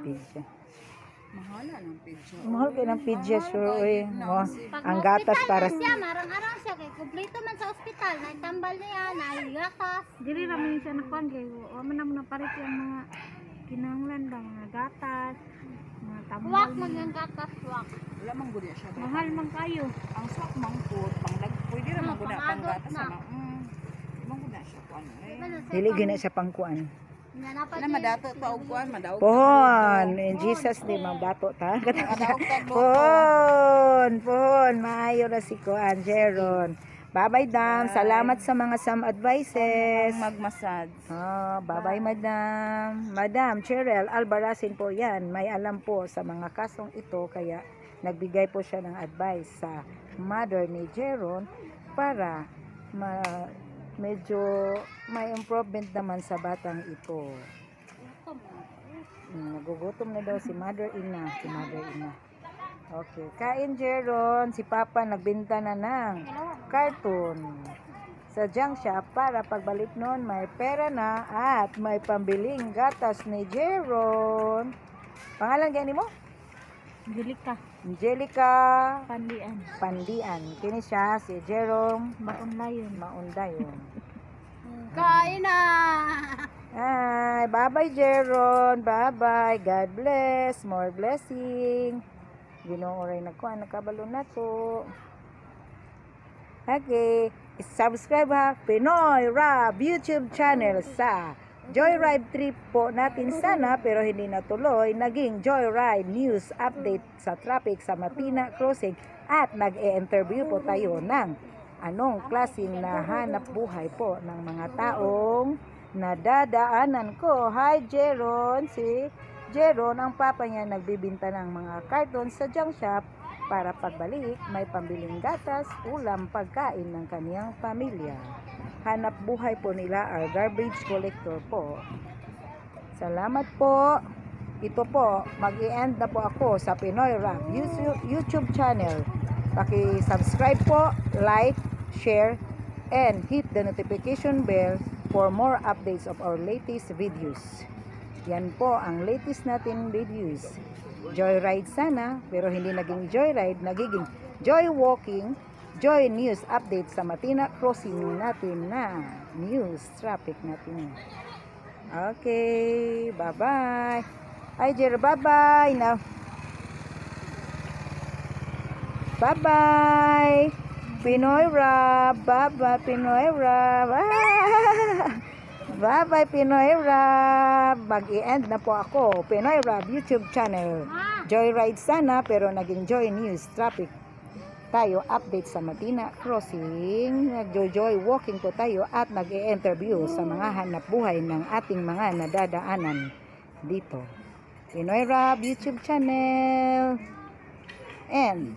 Mahala ng pizza. Mahal kayo ng pizza, sure. Oy. Oh, Pag ang gatas hospital para na siya, marang-arang siya kay kumpleto man sa ospital. Naitambal niya, naigatas. Dili raman siya nakuan kay wa man namo napalit yung mga kinahanglan ba mga gatas, mga tambal. Swak man yung gatas, swak. Wala man gud siya. Mahal man kayo. Ang swak man pud pangdag pwede ra man gud na Pangadot panggatas na. sa man gud na siya kuan. dili gina sa pangkuan. Ana madato ta og kuan madaog. Pohon, in Jesus name ang dato ta. Madaog ta Pohon, maayo na si kuan Jeron. Bye-bye, Dam. Salamat sa mga some advices. Magmasad. Bye-bye, Madam. Madam Cheryl Albarazin po yan. May alam po sa mga kasong ito, kaya nagbigay po siya ng advice sa mother ni Jeron para medyo may improvement naman sa batang ito. Nagugutom na daw si mother-ina. Okay, kain Jeron. Si Papa nagbenta na ng cartoon sa junk shop para pagbalik noon may pera na at may pambiling gatas ni Jeron. Pangalan gani mo? Angelica Pandian. Kini siya si Jerome Maundayon. Kain na! Ay, bye-bye Jeron. Bye-bye. God bless. More blessing. Ginoo ray nagkuan nakabalo na to. Okay, subscribe ha Pinoy Rab YouTube channel sa Joyride trip po natin sana pero hindi natuloy. Naging Joyride news update sa traffic sa Matina Crossing at nag-e-interview po tayo ng anong klaseng na hanap buhay po ng mga taong nadadaanan ko. Hi Jeron, si Jeron, ang papa niya nagbibinta ng mga carton sa junk shop para pagbalik may pambiling gatas, ulam, pagkain ng kaniyang pamilya. Hanap buhay po nila are garbage collector po. Salamat po. Ito po, mag-i-end na po ako sa Pinoy Rap YouTube channel. Paki-subscribe po, like, share, and hit the notification bell for more updates of our latest videos. Yan po ang latest natin videos. Joyride sana, pero hindi naging joyride, nagiging joy walking, joy news update sa Matina Crossing natin na news traffic natin. Okay, bye-bye. Ay, Jer, bye-bye na. Bye-bye. Pinoy Rap, bye-bye Pinoy Rap. Bye-bye Pinoy Rap. Mag-i-end na po ako. Pinoy Rap YouTube channel. Joyride sana pero naging joy news traffic tayo update sa Matina Crossing. Nag-joy walking po tayo at nag-i-interview sa mga hanap buhay ng ating mga nadadaanan dito. Pinoy Rap YouTube channel. And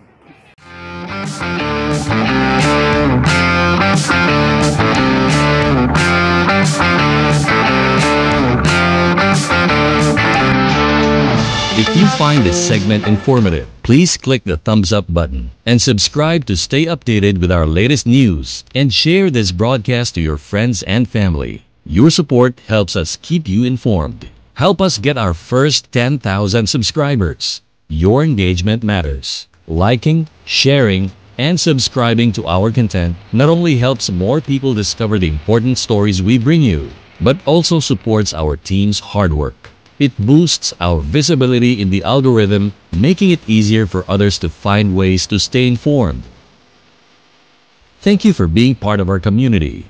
if you find this segment informative, please click the thumbs up button and subscribe to stay updated with our latest news and share this broadcast to your friends and family. Your support helps us keep you informed. Help us get our first 10,000 subscribers. Your engagement matters. Liking, sharing, and subscribing to our content not only helps more people discover the important stories we bring you, but also supports our team's hard work. It boosts our visibility in the algorithm, making it easier for others to find ways to stay informed. Thank you for being part of our community.